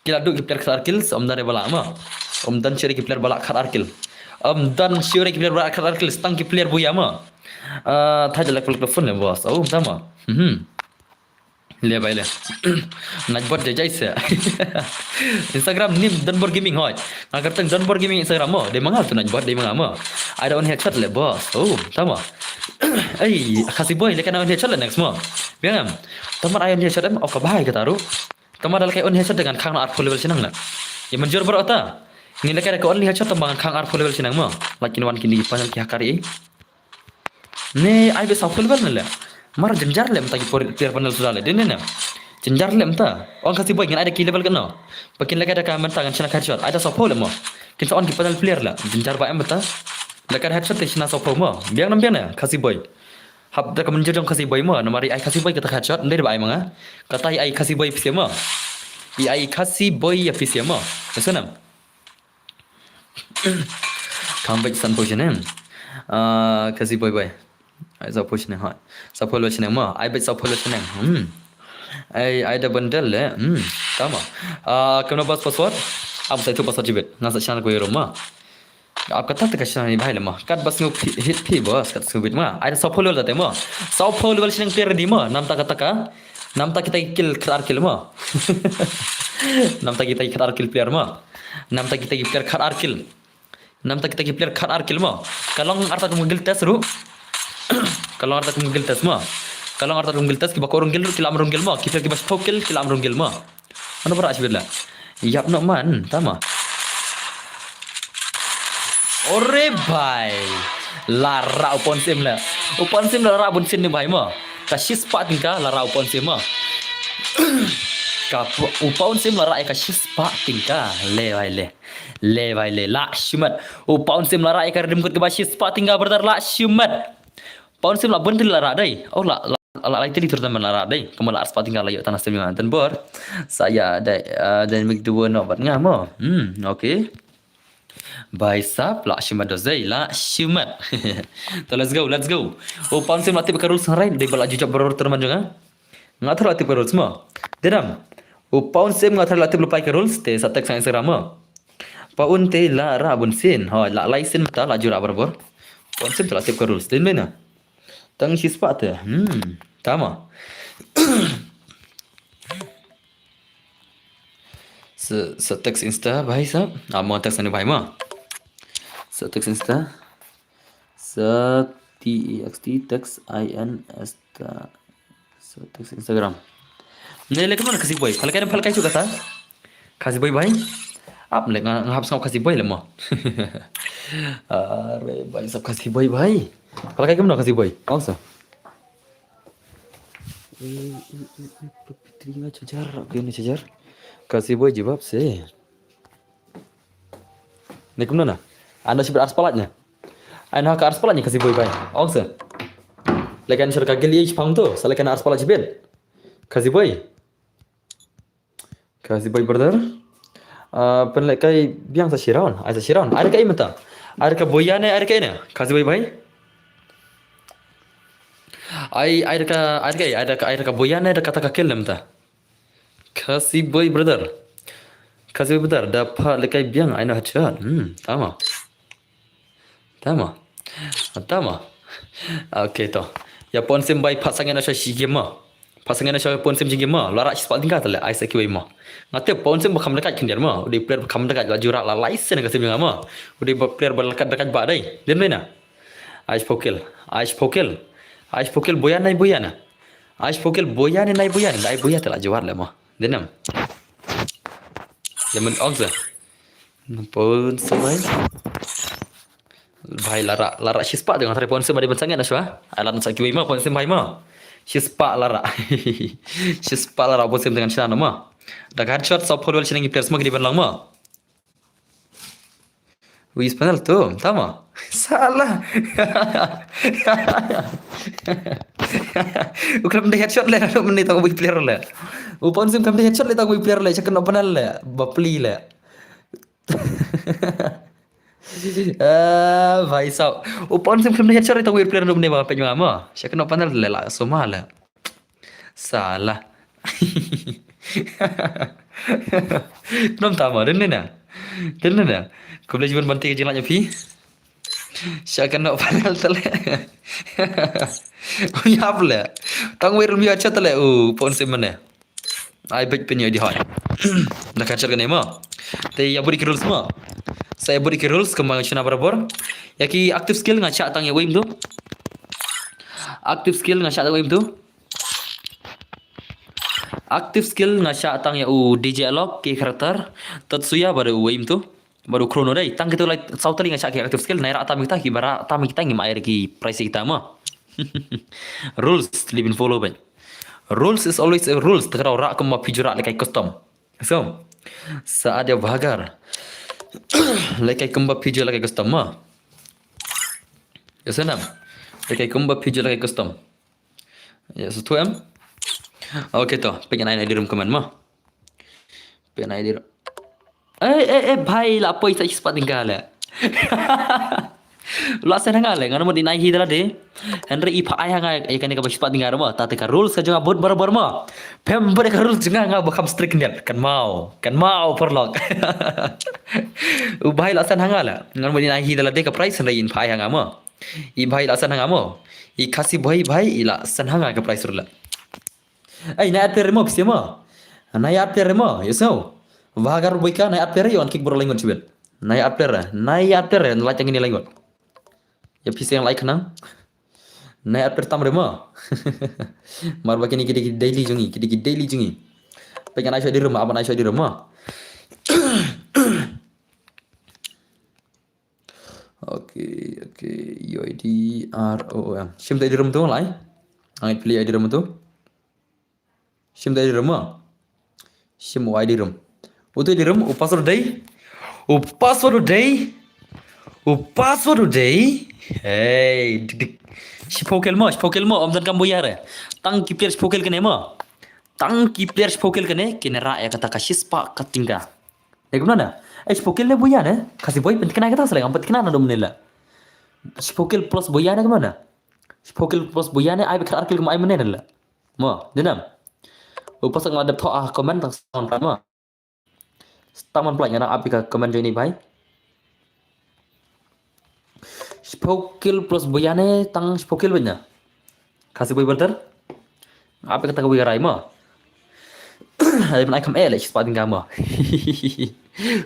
Kill adu ki player khatar kill, om don re bala mo. Om don shuh re ki player bala khatar kill. Om don shuh re ki player bala khatar kill, stang ki player buya mo. Ah, thaja lek phone le boss. Oh, tama. Mhm. Le bai le. Nightbot jai jai se. Instagram nim Donbor Gaming hoi. Nga kyrteng Donbor Gaming Instagram mo. Dei ma nga tu Nightbot, dei ma nga mo. Ai da on headshot le boss. Oh, tama. Ei, Khasi boy le kana on headshot le next mo. Biang em. Tama ai on headshot em, oh ka bhai kata ru. Tama da le kai on headshot dengan khang na arphew level shinang na. Ïa manjur bro ta. Ngi le kai da ka on headshot tama khang arphew level shinang mo. Lakin wan kini panel ki hakari. Ne ai be saw full level ne le. Mar jynjar le mynta ki por player panel suda le. Dei ne ne. Jynjar le mynta. Ong Khasi boy ngin ai da ki level kano. Ba kin lehkai da ka mynta ngan shna ka headshot. Ai da saw full le mo. Kin sa on ki panel player le. Jynjar ba em mynta. Lehkai da headshot te shna saw full mo. Biang nam biang ne Khasi boy. Hap da ka mynjur jong Khasi boy mo. Namar i ai Khasi boy kata ka headshot. Ndei ba ai ma nga. Kata i ai Khasi boy phi mo. I ai Khasi boy ïa phi mo. Ïa sanam. Khang beit sanphew shaneng. Ah, Khasi boy boy. Ai sanphew shaneng hoi. Sanphew level shaneng mo. Ai beit sanphew level shaneng. Hmm. Ai, ai da bundle le. Hmm. Tama. Ah, kumno bas password? Am sai tu password jibit. Nga sa shan ko rum ma. Ap kata te ka shan ni bhai le ma. Kat bas ngu phi, hit phi bas kat sngu bit ma. Ai da sanphew level ta te ma. Sanphew level shaneng te ready ma. Nam taka taka. Namta kita ki kill khat ar kill mo. Namta kita ki khat ar kill player mo. Namta kita ki player khat ar kill. Namta kita ki player khat ar kill mo. Ka long arta kum kill test ruh. Ka long arta kum kill test mo. Ka long arta kum kill test, kiba kwah rung kill ruh ki la ym rung kill mo. Ki player kiba shiphew kill ki la ym rung kill mo. Mano ba rah shibit la. Ïap noh man, tama. Ore bhai. La rah u Pawan Syiem la. U Pawan Syiem la rah bun sien ne bhai mo. Ka shispah tyngka la rah u Pawan Syiem mo. Ka pu-, u Pawan Syiem la rah ïa ka shispah tyngka. Le bhai le. Le bhai le. La shimet. U Pawan Syiem la rah ïa ka redeem code kaba shispah tyngka brother, la shimet. Pawan Syiem la bun tylli la rah dei. Oh la, la, la, la lai tylli tur tang ban la rah dei. Kumba la arspah tyngka la ïoh tang na stream nga. Tang bor. Sa ïa dei, ah, dei mik dua noh bad nga mo. Hmm, okay. Bhai sab, la shimet doh zei, la shimet. To, let's go, let's go. U Pawan Syiem la tip ka rules hynrei, dei ba la ju jop barabor tur man jong nga. Nga tharai la tip ka rules mo. Dei dam. U Pawan Syiem nga tharai la tip lypa ïa ka rules, te sa text ha Instagram mo. Pawan te la rah bun sien. Ho, la lai sien mynta la ju rah barabor. Pawan Syiem te la tip ka rules. Dei mynta. Tang shispah te. Hmm. Tama. Sa, sa text Insta bhai sa. Ah, mo text ani bhai mo. Sa text Insta. Sa T E X T text I N Insta. Sa text Instagram. Ne le kumno Khasi boy. Phalkai phalkai shu kata. Khasi boy bhai. Ap le nga, nga hap sngap Khasi boy le mo. Are bhai sab Khasi boy bhai. Phalkai kumno Khasi boy. Ong sa. Eh, eh, eh, eh, Fitri nga charger, okay, ni charger. Khasi boy jawab se. Ni kumno na? Anda shibit arspah lait na. Ai na ka arspah lait ni Khasi boy bhai. Ong se. Lekan shar ka gili ish pang tu. Sa lekan arspah lait shibit. Khasi boy. Khasi boy brother. Ah, pynlehkai biang sa shi round. Ai sa shi round. Ai ka i mynta. Ai ka boyan ne, ai ka i ne. Khasi boy bhai. Ai, ai ka, ai ka, ai ka, ai ka boyan ne da kata ka kill mynta. Khasi boy brother. Khasi boy brother. Da pha lehkai biang ai na headshot. Hmm, tama. Tama. Tama. Okay to. Ïa Pawan Syiem bhai, pha sangeh na sha shi game ma. Pha sangeh na sha Pawan Syiem shi game ma. La rah shispah tyngka tale, ai sa kiwei ma. Nga tip Pawan Syiem ba kham dakaid khyndiat ma. U dei player ba kham dakaid, la ju rah la lai sien ka sim jong nga ma. U dei ba player ba la dakaid ba dei. Dei mynta na. Ai shiphew kill. Ai shiphew kill. Ai shiphew kill boyan nai boyan na. Ai shiphew kill boyan nai boyan. Ai boyan te la ju wad le ma. Dei nam. Lemon ong sa. Pawan Syiem bhai. Bhai la rah, la rah shispah te nga tharai Pawan Syiem ba dei ban sangeh na shuwa. Ai la sa kiwei ma Pawan Syiem bhai ma. Shispah la rah. Shispah la rah Pawan Syiem te ngan shna na ma. Da ka headshot sa pholwel shineng ki players ma ki dei ban long ma. Wis panel tu, tama. Salah. U khlem dei headshot le, khlem dei tang wei player le. U Pawan Syiem khlem dei headshot le tang wei player le, sha kynnoh panel le, bapli le. Ah, bhai sab. U Pawan Syiem khlem dei headshot le tang wei player le, ne ba pej ma ma. Sha kynnoh panel le la, suma le. Salah. Nom tama, dei ne na. Dei ne na. Khublei shibun Bante ka jinglait ïa phi. Sha kynnoh panel tale. Ïap le. Tang wei rem ïa cha tale. U Pawan Syiem mane. Ai bej pyn ïa di hoi. Na ka char kane ma. Te ïa bud ki rules ma. Sa ïa bud ki rules kumba nga shna barabor. Ïa ki active skill nga shah tang ïa wei mynta. Active skill nga shah tang ïa wei mynta. Active skill nga shah tang ïa u D J Alok, ki character, Tetsuya bad u wei mynta. Bad u Chrono dei, tang kito lai saw tylli nga shah ki active skill, nai rah tam kita ki ba rah tam kita ngim ai ki prize kita ma. Rules, te dei ban follow bad. Rules is always a rules, te ka rah kumba phi ju rah lehkai custom. So, sa ade bhagar. Lehkai kumba phi ju lehkai custom ma. Ka sa nam. Lehkai kumba phi ju lehkai custom. Ïa, sa tu em. Okay to, pynai nai di room comment ma. Pynai di room. Eh, eh, eh, bhai, la poi sa shispah tyngka le. La sen hanga le, ngan mut dei nai hi da lade. Hynrei i pha ai hanga, ïa kane kaba shispah tyngka ma, ta te ka rules ka jong nga bud barabor ma. Phem bud ka rules jong nga ba kham strict niat, kan mau, kan mau paralok. U bhai la sen hanga le, ngan mut dei nai hi da lade ka prize hynrei i pha ai hanga ma. I bhai la san hanga mo. I Khasi bhai bhai i la san hanga ka prize ruh la. Ei, nai at player mo, phi sngewma. Nai at player mo, ïa sngew. Vagar boika, nai at player, ïa wan kick bro lai ngut shibit. Nai at player, nai at player, nai at player. Ïa phi sngewlai khnang. Nai at player tam re mo. Mar ba kine ki dei ki daily jong ngi, ki dei ki daily jong ngi. Peit ngan ai shot di room, ap ngan ai shot di room mo. Okay, okay. U I D R O O M. Shim da i di room tu lai. Ai pli i di room tu. Shim da i di room mo. Shim u i di room. Utu i di room, u password u dei. U password u dei. U password u dei. Hey, dik dik. Shiphew kill mo, shiphew kill mo, ym donkam buya re. Tang ki player shiphew kill kane mo. Tang ki player shiphew kill kane, kine rah ïa kata ka shispah ka tyngka. Ïa kumno na? Eh, shiphew kill ne buya ne? Khasi boi pynthikna ïa kata sa lei, ngam pynthikna na dum ne la. Shiphew kill plus buya ne kumno na? Shiphew kill plus buya ne, ai beit khatar kill kum ai mynne ne la. Mo, dei nam. U pasal nga dep thoh ah comment tang sa man plat mo. Tang man plat nga dang ap ïa ka comment jong ini bhai. Shiphew kill plus buya ne tang shiphew kill beit na. Khasi boi balter. Ap ïa kata ka boi ka rai mo. Ai ban ai kham eh leh shispah tyngka mo.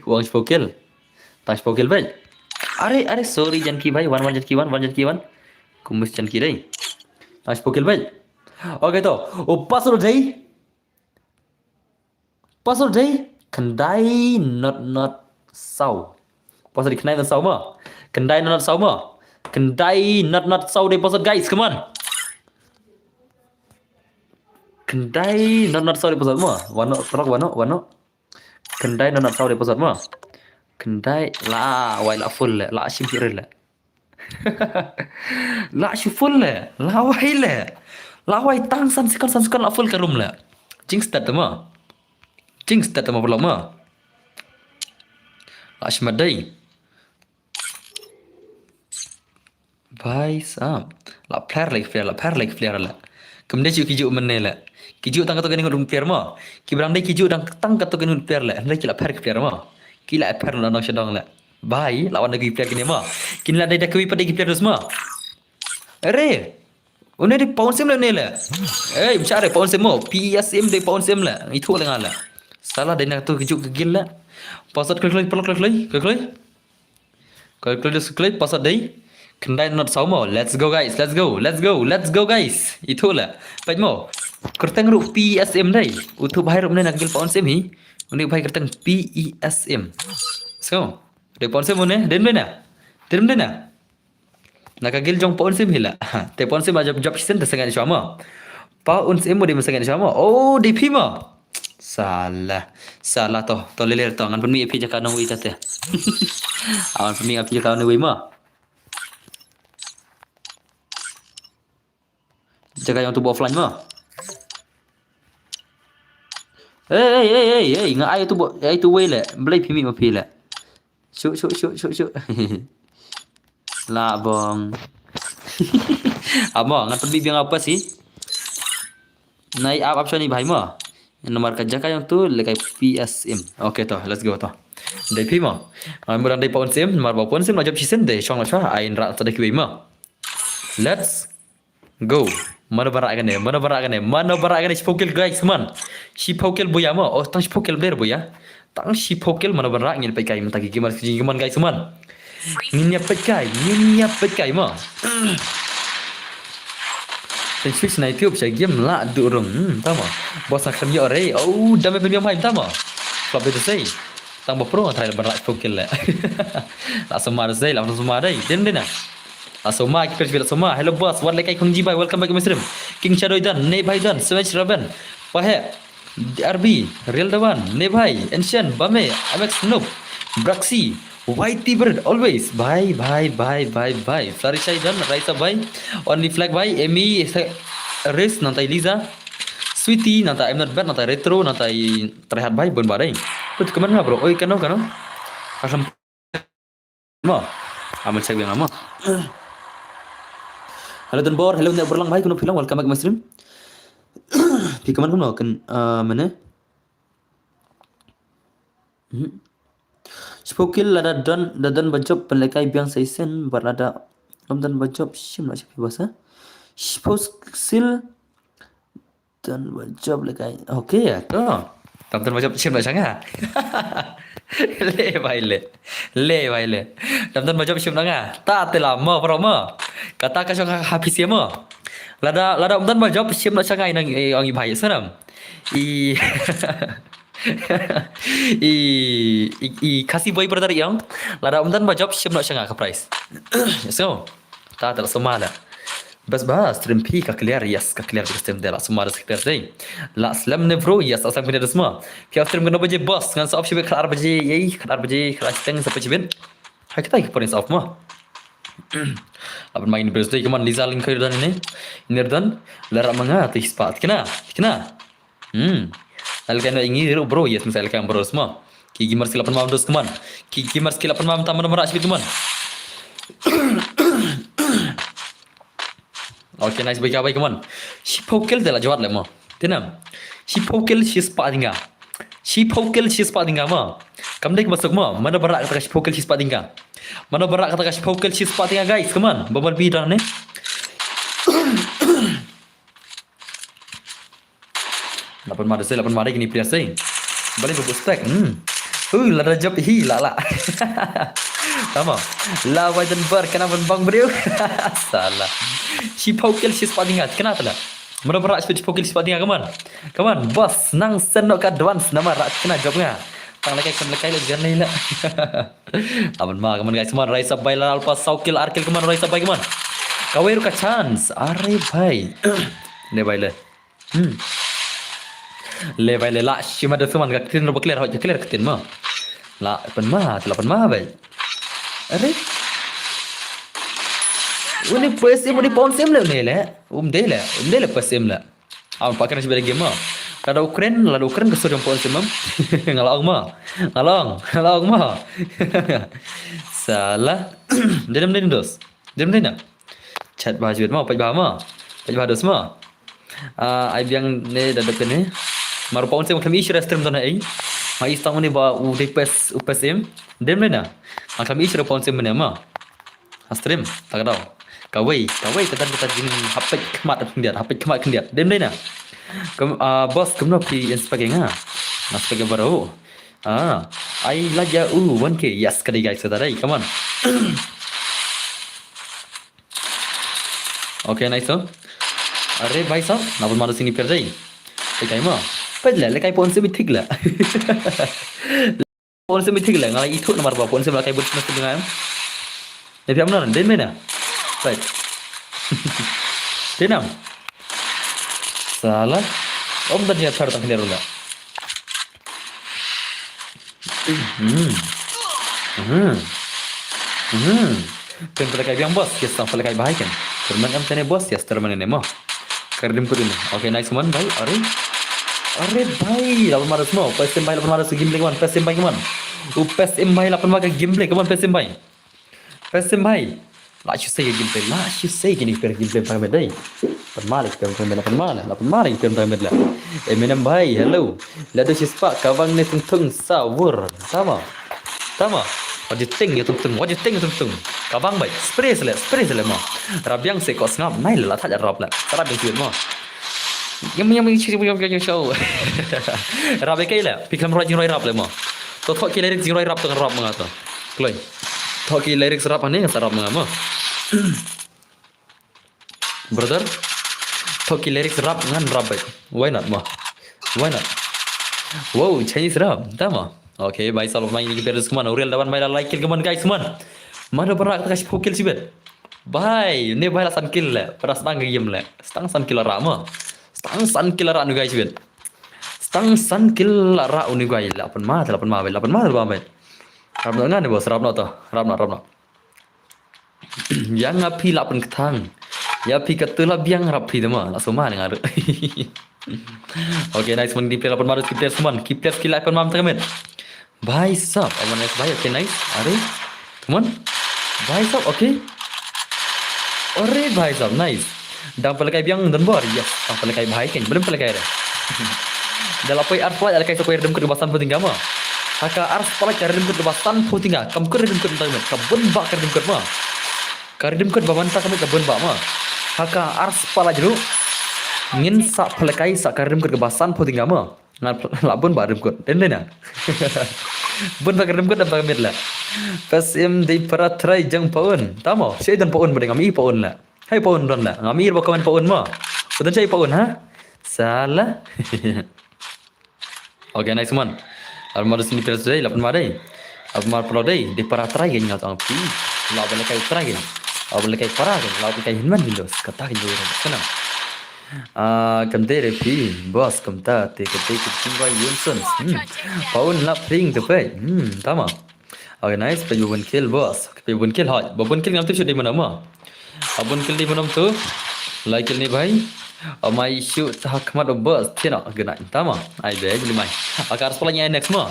Wang shiphew kill. Tang shiphew kill beit. Are, are, sorry Janki bhai, wan, wan Janki, wan, wan Janki, wan. Kumbus Janki dei. Tang shiphew kill beit. Okay to. U password u dei. Password u dei. Khyndai not not saw. Password u dei khyndai not saw mo. Khyndai not not saw mo. Khyndai not not saw u dei password guys, come on. Khyndai not not saw u dei password mo. Wano, trok wano, wano. Khyndai not not saw u dei password mo. Khyndai la wai la full le, la shim shuh re le. La shu full le, la wai le. La wai tang san second, san second la full ka room le. Jingstad mo. Jingstad mo paralok mo. La shu mat dei. Bhai sahab. La pher le ki player, la pher le ki player le. Kam dei shu ki juh mynne le. Ki juh tang katto katne ngut player mo. Ki brang dei ki juh tang katto katne ngut player le. Hynrei ki la pher ki player mo. Ki la pher na dong sha dong le. Bhai, la wan da ki player kine mo. Kine la dei da kiwei pat dei ki player dus mo. Are. Une dei Pawan Sim le une le. Ei, bcha re Pawan Sim mo. P E S M dei Pawan Sim le. Ithuh le nga le. Sala dei na tu ki juh ki guild le. Password kloi kloi, paralok kloi kloi, kloi kloi. Kloi kloi dus kloi, password dei. Khyndai not saw mo. Let's go guys, let's go, let's go, let's go guys. Ithuh le. Peit mo. Kyrteng ruh P E S M dei. Uthuh bhai ruh une na guild Pawan Sim hi. Une bhai kyrteng P E S M. So, dei Pawan Sim une, dei mynne na. Dei mynne na. Na ka guild jong Pawan Sim hi la. Te Pawan Sim la jop jop shisien te sangeh shuwa mo. Pawan Sim mo dei sangeh shuwa mo. Oh, dei phi mo. Salah. Salah to. To lele to. Ngan pynmih ïa phi jaka nongwei kate. Ngan pynmih ïa phi jaka nongwei mo. Jaka ïa utu ba offline mo. Ei, ei, ei, ei, ei, nga ai utu ba, ai utu wei le. Blei phi mih ma phi le. Shu, shu, shu, shu, shu. La bong. Amo, ngan pynmih biang apa sih? Nai ap ap shani bhai mo. Namar ka jaka ïa utu le kai P S M. Okay to, let's go to. Dei phi mo. Ngan murang dei Pawan Sim, namar ba Pawan Sim la jop shisien dei shong la sha, ai nra ta dei kiwei mo. Let's go. Mano ba rah kane, mano ba rah kane, mano ba rah kane, shiphew kill guys, man. Shiphew kill buya mo, oh, tang shiphew kill ber buya. Tang shiphew kill mano ba rah ngin peit kai mynta ki gamers ki jingkmen guys, man. Ngin ïa peit kai, ngin ïa peit kai mo. Tang switch na YouTube sha game la duh rung, hmm, tama. Boss na khlem ïoh re, oh, dame pynbiang mai, tama. Flop better say. Tang ba pro nga try ban rah shiphew kill le. La sumar sei, la sumar dei, dei, dei na. La sumar, ki page la sumar. Hello boss, wat le kai khun ji bai, welcome back to my stream. King Shadow Don, Ne Bhai Don, Savage Raven, Pahe, D R B, Real Dawan, Ne Bhai, Ancient, Bame, M X Noob, Braxi, Y T Bird, always. Bye, bye, bye, bye, bye. Flurry Shai Don, Raisa Bhai, Only Flag Bhai, Emi, Riz, nangtai Liza, Sweetie, nangtai I'm Not Bad, nangtai Retro, nangtai Tryhard Bhai, bun ba dei. Put comment nga bro, oi kano, kano. Asam mo. Amal check biang mo. Hello Don Bor, hello Nek Berlang Bhai, kuno phi long, welcome back my stream. Phi comment kumno kan, uh, mane? Hmm. Shiphew kill lada don, da don ba jop pynlehkai biang sa shisien, bad lada ym don ba jop shim la shiphew basa. Shiphew kill Don ba jop le kai. Okay, to. Tam don ba jop shim na shanga. Le bai le. Le bai le. Tam don ba jop shim na nga. Ta te la mo pro mo. Kata ka shong ha P C mo. Lada lada um don ba jop shim na shanga nang i ong i bai sanam. I I i, i Khasi boy brother yang. Lada um don ba jop shim na shanga ka price. So. Ta ta la sumala. Bas ba stream phi ka clear, yes ka clear ka stream de la sumala sa clear de. La slem ne bro, yes asam kene desma. Phi stream kene baje boss ngan sa off shibit khat ar baje, yei khat ar baje khat ar teng sa pajibin. Hai kita ki ponis off ma. Laban main bro de kaman Liza ling khair dan ne. Nirdan la ra manga tu hispa. Kena, kena. Hmm. Alkan ingi ro bro, yes misal kan bro sma. Ki gamers ki la pynmam dos kaman. Ki gamers ki la pynmam tam mara shibit kaman. Okay, nice bai ka bai kaman. Shi pokel de la jawat le mo. Tenam. Shi pokel shi spa dinga. Shi pokel shi spa dinga mo. Kam dek masuk mo. Mana barak kata ka shi pokel shi spa dinga. Mana barak kata ka shi pokel shi spa dinga guys. Kaman. Babar bi dan ne. Lapan mada sei, lapan mada kini pria sei. Balik ke stack. Hmm. Hui, lada jop hi la la. Tama. La wajan bar kena ban bang beriu. Salah. Shi pokel shi spa dinga. Kena tala. Mara berak shi pokel shi spa dinga kaman. Kaman, boss nang sen nok advance nama rak kena jop nga. Tang lekai kan lekai le jan le. Aman ma kaman guys, kaman rise up bai la alpa saw kill ar kill kaman rise up bai kaman. Kawai ruka chance. Are bai. Ne bai le. Hmm. Le bai le la shima da suman ka tin ro clear hot clear ka tin ma. La pen ma, la pen ma bai. Are. Uni pes im uni pon sim le ne le. Um de le, um de le pes im le. Am pakai nasi beda game ma. Lada Ukraine, lada Ukraine ka soriam pon sim ma. Ngalong ma. Ngalong, ngalong ma. Salah. Dedem dedem dos. Dedem dedem. Chat ba jut ma, paj ba ma. Paj ba dos ma. Ah, ai biang ne da dep ne. Mar pon sim kam ish restrim dona ei. Ma is tang ne ba u de pes u pes im. Dedem dedem. Ma kam ish pon sim ne ma. Ha stream, ta ka daw. Kawei, kawei ka dan ka jing hapet khmat khyndiat, hapet khmat khyndiat. Dem dei na. Kum, ah, boss, kumno phi inspect nga? Inspect baru. Ah, ai la ja u one K. Yes, ka dei guys, ka dei. Come on. Okay, nice. Are bhai sahab, na pun maru sini per dei. Lekai ma. Ped la, lekai pon se bi thik la. Pon sim ithik le ngai ithu namar ba pon sim la kai but mesti dengan. Ne piam nan den mena. Baik. Denam. Salah. Om tadi ya thar tang kene rula. Hmm. Hmm. Hmm. Pen pala kai biang boss, yes, tang pala kai bahai kan. Terman em tane boss, yes, terman ne mo. Ka redeem code ini. Okay, nice man, bhai. Are. Are bhai, lawan marus mo. First time bhai lawan marus game play man. First time bhai man. U first time bhai lawan marus game play man. First time bhai. First time bhai. La shu sei game play. La shu sei kini per game play bhai medai. Pan malik per time la pan malik. La pan malik per time la. Eminem bhai, hello. La do shispa kawang ne tung tung sawur. Tama. Tama. What do you think, you tung tung? What do you think, you tung tung? Kabang bai. Spray sele, spray sele mo. Rabiang se ko sngap nai la thaj rap la. Rabiang sibit mo. Yam yam yam yam yam show. Rap ke le. Pikam roi jing roi rap le mo. To thok ki lyrics jing roi rap to rap ma nga to. Kloi. Thok ki lyrics rap ane sa rap ma nga mo. Brother, thok ki lyrics rap ngan rap bai. Why not mo? Why not? Wow, Chinese rap. Tama. Okay, bhai, salo mai ni ki beres kuman. Uriel dawan mai la like kill kuman guys kuman. Mana berak kata ka shiphew kill shibet. Bhai, ne bhai la san kill le. Pada stang ka game le. Stang san kill ra mo. Stang san kill ra nu guys shibet. Stang san kill ra uni guys. Lapan ma, lapan ma, lapan ma, lapan ma. Rap no ngan ne bos, rap no to. Rap no, rap no. Yang api la pen ketang. Ya pi katu la biang rap pi dema. La soma dengan. Okay, nice man di player lapan marus ki player seman. Ki player ki lapan mam temen. Bhai sab, aman nice bhai. Okay, nice. Are. Come on. Bhai sab, okay. Are bhai sab, nice. Dang pelekai biang dan bor. Yes, dang pelekai bhai ken. Belum pelekai dah. Dah lapai ar pala lekai sapai redem ke basan puting gama. Haka ar pala redem ke basan puting ga. Kam ke redem ke tang met. Ka bun ba ka redem ke ma. Ka redem ke ba manta ka met ka bun ba ma. Haka ar pala jru. Ngin sa pynlehkai sa ka rim kut kaba san phew tyngka mo. Nga la bun ba rim kut. Dei ne na. Bun ba ka rim kut da ba ka miet la. Pes im dei para trai jong paun. Tamo. Shi don paun ba dei ngam i paun la. Hai paun don la. Ngam i ba comment paun mo. Ba don shi paun ha. Salah. Okay, nice one. Almar sini pres dei, lapan ma dei. Almar pro dei, di para trai gen ngat ang pi. La balik kai trai gen. La balik kai para gen, la balik kai hinman Windows. Kata gen dei. Sana. Ah, kam dei re pi, boss kam ta, te kam dei ke jingwai Wilson. Hmm. Paun la pring te pe. Hmm, tama. Okay, nice, pe bun kill boss. Pe bun kill hot. Bun kill ngam tu shoot dei mana ma. Abun kill di manom tu. Lai kill ni bai. Amai shoot ta khmat ba stina gna tama. Ai be juli mai. Akar spala nya next ma.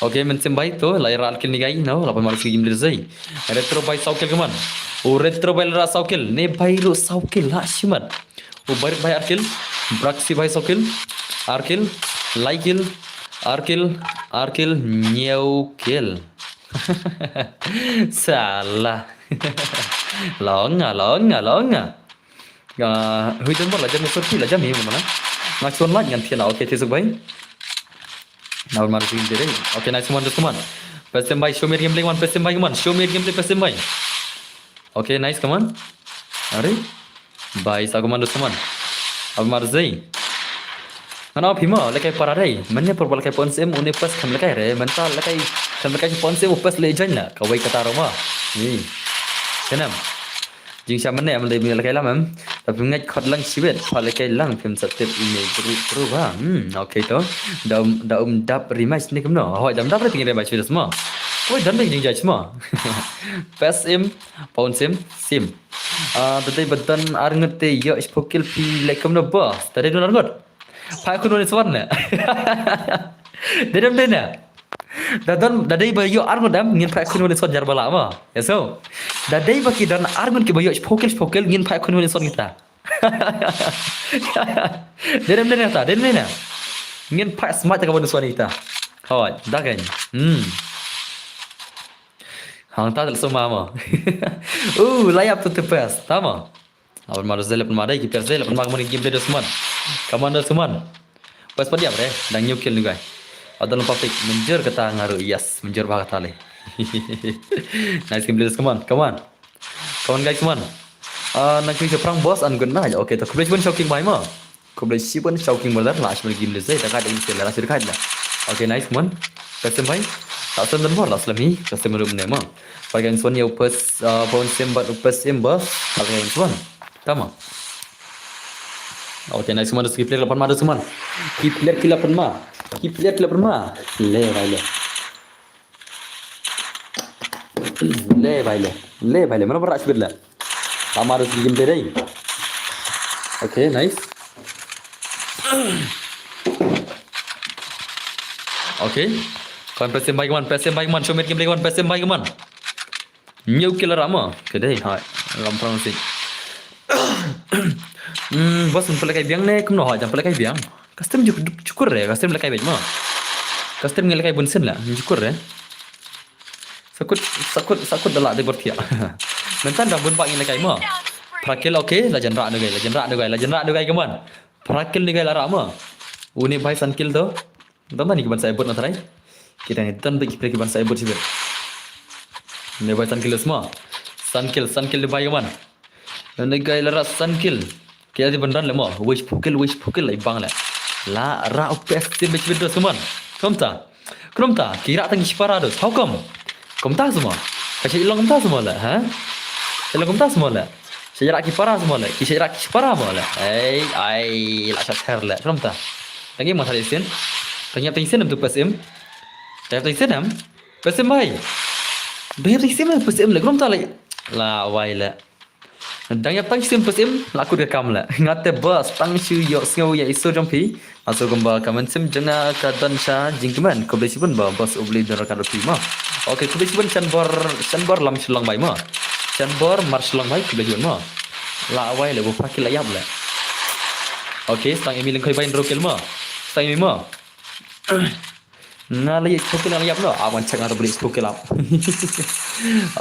Okay, men sim bai tu lai ral kill ni gai no. Lapan mar sigi jim dei. Retro bai saw kill kaman. O retro bai ra saw kill. Ne bai ru saw kill la shimat. O bai bai ar kill. Braxi bai saw kill. Ar kill. Lai kill. Ar kill. Ar kill. New kill. Salah. Long nga, long nga, long nga. Ah, hui jan bor la jan musuh ti la jan ni mana. Nga chon la ngan ti la, okay, ti suk bai. Na mar sing ti dei. Okay, nice one, just come on. Pes im bai, show me gameplay one, pes im bai, come on. Show me gameplay, pes im bai. Okay, nice, come on. Are? Bai sa commando saman. Almar zei. Ngana phi ma lekai para dei. Mane por lekai pon sem une pas kham lekai re. Menta lekai kham lekai pon sem u pas le jain la. Kawai kata roma. Ni. Kenam. Jing sha mane am le mi lekai lam em. Tapi ngai khot lang shibet. Pa lekai lang phim sa tip ine gru gru ba. Hmm, okay to. Da um da um dap rematch ni kumno. Hoi dam dap re ping rematch shibet ma. Kawai dan dei jing judge ma. Pas im pon sem sim. Ah, da dei ba don ar ngut te ïoh shiphew kill phi leh kumno boss. Da dei don ar ngut. Phai khun wan swan ne. Dei dem dei ne. Da don da dei ba ïoh ar ngut dem ngin phai khun wan swan jar bala ma. Ya so. Da dei ba ki don ar ngut ki ba ïoh shiphew kill shiphew kill ngin phai khun wan swan kita. Dei dem dei ne ta, dei dem dei ne. Ngin phai smart ka wan swan kita. Hoi, da kan. Hmm. Hang ta suma ma. Uh, layap tu tepes, tama. Lapan ma dei, lapan ma dei, ki pers dei, lapan ma kemon game play dos man. Kemon dos man. Pas padiam re, dang new kill ni guy. Adon public, menjur kata ngaru, yes, menjur ba kata le. Nice game play dos, come on, come on. Come on guys, come on. Ah, nang klik prang boss an gun na. Okay, to khublei shibun shouting bai ma. Khublei shibun shouting brother, la shibun game le zai, da ka da in la shirkai la. Okay, nice, come on. Custom bai. Custom dan bor, la slami, custom room ne ma. Pakai insuan ya upas, ah, pon sem bat upas em boss. Pakai insuan. Tama. Okay, nice, come on, ki player lapan ma, come on. Ki player ki lapan ma. Ki player ki lapan ma. Le, bai le. Le bai le. Le bai le. Mana berak sibit le. Tama da sigi jempe dei. Okay, nice. Okay. Kemon pes em bai kemon, pes em bai kemon, show me game play kemon, pes em bai kemon. New killer ama. Kedei, hai. Lam prang sih. Hmm, boss, pelekai biang ne, kumno hai, jam pelekai biang. Custom juk, juk, jukur re, custom lekai bej ma. Custom ngi lekai bun sin la, jukur re. Sakut, sakut, sakut da la dei bor thiah. Mentan dang bun bak ngi lekai ma. Phra kill, okay, la jan rah dugai, la jan rah dugai, la jan rah dugai kemon. Phra kill ni gai la rah ma. Uni bai san kill to. Dam ni ki ban sa ebot na trai. Kita ni tan ki pre ki ban sa ebot sibet. Ni bai san kill sma. San kill, san kill ni bai kemon. Ni gai la rah san kill. Ki adi ban ran le mo. Wish pukil, wish pukil lai bang le. La rah upes tim bech bech dos kemon. Kumta. Kumta. Ki rah tang ki shipara dos. How come? Kumta semua. Ka shi long kumta semua le, ha? Shi long kumta semua le. Shi rah ki para semua le. Ki shi rah ki para semua le. Ai, ai, la sa ter le. Kumta. Tangi ma tadi sin. Tangi apa sin tu pes im. Tangi apa sin am. Pes im bai. Tangi apa sin pes im le. Kumta le. La wai le. Dang ïap tang shim pes im la kut ka kam la. Ngate bas tang shu ïoh sngew ïa i sur jong phi. Aso kumba ka mynsiem jong nga ka don sha jingkmen. Khublei shibun ba bas u Blei don ryngkat bad phi ma. Okay, khublei shibun Shanbor, Shanbor lam Shillong bai ma. Shanbor mar Shillong bai khublei shibun ma. La wai le bu phra kill la ïap le. Okay, stang imi lyngkhoi bai hynriew kill ma. Stang imi ma. Nga la ïa shiphew kill la ïap noh. Ah, ngan check nga to ba la ïa shiphew kill ap.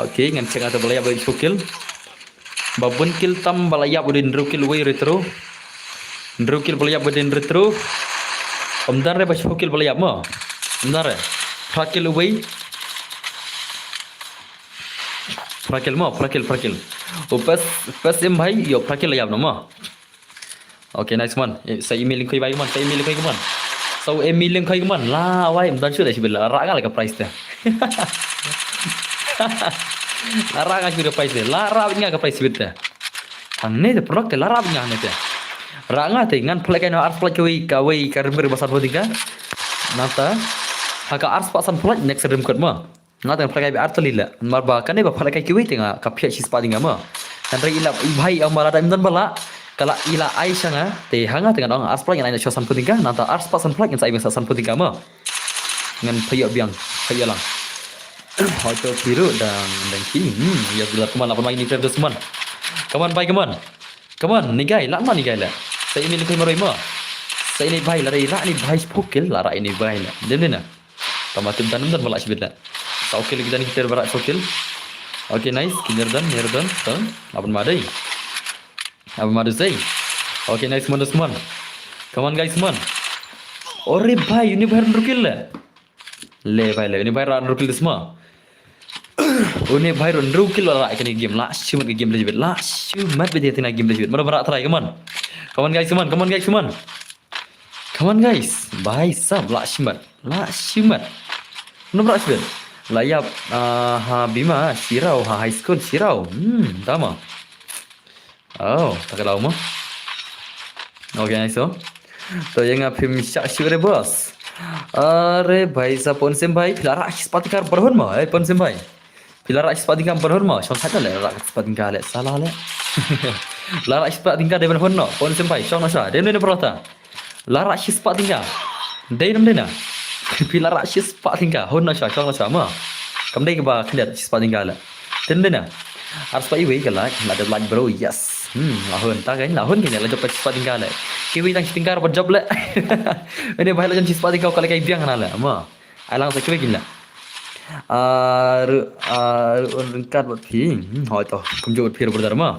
Okay, ngan check nga to ba la ïap, la ïa shiphew kill. Ba bun kill tam ba la ïap u dei hynriew kill wei retro. Hynriew kill ba la ïap ba dei hynriew. Ym don re ba shiphew kill ba la ïap mo. Ym don re. Phra kill uwei. Phra kill mo, phra kill, phra kill. O pes, pes im bhai, ïoh phra kill la ïap no mo. Okay, nice man. Eh, sa email link koi bai man, sa email link koi man. Sa email link koi man. La wai, ym don shuh da shibit la. Rah nga la ka prize te. La rah nga shibit ka prize te. La rah nga ka prize shibit te. Hangne te product te la rah nga hangne te. Rah nga te ngan phlek kai na arspah kawei, kawei ka rim rim ba san phew tyngka. Nangta ha ka arspah san phew next rim kot mo. Nga te ngan phlek kai ba artylli la. Namar ba kane ba phlek kai kiwei te nga ka phiah shispah tyngka mo. Hynrei i la i bhai ong ba lada im don ba lah, ka la i la ai sha nga, te ha nga te ngan ong arspah ngan ai na sha san phew tyngka, nangta arspah san phew ngan sa ai ba sa san phew tyngka mo. Ngan pynïoh biang, pynïoh lang. Hoito phi ruh dang, dang ki. Hmm, ïa, la, come on, la pynmai ni frame to, come on. Come on, bhai, come on. Come on, ni guy, lah, ni guy lah. Sa ini lukui maroi mo. Sa ini bhai, lah, lah, ni bhai, shiphew kill, lah, lah, ini bhai lah. Dem, dem na. Tama tip dan, dan, ba lah shibit lah. Sa okay, lagi dan kita ba lah, sa okay. Okay, nice, kinder dan, ner dan, tang. Apa ma dei? Apa ma dei? Okay, nice, man, man. Come on, guys, man. Ore bhai, ini bhai hynriew kill lah. Le bhai le, une bhai ruh hynriew kill dis ma. Une bhai ruh hynriew kill la rah kane game, la shimet ka game la jibit, la shimet beit ïa kane game la jibit. Mano ba rah try, come on. Come on guys, come on, come on guys, come on. Come on guys, bhai sab la shimet, la shimet. Mano ba rah shimet. La ïap, ah, ha bima, shiraw, ha high school, shiraw. Hmm, tama. Oh, tak ada mo. Okay, nice oh. To ïa nga phim shah shuh re boss. Are bhai sa pon sem bhai, phi la rah shispah tyngka ban hun mo, eh pon sem bhai. Phi la rah shispah tyngka ban hun mo, shong sat le rah shispah tyngka le, salah le. La rah shispah tyngka dei ban hun no, pon sem bhai, shong no sha, dei ne prota. La rah shispah tyngka. Dei nam dei na. Phi la rah shispah tyngka. Hun na sha, shong na sha ma. Kam dei kaba khyndiat shispah tyngka la. Dei nam dei na. Arspah iwei ka like, la dep like bro. Yes. Hmm, la hun ta kan, la hun kan la jop shispah tyngka la. Kiwei tang shi tyngka ba jop la. Ini bhai la jan shispah tyngka ka la kai biang na la. Ma. Ai lang sa kiwei kin la. Ar ar un ryngkat bad phi. Hmm, hoi to. Kumjuh bad phi brother ma.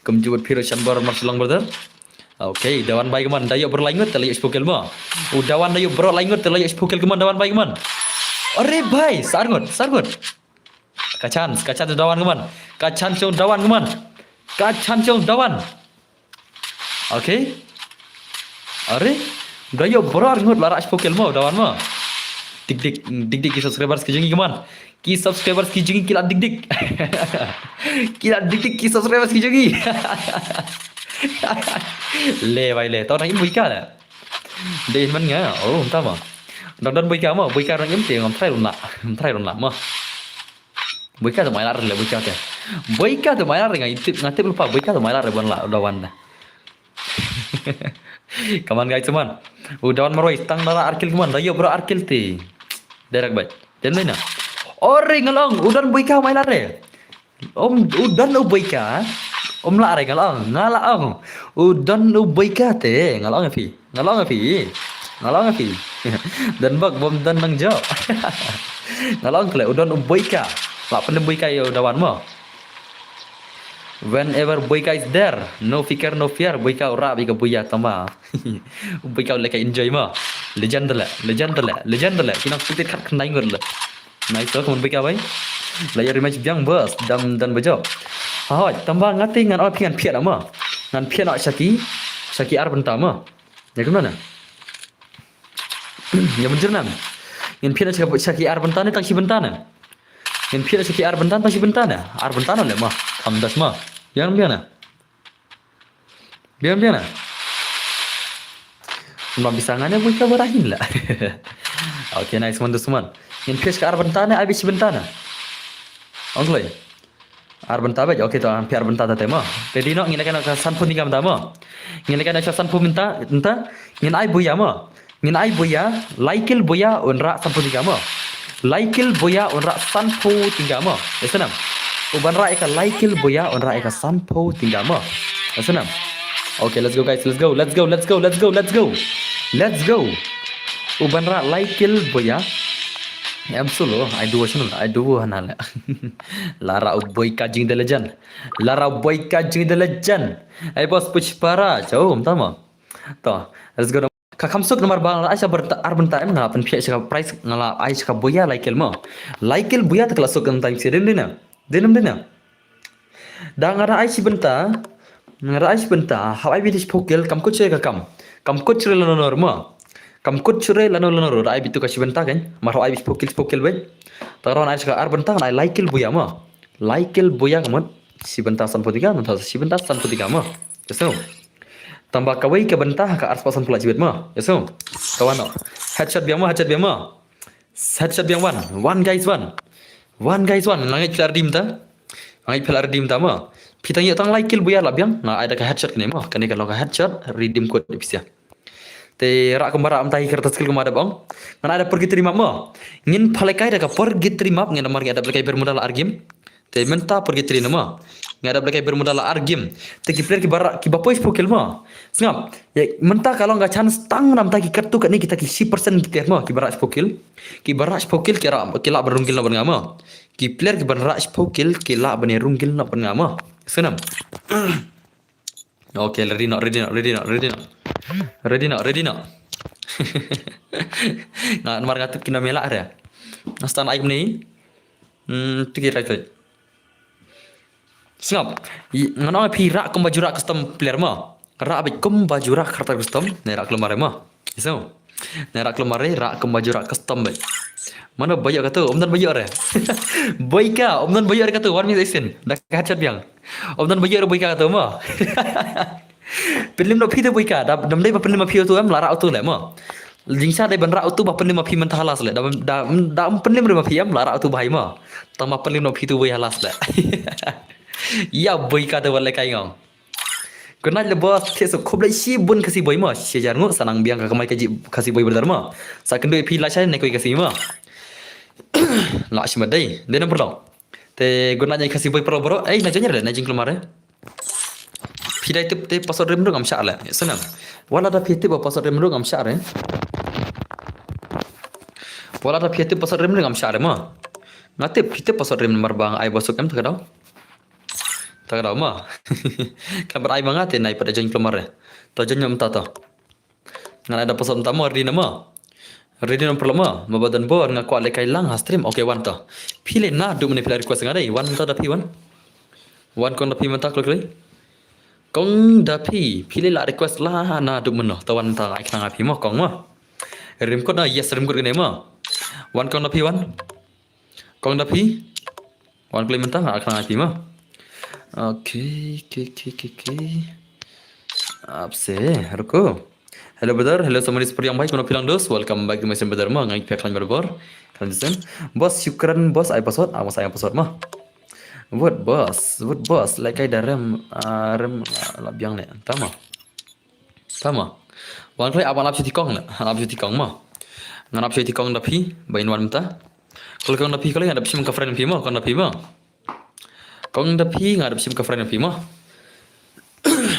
Kumjuh bad phi shan bar mar shilong brother. Okay, Dawan bai kman, da ïoh bro lai ngut, te la ïoh shiphew kill mo. U Dawan da ïoh bro lai ngut, te la ïoh shiphew kill kman, Dawan bai kman. Are bhai, sa ar ngut, sa ar ngut. Ka chance, ka chance Dawan kman. Ka chance jong Dawan kman. Ka chance jong Dawan. Okay. Are, da ïoh bro ar ngut la rah shiphew kill mo, Dawan mo. Dik dik, dik dik ki subscribers ki jong ngi kman. Ki subscribers ki jong ngi ki la dik dik. Ki la dik dik ki subscribers ki jong ngi. Le bai le. Tau nang im buika le. Dei man nga. Oh, entah ma. Dang don buika ma. Buika nang im te ngam try run la. Ngam try run la ma. Buika te mai lar le buika te. Buika te mai lar nga tip nga tip lupa buika te mai lar ban la Dawan da. Come on guys, come on. U Dawan marwei tang da la ar kill kman. Da ïoh bro ar kill te. Direct bai. Dem dei na. Ore nga la ong u don buika mai la re. Um u don u buika. Um la re nga la ong, nga la ong. U don u buika te nga la ong phi. Nga la ong phi. Nga la ong phi. Don bak bom don nang jo. Nga la ong kle u don u buika. La pyndem buika ïa u Dawan mo. Whenever buika is there, no fikir no fear, buika u rah bika buia tama. Buika u leka enjoy ma. Legend le, legend le, legend le. Ki nang spitit khat khyndai ngut le. Nice to, kmen buika bai. La ïa rematch biang bos, dam dan bajop. Hoi, tamba nga te ngan oi phi ngan phiat ma. Ngan phiat na shaki, shaki ar bynta ma. Ïa kumno na. Ïa mynjur na. Ngin phiat na shaki, shaki ar bynta ne tang shi bynta na. Ngin phiat na shaki ar bynta tang shi bynta na. Ar bynta na le ma. Kham das ma. Ïa biang na. Biang biang na. Ma bisa ngane buika barahin la. Okay, nice man dusman. Ngin phiat ka ar bynta ne ai bi shi bynta na. Ong kloi. Ar bynta bej, okay to, phiat ar bynta ta te mo. Te di no ngin leka na ka sanphew tyngka mynta mo. Ngin leka na ka sanphew mynta, mynta ngin ai buia mo. Ngin ai buia, lai kill buia un rah sanphew tyngka mo. Lai kill buia un rah sanphew tyngka mo. Esa nam. U ban rah ïa ka lai kill buia un rah ïa ka sanphew tyngka mo. Esa nam. Okay, let's go guys, let's go, let's go, let's go, let's go, let's go. Let's go. U ban rah lai kill buia. Em solo, ai duo channel, ai duo hana le. Lara u boy ka jing the legend. Lara u boy ka jing the legend. Ai boss Pushpara, chau mynta mo. To, let's go. Ka kham suk namar ba nga la ai sha bynta, ar bynta em, nga la pynphiah sha ka prize, nga la ai sha ka buya lai kill mo. Lai kill buya te ka la suk namar ta ïa phi, dei ne em dei ne? Dei ne em dei ne? Da nga da ai shi bynta, nga da ai shi bynta, hap ai beit shiphew kill, kam kut shuh ka kam. Kam kut shuh lano lano mo. Kam kut shuh lano lano, da ai beit tu ka shi bynta kan. Mar hap ai beit shiphew kill, shiphew kill beit. Ta ka daw nga ai sha ka ar bynta, nga ai lai kill buya mo. Lai kill buya ka mut shi bynta sanphew tyngka, mynta shi bynta sanphew tyngka mo. Ïa sngew. Tang ba kawei ka bynta ha ka ar spah sanphew la jibit mo. Ïa sngew. Ka wan noh. Headshot biang mo, headshot biang mo. Headshot biang wan. Wan guys wan. Wan guys wan. Nga ngeit phi la redeem ta. Nga ngeit phi la redeem ta mo. Phi tang ïoh tang lai kill buya la biang. Nga ai da ka headshot kane mo. Kane ka long ka headshot. Redeem code ïa phi sha. Te rah kumba rah mynta hi ka rta skill kumba dep ong. Ngan ai da purgatory map mo. Ngin palekai da ka purgatory map ngin namar ngin da palekai Bermuda la ar game. Te mynta purgatory na mo. Ngin da palekai Bermuda la ar game. Te ki player kiba rah, kiba poi shiphew kill mo. Sngap. Ïa mynta ka long ka chance tang namar ki katto katne kita ki shi percent ki player mo. Kiba rah shiphew kill. Kiba rah shiphew kill ki rah, ki lah ban rung kill noh bad nga mo. Ki player kiba rah shiphew kill ki lah ban rung kill noh bad nga mo. Sngew ne em? Okay, ready noh, ready noh, ready noh, ready noh. Ready noh, ready noh. Nga namar nga tip ki na mela re. Nga stan ai kumne. Hmm, tiki rai rai. Sngap. Ngan ong phi rah kumba ju rah custom player mo. Rah beit kumba ju rah character custom. Ne rah klumar mo. Ïa sngew. Ne rah klumar, rah kumba ju rah custom beit. Mano ba ïoh kato, ym don ba ïoh re. Boy ka, ym don ba ïoh re kato, wan mi sa isin. Da ka headshot biang. Ym don ba ïoh re boy ka kato mo. Pynlip noh phi te boy ka, da, da ym dei ba pynlip ma phi uto em, la rah uto leh mo. Jingshisha dei ban rah uto ba pynlip ma phi mynta ha last leh. Da, da, da ym pynlip re ma phi em, la rah uto ba hai mo. Tang ba pynlip noh phi uto boy ha last leh. Ïa boy ka te wat leh kai ngong. Good night le boss, thied suk khublei shibun Khasi boy mo, shi hajar nguh, sa nang biang ka kamai ka jingim Khasi boy brother mo. Sa kynduh ïa phi la shai ne kawei ka sngi mo. La shi ma dei, dei na paralok. Te good night ïa Khasi boy paralok bro. Ei, na jong re, na jingkhlem re. Phi dei tip te password rim ruh ngam shah re. Sngew ne em. Wat la da phi tip password rim ruh ngam shah re. Wat la da phi tip password rim ruh ngam shah re mo. Nga tip phi tip password rim namar ba nga ai ba suk em ta ka daw. Ta ka daw mo. Ka bad ai ma nga te nai pat da join klumar re. Ta join mynta to. Ngan ai da password mynta mo, ready na mo. Ready na paralok mo. Ma ba don bor nga kwah leh kai lang ha stream. Okay, wan to. Phi leh naduh mynne phi la request nga dei. Wan mynta da phi wan. Wan kong da phi mynta kloi kloi. Kong da phi, phi leh la request la naduh mynno. Ta wan mynta ai khnang ha phi mo kong mo. Rim kut na, yes rim kut kane mo. Wan kong da phi wan. Kong da phi. Wan kloi mynta nga khnang ha phi mo. Okay, okay, okay, okay, okay. Ap se, ruko. Hello brother, hello somebody super young bhai, kumno phi lang dos? Welcome back to my stream brother mo, ngai phi khlaiñ brother. Khlaiñ sen. Boss Shukran, boss ai password, ah, boss ai password mo. What boss, what boss, like ai da rem, ah, rem la, la biang ne. Tama. Tama. Wan kloi ap, ap shuti kong ne. Ap shuti kong mo. Ngan ap shuti kong da phi, ba in wan mynta. Kloi kong da phi kloi, nga dap shim ka friend phi mo, kong da phi mo. Kong da phi, nga dap shim ka friend phi mo.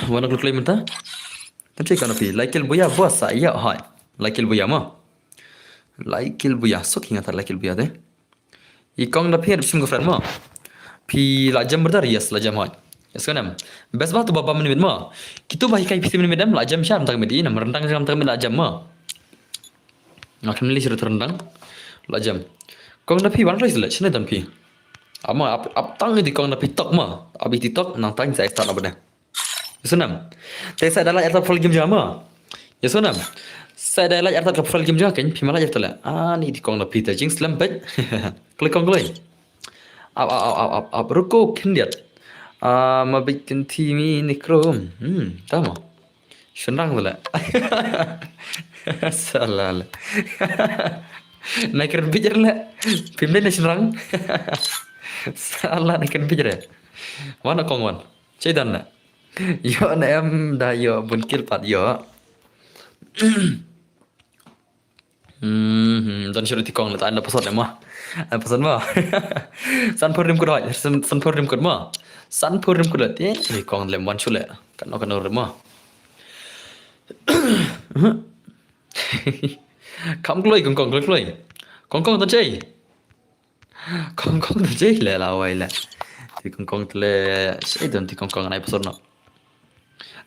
Wan kloi kloi mynta. Kan check kong da phi. Like buya boss sa ïa hoi. Like buya mo. Like buya. Sok hi nga ta like buya te. I kong da phi dap shim ka friend mo. Phi la jam brother, yes la jam hoi. Yes kan em. Best ba tu ba ba minit mo. Kitu ba hikai phi minit em la jam sham tak minit ina merendang jam tak minit la jam mo. Nga khlem leh shuh te rendang. La jam. Kong da phi wan roi sele, shane don phi. Ama ap, ap tang di kong da phi tok ma. Ap di tok nang tang sa start apa dah. Ïa sngew ne em. Te sa da la artat profile game jong nga ma. Ïa sngew ne em. Sa da la artat profile game jong nga kan phi ma la artat le. Ani di kong da phi te jing slem pek. Kloi kong kloi. Ap, ap, ap, ap, ap, ap. Ruko khyndiat. Ah, ma bit kynti mi ni krom. Hmm, tama. Shynrang tu la. Salah la. Nai kren bijar la. Phim dei na shynrang. Salah nai kren bijar. Wan na kong wan. Cai dan la. Ïoh na em da ïoh bun kill pat ïoh. Hmm, hmm, don shuh ti kong la ta an da pasot ma. An pasot ma. San pur rim kut hoi. San, san pur rim kut ma. San pur rim kut la. Eh, ni kong lem wan shuh le. Kan no kan no rim ma. Kam kloi kong kong kloi kloi. Kong kong don cai. Kong kong don cai le la wai le. Ti kong kong le. Cai don ti kong kong nai pasot no.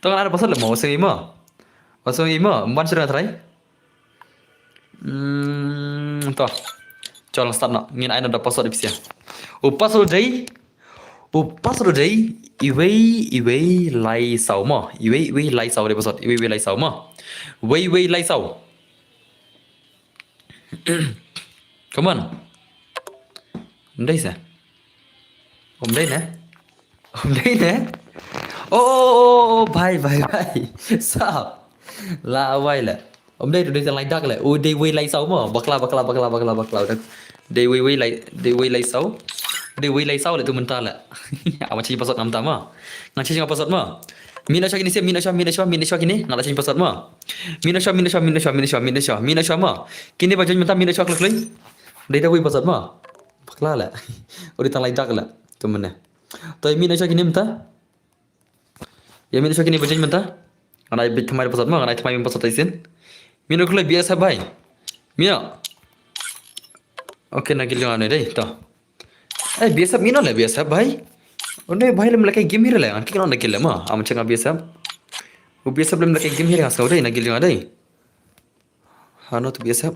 Tong nai pasot le mo sei ma. Wat sngew ïa i mo, ym wan shuh nga try. Hmm, to. Chol start noh. Ngin ai noh da password ïa phi sha. U password u dei. U password u dei. Iwei, iwei, lai saw mo. Iwei, iwei, lai saw dei password. Iwei, iwei, lai saw mo. Iwei, iwei, lai saw. Come on. Ym dei sa. Ym dei ne? Ym dei ne? Oh, oh, oh, oh, bhai, bhai, bhai. Sap. La wai le. Ym dei, dei tang lai dak le. U dei wei lai saw mo. Bakla, bakla, bakla, bakla, bakla. Dei wei wei lai, dei wei lai saw. Dei wei lai saw le tu mynta le. Ama change password nga mynta mo. Nga change nga password mo. Mynta sha kine sha, mynta sha, mynta sha, mynta sha kine. Nga la change password mo. Mynta sha, mynta sha, mynta sha, mynta sha, mynta sha, mynta sha mo. Kine ba join mynta mynta sha kloi kloi. Dei da wei password mo. Bakla le. U dei tang lai dak le. Tu mynne. To mynta sha kine mynta. Ïa mynta sha kine ba join mynta. Nga ai bit thymmai da password mo, nga ai thymmai da password tai sin. Mynta kloi B S F bhai. Mynta. Okay, na gil jong nga ne dei, to. Eh, B S F mynta le B S F bhai. Une bhai lem lehkai game hi re le, ngan kik noh na gil le mo. Am chang B S F. U B S F lem lehkai game hi re nga sngew dei, na gil jong nga dei. Hano tu B S F.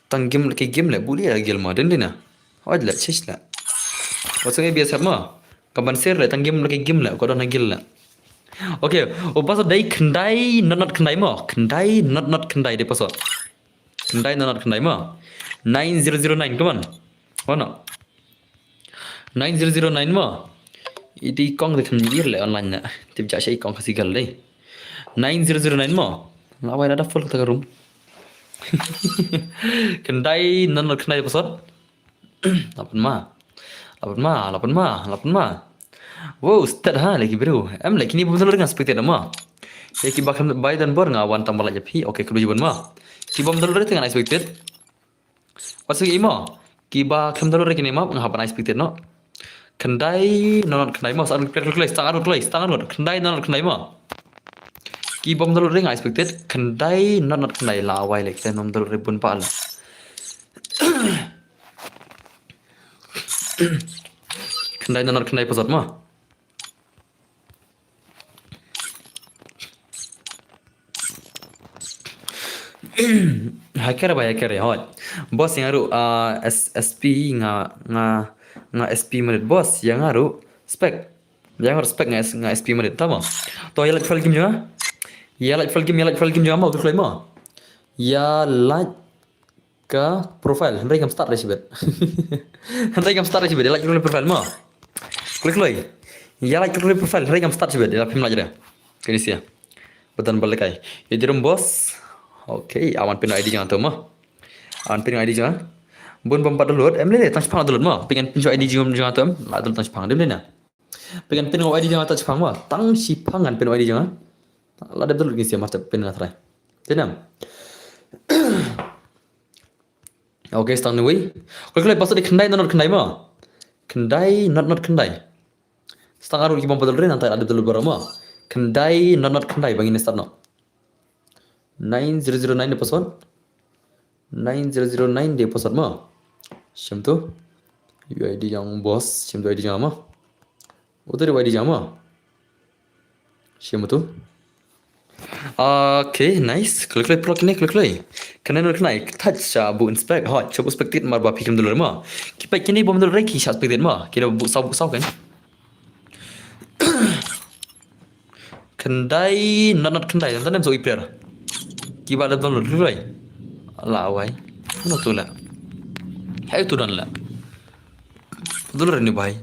Tang game lehkai game le, buli ïa gil mo, dei dei na. Hoi le, chis le. Wat sngew B S F mo. Ka ban share le, tang game lehkai game le, ko don ha gil le. Okay, u password dei khyndai not not khyndai mo. Khyndai not not khyndai dei password. Khyndai not not khyndai mo. Nine zero zero nine, come on. Ono. Nine zero zero nine mo. Iti kong de kham nyir le online na. Tip ja shai kong Khasi gal dei. Nine zero zero nine mo. La wai da full ta room. Khyndai not not khyndai password. Lapan ma. Lapan ma, lapan ma, lapan ma. Wow, stat ha lagi bro. Em lagi ni bom telur dengan seperti nama. Ya ki ba khlem bai dan bor nga wan tambah lagi phi. Okay, kedua jawaban ma. Ki bom telur dengan expected. Wat sngew ïa i mo. Ki ba khlem download re kine map nga hap ban expected noh. Khyndai not not khyndai mo, stang kloi kloi, stang arngut kloi, stang arngut, khyndai not not khyndai mo. Ki bom download re nga expected, khyndai not not khyndai la wai le, khyndai not download re bun pa la. Khyndai not not khyndai password mo. Hacker ba hacker, hoi. Boss, ïa nga ruh, ah, S-, SP nga, nga, nga SP marit boss, ïa nga ruh spec. Ïa nga ruh spec nga S-, nga SP marit, tama. To ïa like file game jong nga. Ïa like file game, ïa like file game jong nga mo, kloi kloi mo. Ïa like ka profile, hynrei ngam start re shibit. Hynrei ngam start re shibit, ïa like ka profile mo. Kloi kloi. Ïa like ka profile, hynrei ngam start shibit, ïa la phim like re. Kane sia. Ba don ba lehkai. Ïa jerum boss. Okay, awan pyn ïa ID jong nga to mo. Awan pyn ïa ID jong nga. Bun bym pat download, em lei lei tang shipang download mo. Pyn ïa pyn ïa ID jong nga to em. La download tang shipang, dei lei na. Pyn ïa pyn ïa ID jong nga tang shipang mo. Tang shipang ngan pyn ïa ID jong nga. La dep download kane sia, mar te pyn nga try. Te nam. Okay, stang ni wei. Kloi kloi password dei khyndai not not khyndai mo. Khyndai not not khyndai. Stang arngut ki bym pat download re, nangta la dep download baroh mo. Khyndai not not khyndai, ba ngin start noh. Nine zero zero nine dei password. Nine zero zero nine dei password mo. Shim tu. U ID jong boss, shim tu ID jong mo. Utu dei ID jong mo. Shim tu. Okay, nice. Kloi kloi, paralok kine, kloi kloi. Kane not khyndai, touch sha bu inspect. Hoi, sha bu inspected mar ba phi khlem download mo. Ki peit kine bym download re ki sha inspected mo. Ki da bu saw bu saw kan. Khyndai not not khyndai, tang nem so i prayer. Ki ba da download kloi kloi. La wai. Not tu la. Hai tu don la. Download re ni bhai.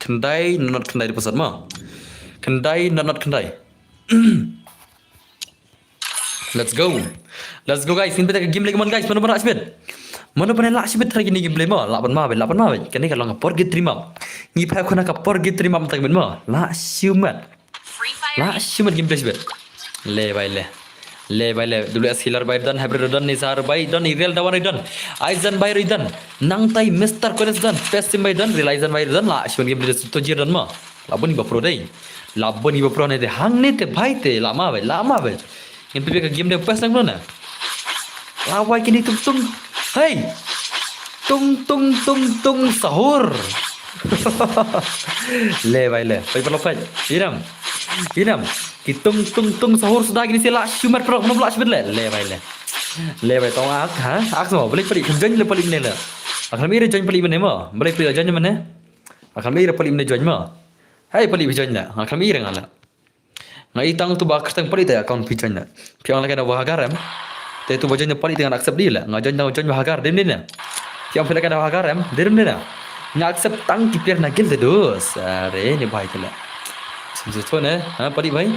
Khyndai not not khyndai dei password mo. Khyndai not not khyndai. Let's go. Let's go guys. Ngin peit ka game leh mon guys. Mano ba lah shibit. Mano ba lah shibit try kine game leh mo. Lah ban ma beit, lah ban ma beit. Kane ka long ka purgatory map. Ngi phai khun ha ka purgatory map tang beit mo. Lah shibit. Lah shibit game leh shibit. Le bai le. Le bai le. W S Healer bai don, Hybrid don, Nizar bai don, Iriel Dawan bai don. Aizan bai don. Nangtai Mister Kodes don, Pesim bai don, Rilai Zan bai don. Lah shibit game leh to jir don mo. Lah bun iba pro dei. Lah bun iba pro ne te hangne te bhai te, lah ma beit, lah ma beit. Ngin peit ka game dei pes nang na. Lah wai kine tung tung. Hey. Tung tung tung tung sahur. Le bai le. Pai paralok pai. Inam. Inam. Ki tung tung tung sahur suda kine sila shimet pro, mano ba la shimet le. Le bhai le. Le bhai tong ak, ha? Ak mo, balei pali, join le pali mynne le. Ak lam ire join pali mynne mo. Balei pali join mynne. Ak lam ire pali mynne join mo. Hai pali join le. Ak lam ire nga le. Nga i tang tu ba kyrteng pali te account phi join le. Phi ong lehkai na ba hagar em. Te tu ba join pali te nga accept di le. Nga join tang join ba hagar dem di ne. Phi ong phi lehkai na ba hagar em. Dem di ne. Nga accept tang ki player na guild te dus. Are ne bhai te le. Sim se thon eh. Ha pali bhai.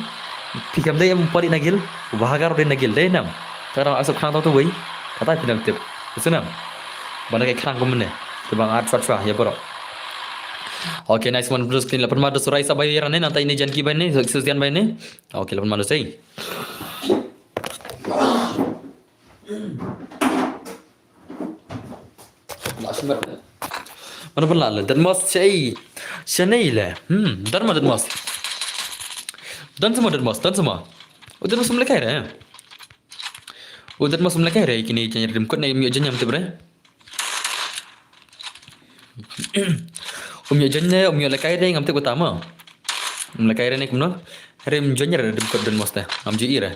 Phi kam dei em pali na guild. Ba hagar dei na guild dei nam. Ka dang accept khnang tang tu bhai. Kata phi dang tip. Ka snam. Ba na kai khnang kum ne. Te ba nga at chwa chwa ya bro. Okay, nice one, bro. Skin la pynma dus rai sa bai ran ne, nang tai ne jan ki bai ne, so so jan bai ne. Okay, la pynma dus ei. Mano pynla le, Deadmau5 shei. Shanei le. Hmm, dan ma Deadmau5. Dan sama Deadmau5, dan sama. U Deadmau5 um lehkai re. U Deadmau5 um lehkai re, kine kine rim kot ne, ym ïoh jan ïam tip re. Um ïoh join ne, um ïoh lehkai re, ngam tip kata mo. Um lehkai re ne kumno. Re um join re rim kot Deadmau5 te. Ngam ju i re.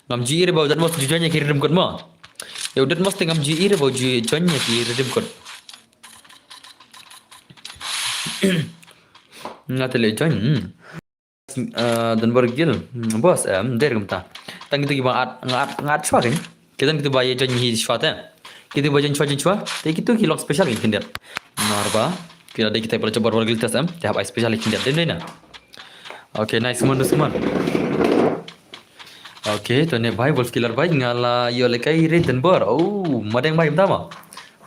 Ngam ju i re ba u Deadmau5 ju join ïa ki rim kot mo. Ïa u Deadmau5 te ngam ju i re ba u ju join ïa ki rim kot. Nga te le join. Hmm. Ah, Dunbar Guild. Hmm, boss, em, der kumta. Tang kitu ki ba at, nga at, nga at shwa kin. Kitu kitu ba ye join hi shwa te. Kitu ba join shwa, join shwa. Te kitu ki long special kin khyndiat. Narba. Kila dei kita pala coba Dunbar Guild test em. Te hap ai special khyndiat. Dem dei na. Okay, nice man, nice man. Okay, to ne bhai, Wolf Killer bhai, nga la ïoh lehkai re Dunbar. Oh, madeng bhai, mynta ma.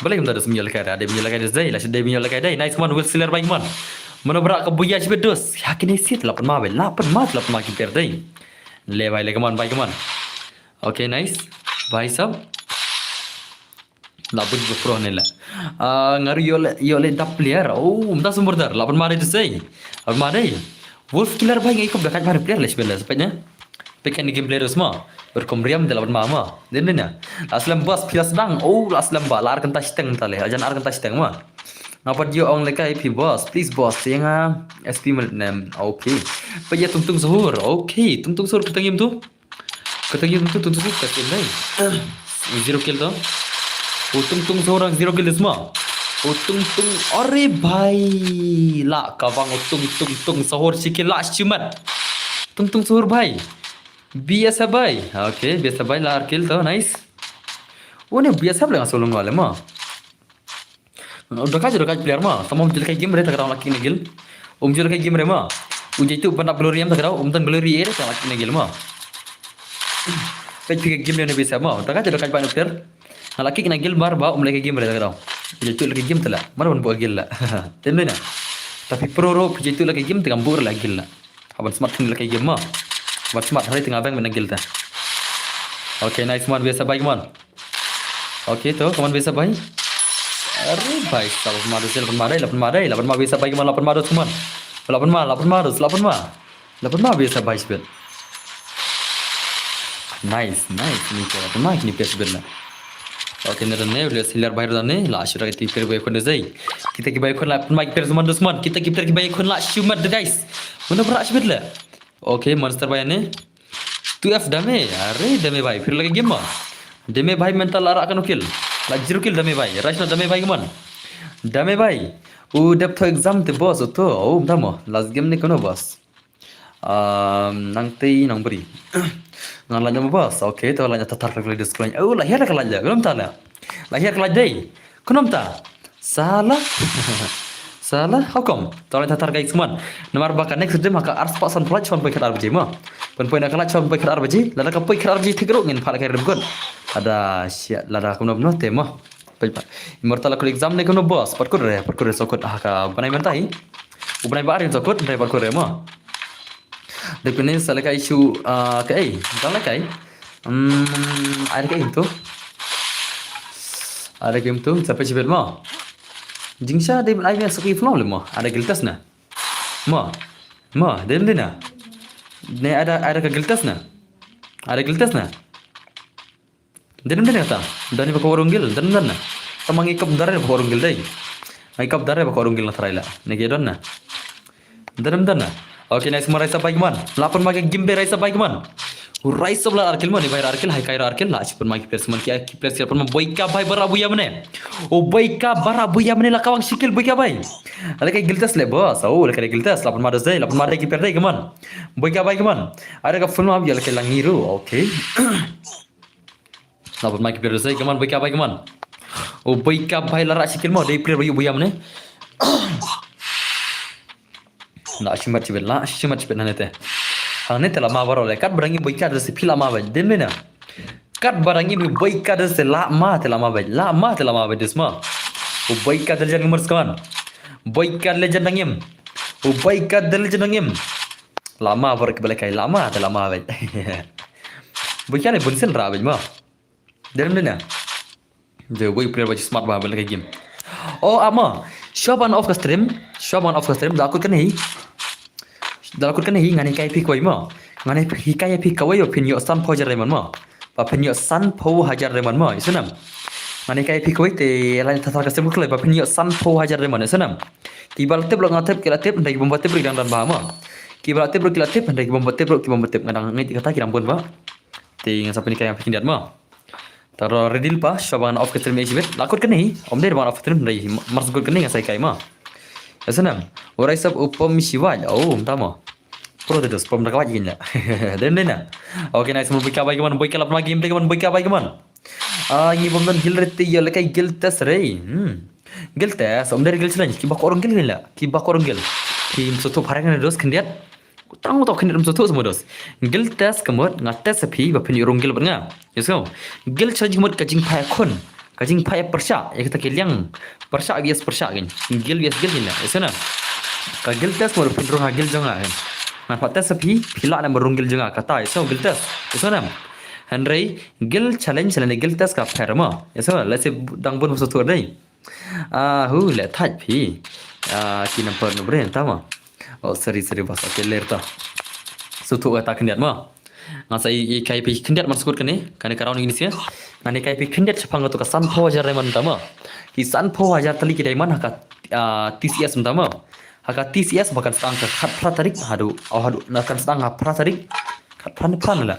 Balei mynta dus ym ïoh lehkai re, dei ym ïoh lehkai dus dei, la shi dei ym ïoh lehkai dei. Nice man, Wolf Killer bhai man. Mano bra ka buya shibit dus. Ha kine sit la pynma bhai, la pynma, la pynma ki player dei. Le bhai, le, come on bhai, come on. Okay, nice. Bhai sab. La bud bud pro ne la. Ah, nga ruh ïoh le, ïoh le dap player. Oh, mynta sumber dar. La pynma dei dus dei. La pynma dei. Wolf Killer bhai ngi kop da kat mar player le shibit le, sepet ne. Peken ni game player sma. Berkom riam de la pynma ma. Dem ne na. La slem boss phi la sdang. Oh, la slem ba. La ar kynta shiteng ta le. Ajan ar kynta shiteng ma. Nga pat ïoh ong lehkai phi boss. Please boss. Ïa nga S P minit nem. Okay. Peit ïa Tung Tung Sahur. Okay. Tung Tung Sahur kata ngim tu. Kata ngim tu Tung Tung Sahur kata ngim dai. Zero kill tu. U Tung Tung Sahur zero kill sma. U Tung Tung, are bhai. La ka bang u Tung Tung Tung Sahur shi kill la shimat. Tung Tung Sahur bhai. Biasa bhai. Okay, biasa bhai la ar kill tu, nice. Une biasa bhai nga solo ngale ma. Udah kaj, udah kaj player ma. Tama um ju lehkai game re ta ka daw la kick na guild. Um ju lehkai game re ma. U jaitu ban dap glory em ta ka daw, um tan glory e re ta la kick na guild ma. Peit phi ka game re ne biasa ma. Udah kaj, udah kaj ban player. Nga la kick na guild mar ba um lehkai game re ta ka daw. U jaitu lehkai game ta la. Mar ban buh guild la. Tem dei na. Tapi pro ro phi jaitu lehkai game te ngam buh re la guild la. Haban smart kine lehkai game ma. Haban smart hari tengah bank bad na guild ta. Okay, nice man, biasa bhai, come on. Okay, to, come on, biasa bhai. Are bhai, la pynma dus, la pynma dei, la pynma dei, la pynma biasa bhai, come on, la pynma dus, come on. La pynma, la pynma dus, la pynma. La pynma biasa bhai shibit. Nice, nice, ni ko, la pynma kine biasa shibit na. Okay, ne ne, le silar bhai ne, la shura kiti pir bhai khun dei. Kita ki bhai khun la pynma ki pir zaman dus man. Kita ki pir ki bhai khun la shumat de guys. Mano bra shibit le. Okay, monster bhai ne. Two F dame, are dame bhai, phi lehkai game ma. Dame bhai mynta la rah kano kill. La zero kill dame bhai. Rashna dame bhai, come on. Dame bhai. U dep tho exam te boss, u to. U mynta mo. Last game ne kano boss. Um, nang tei nang bri. Ngan la nyam boss. Okay, to la nyam tatar kali disclaimer. Oh, la hiar kali la. Kano mynta la. La hiar kali dei. Kano mynta. Sala. Sala, how come? To la tatar guys man. Namar ba ka next dim ha ka ar spah san phlai chon poi khat ar baje ma. Pon poi na ka la chon poi khat ar baje. Lada ka poi khat ar baje thik ruh ngin phah lehkai rim kot. Ada sia lada kumno kumno te ma. Poi pa. Immortal la kut exam ne kumno boss. Pat kut re, pat kut re sokut ha ka bnai mynta hi. U bnai ba ar sokut, re pat kut re ma. Dei pynne sa lehkai shu, ah, kaei, dang lehkai. Hmm, ai lehkai tu. Ai lehkai tu, sa peit shibit mo. Jingshisha dei ai me suki flow le mo. Ai lehkai test na. Mo. Mo, dei dei na. Ne ada, ada ka guild test na. Ada guild test na. Dei dei na ta. Dei ba ka warung guild, dei dei na. Tama ngi kap dare ba ka warung guild dei. Ngi kap dare ba ka warung guild na trai la. Ne ke don na. Dei dei na. Okay, nice man, rise up bhai, come on. La pynmai ka game bhai, rise up bhai, come on. Rise up la ar kill mo, ni bhai ar kill, hai kai ar kill, la shi pynmai ki player man, ki player man, boy ka bhai bara buya mane. O boy ka bara buya mane, la ka wang shi kill boy ka bhai. Ala kai guild test le boss, o la kai guild test, la pynmai dos dei, la pynmai dei ki player dei, come on. Boy ka bhai, come on. Ada ka full map ya la kai langi ru, okay. La pynmai ki player dos dei, come on, boy ka bhai, come on. O boy ka bhai la ra shi kill mo, dei player boy buya mane. La shimat shibit, la shimat shibit hangne te. Hangne te la ma baroh le. Kat ba dang im boy ka de se phi la ma bha. Dem ne na. Kat ba dang im boy ka de se la ma te la ma bha. La ma te la ma bha des ma. O boy ka de legend mers kawan. Boy ka legend dang im. O boy ka de legend dang im. La ma baroh ki ba la kai la ma te la ma bha. Boy ka ne bun sen ra bha ma. Dem ne na. Je wei player ba ju smart ba bel ka game. Oh ama, shuwa ban off ka stream, shuwa ban off ka stream, da kut kane hi. Da kut kane hi ngan hikai phi kawei mo. Ngan hikai phi kawei ba phin ïoh sanphew hajar diamond mo. Ba phin ïoh sanphew hajar diamond mo, i sngewthuh. Ngan hikai phi kawei te la thathar ka stream kawei ba phin ïoh sanphew hajar diamond, i sngewthuh. Ki ba la tip ruh nga tip, ki la tip, hynrei ki bym ba tip ruh ki dang don bha mo. Ki ba la tip ruh ki la tip, hynrei ki bym ba tip ruh ki bym ba tip, nga dang ngeit kata ki dang bun bha. Te ngan sa pynhikai ïa phi khyndiat mo. Tang ready lypa, shuwa ban off ka stream ïa shibit. La kut kane hi, ym dei ban off ka stream, dei mar shu kut kane ngan sa hikai mo. Ïa sngewthuh. Warai sap u pom shi wai. Oh, mynta mo. Pro te dos pom da ka wai kin ïa. Dem dei na. Okay, nice man, boy ka bhai, come on, boy ka lap ma game te, come on, boy ka bhai, come on. Ah, ngi bym don guild re te ïa la kai guild test re. Hmm. Guild test, ym dei guild challenge, ki ba ko rung guild kin la. Ki ba ko rung guild. Ki sngewthuh phareng ne dos khyndiat. Tang uto khyndiat ym sngewthuh sa mo dos. Guild test ka mut nga test ïa phi ba phin ïoh rung guild bad nga. Ïa sngewthuh. Guild challenge ka mut ka jingphai khun. Ka jingphai pyrshah. Ïa kita ki liang. Pyrshah V S pyrshah kin. Guild V S guild kin ïa. Ïa sngewthuh. Ka guild test ka mut phin rung ha guild jong nga kin. Ngan pat test ïa phi, phi lah ne ba rung guild jong nga kata. Ïa sngewthuh guild test. Ïa sngewthuh. Hynrei guild challenge lane guild test ka pher mo. Ïa sngewthuh. Let's say dang bun ym sngewthuh dei. Ah, hu, le thait phi. Ah, ki number no bre, ta mo. Oh, sorry, sorry, boss. Okay, ler ta. Sngewthuh kata khyndiat mo. Ngan sa hikai phi khyndiat mar shu kut kane. Kane ka round ngi ïa. Ngan hikai phi khyndiat shaphang kato ka sanphew hajar diamond ta mo. Ki sanphew hajar tylli ki diamond ha ka, ah, T C S ta mo. Ha ka T C S ba kan sdang ka khatphra tarik haduh, oh, haduh, na kan sdang ha phra tarik. Khatphra ne phra ne la.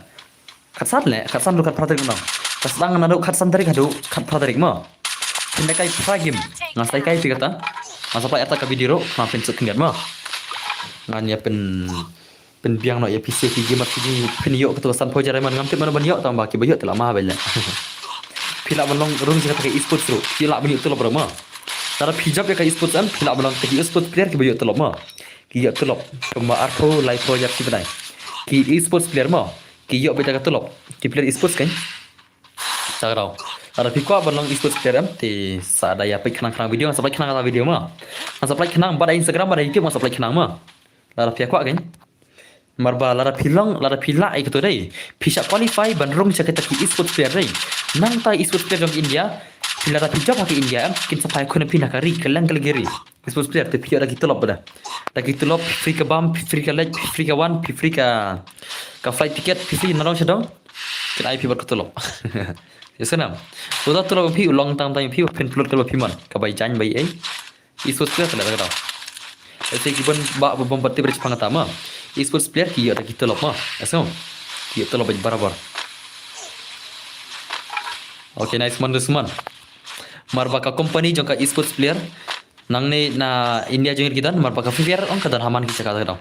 Khatsan le, khatsan haduh khatphra tarik mo. Ka sdang naduh khatsan tarik haduh khatphra tarik mo. Phin da kai phra game. Ngan sa hikai phi kata. Ngan sa pynlait ïa ka video ruh, ngan pynshit khyndiat mo. Ngan ïa pyn, pynbiang noh ïa phi sha ki gamer phi jingphin ïoh kato ka sanphew hajar diamond, ngam tip mano ban ïoh, tang ba ki ba ïoh te la ma bha le. Phi lah ban long rung sha kata ka esports ruh. Phi lah ban ïoh tulop ruh mo. Lada phi jop ïa ka esports em, phi lah ban long kata ki esports player ki ba ïoh tulop mo. Ki ïoh tulop. Kumba arphew, laiphew hajar shi bnai. Ki esports player mo. Ki ïoh beit da ka tulop. Ki player esports kan. Sa ka daw. Lada phi kwah ban long esports player em, te sa da ïa peit khnang khnang video, ngan sa peit khnang khnang video mo. Ngan sa peit khnang bad Instagram bad YouTube ngan sa peit khnang mo. Lada phi kwah kan. Mar ba lada phi long, lada phi lah ïa kato dei. Phi shah qualify ban rung sha kita ki esports player dei. Nangta esports player jong India, phi lada phi jop ha ka India em, kin sa phai khun ïa phi na ka ri, ka lang ka lagi ri. Esports player te phi ïoh da ki tulop bad da. Da ki tulop, free ka bam, free ka leit, free ka wan, free ka, ka flight ticket, free na dong sha dong. Kin ai phi bad ka tulop. Ïa sngewthuh. Uta tulop phi u long tang tang phi, phin pynlut ka ba phi mon. Ka bai jan bai ei. Esports player ka leh ka daw. Ese ki ban ba ba bom bat tip rich pang ta mo. Esports player ki ïoh da ki tulop mo. Ese ki ïoh tulop bad barabar. Okay, nice man, nice man. Mar ba ka company jong ka esports player. Nangne na India jong ngi ki don, mar ba ka Free Fire ong ka don ha man ki jaka ka don.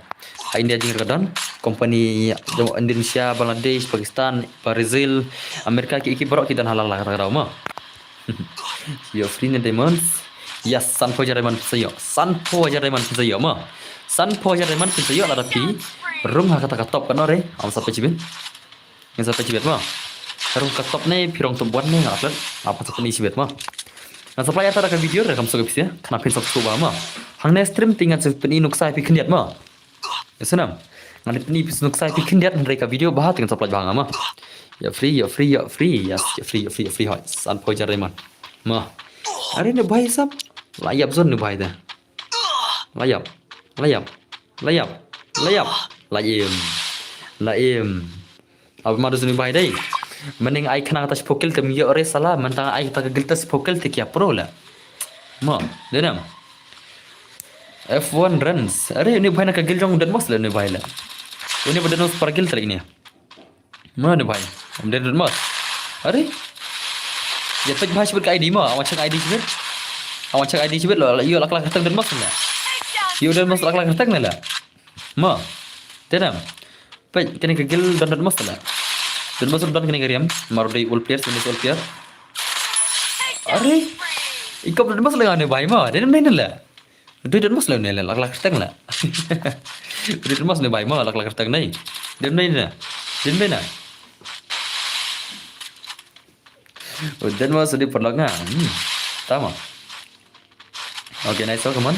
Ha India jong ngi ka don, company jong Indonesia, Bangladesh, Pakistan, Brazil, America ki, ki baroh ki don ha la la ka don mo. Ïoh free ne diamonds. Yes, sanphew hajar diamond phin sa ïoh. Sanphew hajar diamond phin sa ïoh mo. Sanphew hajar diamond phin sa ïoh lada phi rung ha kata ka top ka nore. Am sa pechibin. Ngan sa pynshibit mo. Ka rung ka top ne, phi rung top one ne, nga la klet. Nga pat sa pynshibit mo. Ngan sa pynlait ïa ka video re kam suk episode. Kane phin suk suk ba mo. Hangne stream te ngan sa pyn nuksa phi khyndiat mo. Ïa sngewthuh. Ngan pyn nuksa phi khyndiat hynrei ka video ba ha te ngan sa pynlait ba nga mo. Ïoh free, ïoh free, ïoh free. Yes, ïoh free, ïoh free, ïoh free. Hoi. Sanphew hajar diamond. Mo. Are ne bhai sab. La ïap zone ne bhai te. La ïap. La ïap. La ïap. La ïap. La im. La im. Aba ma da suni bai dei. Mynta ai khnang ta shiphew kill te ym ïoh re sala, mynta ai ta ka guild test shiphew kill te ki ïa pro la. Mo, dei ne em? F one runs. Are, une bhai na ka guild jong u Deadmau5 le une bhai le. Une ba Deadmau5 para guild tali ne. Mano bhai? Em, Deadmau5. Are? Ïa peit bhai shibit ka I D mo. Awan check I D shibit. Awan check I D shibit lo. Ïoh la ka la kyrteng Deadmau5 ne. Ïoh Deadmau5 la ka la kyrteng ne la. Mo. Te nam. Peit kane ka guild don Deadmau5 la. Deadmau5 don kane ka riam. Mar dei all players, Deadmau5 all player. Are? I kop Deadmau5 la nga ne bhai mo. Dei nam dei ne la. Dei Deadmau5 la ne la, la ka la kyrteng la. Dei Deadmau5 ne bhai mo, la ka la kyrteng nei. Dei nam dei ne. Dei nam dei ne. Oh, Deadmau5 dei paralok nga. Hmm. Tama. Okay, nice, oh, come on.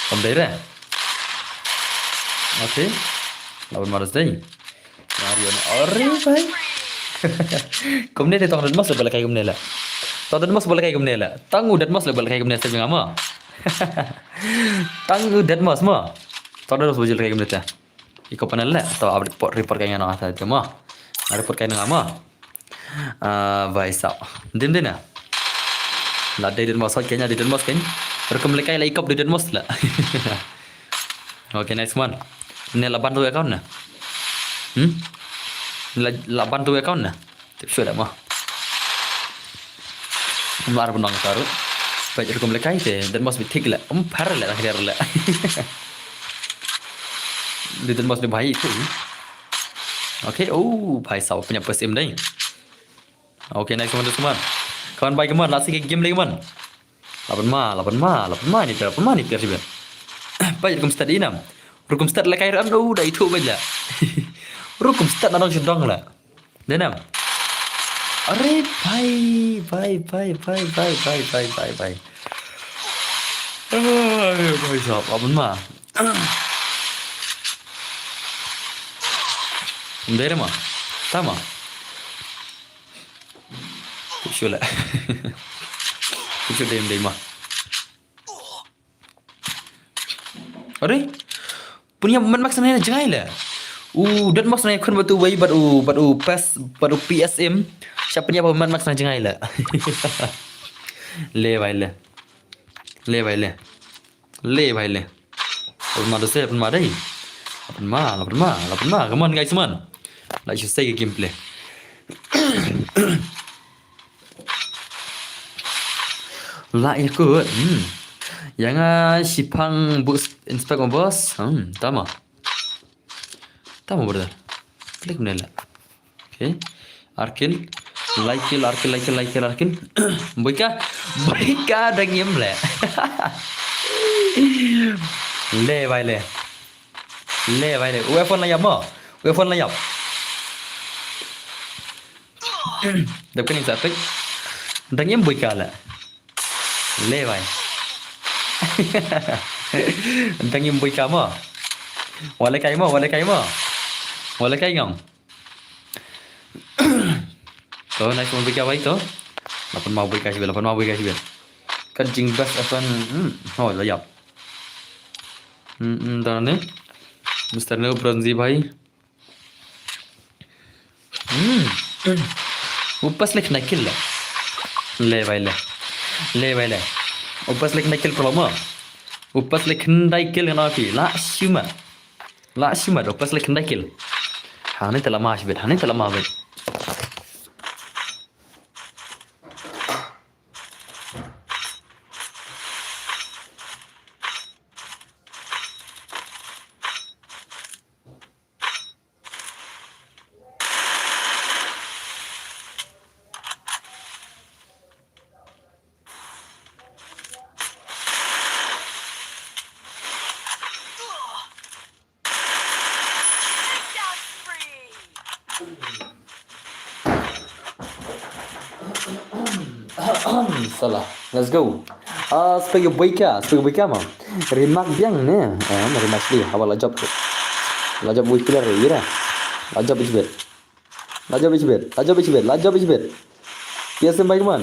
Kam dei re. Okay. Lawan Mars dei. Mario ni. Are bhai. Kumne te tang Deadmau5 le ba la kai kumne la. Tang Deadmau5 le ba la kai kumne la. Tang u Deadmau5 le ba la kai kumne sa jingama. Tang u Deadmau5 mo. Tang Deadmau5 ba la kai kumne te. Iko panel le. To ab report, report kai nga na sa te mo. Report kai nga mo. Ah, bhai sab. Dim dei na. La dei Deadmau5 kenya, dei Deadmau5 kenya. Rukom le kai la i kop dei Deadmau5 la. Okay, nice one. Ne la ban tu account na. Hmm? La, la ban tu account na. Tip sure mo. Mar benang taru. Peit rukom le kai te Deadmau5 bitik la. Um par la akhir la. Dei Deadmau5 dei bhai tu. Okay, oh, bhai sab punya pesim dei. Okay, nice one, nice one. Kawan bhai, kawan, la sik game lagi man. Lapan ma, lapan ma, lapan ma ni ter, lapan ma ni ter sibet. Peit rukom start inam. Rukom start la kai ram do da itu bhai la. Rukom start na dong shu dong la. Denam. Are bhai, bhai, bhai. Are bhai sab, lapan ma. Dere ma. Tama. Kuchula. Kuchula dem dei ma. Are? Punya man mak sana jngai la. U Deadmau5 na khun batu wei batu batu pas batu P S M. Siapa punya man mak sana jngai la. Le bhai le. Le bhai le. Le bhai le. Lapan ma dei, lapan ma dei. Lapan ma, lapan ma, lapan ma. Come on guys, come on. Like, share, gameplay. La ya kut. Hmm. Yang ah shipang boost inspect boss. Hmm, tama. Tama brother. Klik mana la. Okay. Ar kill. Lai kill, ar kill, lai kill, lai kill, ar kill. Boika. Boika dang im le. Le bhai le. Le bhai le. Weapon la yap mo. Weapon la yap. Dap kani sa pek. Dang im boika la. Le bhai. Dang im boika mo. Wale kai mo, wale kai mo. Wale kai ngam. To, nice one, boika bhai to. Lapan ma boika sibel, lapan ma boika sibel. Kan jing best asan, hmm, ho, la yap. Hmm, hmm, to ne. Mister No Bronzy bhai. Hmm. Upas lek naikil le. Le bhai le. Le bhai le. Upas lek naikil promo. Upas lek naikil na pi. La shima. La shima do pas lek naikil. Hani tala ma shibit. Hani tala ma bit. Salah. Let's go. Ah, spek boika, spek boika ma. Remark biang ne. Eh, remark di. Haba la job tu. La job wikler ira. La job isbet. La job isbet. La job isbet. La job isbet. Pia sem bai man.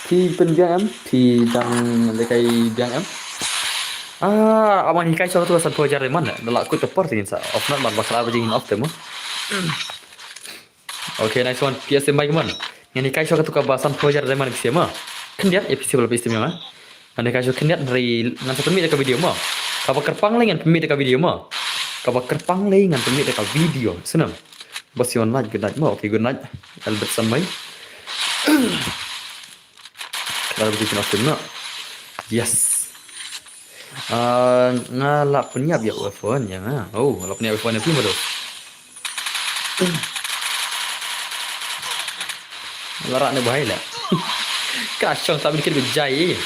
Pi pen biang em. Pi dang lekai biang em. Ah, abang hikai shuwa tu san pho jar man. Dala kut te por tingin sa. Off not man bakal apa jingin off temu. Okay, nice one. P S M bhai, come on. Ngan hikai shuwa katu ka ba san pho jar diamond P C M ma. Khyndiat, ya P C M bala P S M ma. Ngan hikai shuwa khyndiat dari ngan sa pynmih da ka video ma. Kaba kyrpang lei ngan pynmih da ka video mo. Kaba kyrpang lei ngan pynmih da ka video. Snam. Ba shu wan lait, good night mo. Okay, good night. Albert Sanmai. Kala ba shu wan lait na. Yes. Ah, nga la pynïap ïa u iPhone ïa nga. Oh, la pynïap iPhone ïa phi mo do. La rah ne bhai la. Ka shong tam kit bejai.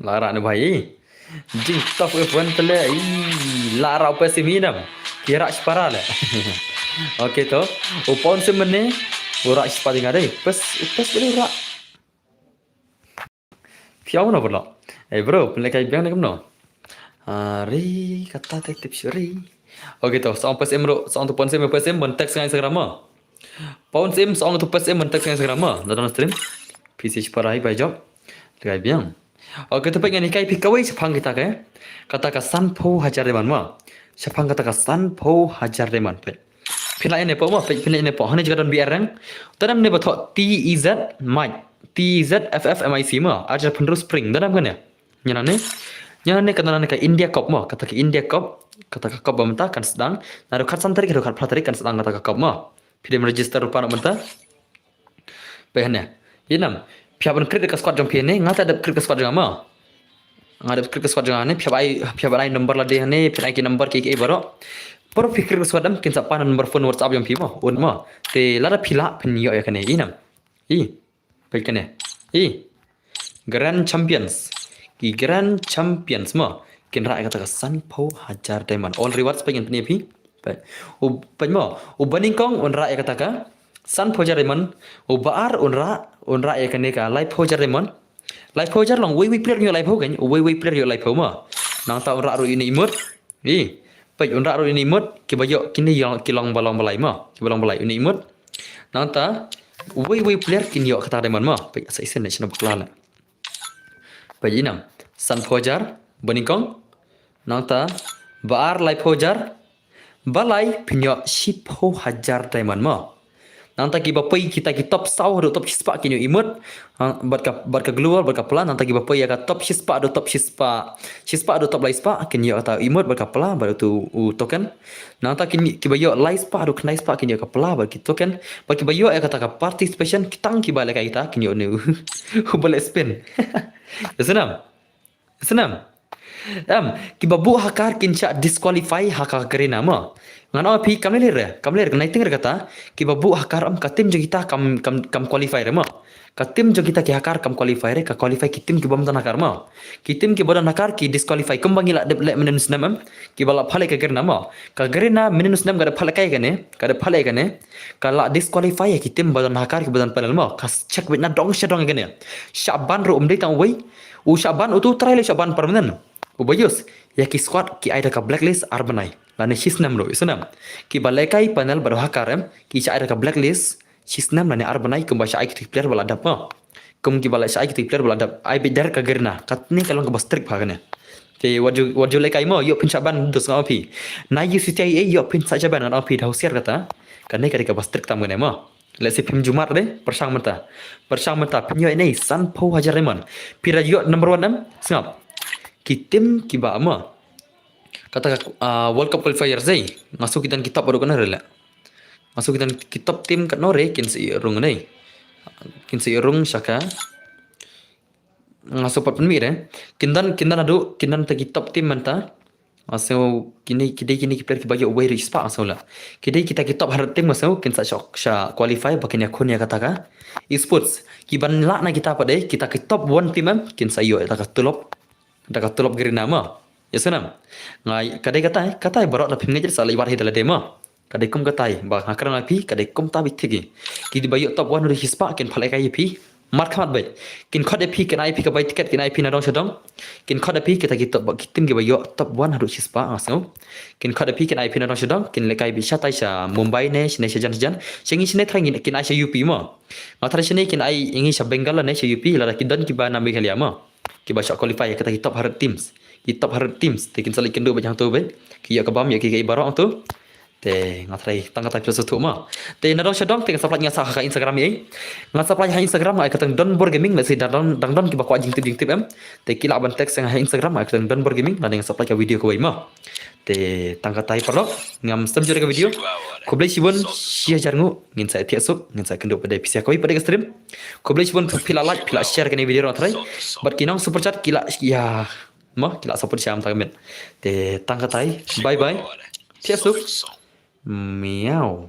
La rah ne bhai. Jing tough iPhone tele. Ih, la rah u pes imi nam. Ki rah shipara la. Okay to. U pon sim mene. U rah shipara dei. Pes, u pes bele rah. Phi ong no bro. Eh bro, pynlehkai biang ne kumno? Ah, ri kata te tip shuri. Okay to, sa ong pes im ro, sa ong to pon sim, pes im ban text ngai Instagram mo. Pon sim, sa ong to pes im ban text ngai Instagram mo. Da don stream. P C shipara hi bai jop. Lehkai biang. Okay to peit ngan hikai phi kawei shaphang kita ke. Kata ka sanphew hajar diamond mo. Shaphang kata ka sanphew hajar diamond peit. Phin lah ïa ne pok mo, phin lah ïa ne pok. Hangne jaka don B R rank. Te nam ne ba thoh T E Z mic. T E Z F F M I C mo. Archer Phandru Spring. Te nam kane. Ïa nane. Ïa nane kata nane ka India Cup mo. Kata ka India Cup. Kata ka cup ba mynta kan sdang. Naduh khatsan tarik haduh khatphra tarik kan sdang kata ka cup mo. Phi dei ban register ruh pat mynta. Peit hangne. Ïa nam. Phi hap ban create ka squad jong phi hangne. Nga te dep create ka squad jong nga mo. Nga dep create ka squad jong nga hangne. Phi hap ai, phi hap ban ai number lade hangne. Phin ai ki number kiei kiei baroh. Baroh phi create ka squad em kin sa pan number phone WhatsApp jong phi mo. Un mo. Te lada phi lah phin ïoh ïa kane. Ïa nam. Ïa. Peit kane. Ïa. Grand Champions. Ki Grand Champions mo. Kin rah ïa kata ka sanphew hajar diamond. All rewards peit ngan pyni ïa phi. Peit. U, peit mo. U Banyngkong un rah ïa kata ka sanphew hajar diamond. U Ba-ar un rah, un rah ïa kane ka laiphew hajar diamond. Laiphew hajar long, uwei uwei player ïoh laiphew kan. Uwei uwei player ïoh laiphew mo. Nangta un rah ruh ïa une emote. Ïa. Peit un rah ruh ïa une emote, kiba ïoh kine ïoh ki long ba long ba lai mo. Kiba long ba lai une emote. Nangta uwei uwei player kin ïoh kata diamond mo. Peit sa isen ne shna bakla la. Peit ïa nam. Sanphew hajar, Banyngkong. Nangta Ba-ar laiphew hajar. Ba lai phin ïoh shiphew hajar diamond mo. Nangta kiba poi kita ki top saw haduh top shispah kin ïoh emote. Ha, bad ka, bad ka global, bad ka plan. Nangta kiba poi ïa ka top shispah haduh top shispah, shispah haduh top laispah kin ïoh kata emote bad ka pla bad utu u token. Nangta kin, kiba ïoh laispah haduh khyndaispah kin ïoh ka pla bad ki token. Bad kiba ïoh ïa kata ka participation, ki tang kiba lehkai kita kin ïoh ne u, u ba leh spin. Ïa snam. Snam. Em, kiba buh ha car kin shah disqualify ha ka garena mo. Ngan ong ïa phi kam lei lei re, kam lei lei re, nai teng re kata, kiba buh ha car em ka team jong kita kam, kam, kam qualify re mo. Ka team jong kita ki ha car kam qualify re, ka qualify ki team kibym don ha car mo. Ki team kiba don ha car ki disqualify kumba ngi la dep leh mynne u snem em. Kiba la phah leh ka garena mo. Ka garena mynne u snem ka dep phah lehkai kane, ka dep phah leh kane. Ka la disqualify ïa ki team ba don ha car kiba don panel mo. Ka check beit na dong sha dong ïa kane. Shah ban ruh um dei tang uwei. U shah ban utu u trai lei shah ban permanent. U ba use ïa ki squad ki ai da ka blacklist ar bnai. Lane shisnem ruh, ïa snam. Kiba lehkai panel ba don ha car em, ki shah ai da ka blacklist shisnem lane ar bnai kumba shah ai kito ki player ba la dap mo. Kum kiba la shah ai kito ki player ba la dap. Ai beit direct ka garena. Katne ka long kaba strict bha kane. Te wat ju, wat ju lehkai mo, ïoh phin shah ban dus ngan ong ïa phi. Na U C T I A ïoh phin shah ban ngan ong ïa phi da husiar kata. Kane ka dei kaba strict tam kane mo. Let's say phim ju mad de, pyrshang mynta. Pyrshang mynta, phin ïoh ine, sanphew hajar diamond. Phi da ïoh number one em, sngap. Ki team kiba mo. Kata ka, ah, World Cup qualifier zei. Nga sngew ki don ki top baroh kane re leh. Nga sngew ki don ki top team katno re, kin sa ïoh rung ne. Kin sa ïoh rung sha ka. Nga sngew pat pynmih re. Kin don, kin don haduh, kin don te ki top team mynta. Nga sngew kine, ki dei kine ki player kiba ïoh uwei haduh shispah nga sngew la. Ki dei kita ki top hundred team nga sngew kin sa shah, shah qualify ba kin ïakhun ïa kata ka esports. Kiban lah na kita pat de, kita ki top one team em, kin sa ïoh ïa kata ka tulop. Da ka tulop garena mo. Ïa snam. Nga, ka dei katai, katai baroh da phim ngeit sa la i wat hi da lade mo. Ka dei kum katai, ba nga kren ïa phi, ka dei kumta beit thik hi. Kiba ïoh top one haduh shispah kin phah lehkai ïa phi. Markhmat beit. Kin khot ïa phi, kin ai phi ka bai ticket, kin ai phi na dong sha dong. Kin khot ïa phi, kita ki top, ki team kiba ïoh top one haduh shispah nga sngew. Kin khot ïa phi, kin ai phi na dong sha dong, kin lehkai beit shatai sha Mumbai ne, shane shajan shajan. Sha ngi shane trai kin ai sha U P mo. Nga trai shane kin ai ngi sha Bengal ne, sha U P, lada ki don kiba na Meghalaya mo. Kiba shah qualify ïa kita ki top hundred teams. Ki top hundred teams. Te kin sa leit kynduh beit hangto beit. Ki ïoh ka bam ïa ki, ki baroh hangto. Te nga trai tang katai phi sngewthuh mo. Te nadong shadong te nga supply nga sa ha Instagram ei. Nga supply ha Instagram ai kata Don Bor Gaming, lehse dang don dang don kiba kwah jingtip jingtip em. Te ki lah ban text ha Instagram ai kata Don Bor Gaming, lane nga supply ka video kawei mo. Te tang katai paralok, ngam stem jur ka video. Khublei shibun, shi hajar nguh, ngin sa thiah suk, ngin sa kynduh pat de phi sha kawei pat de ka stream. Khublei shibun phi la like, phi la share kane video nga trai. Bad ki nong super chat ki la ïa mo, ki la support sham tang mit. Te tang katai, bye bye. Thiah suk. Miau.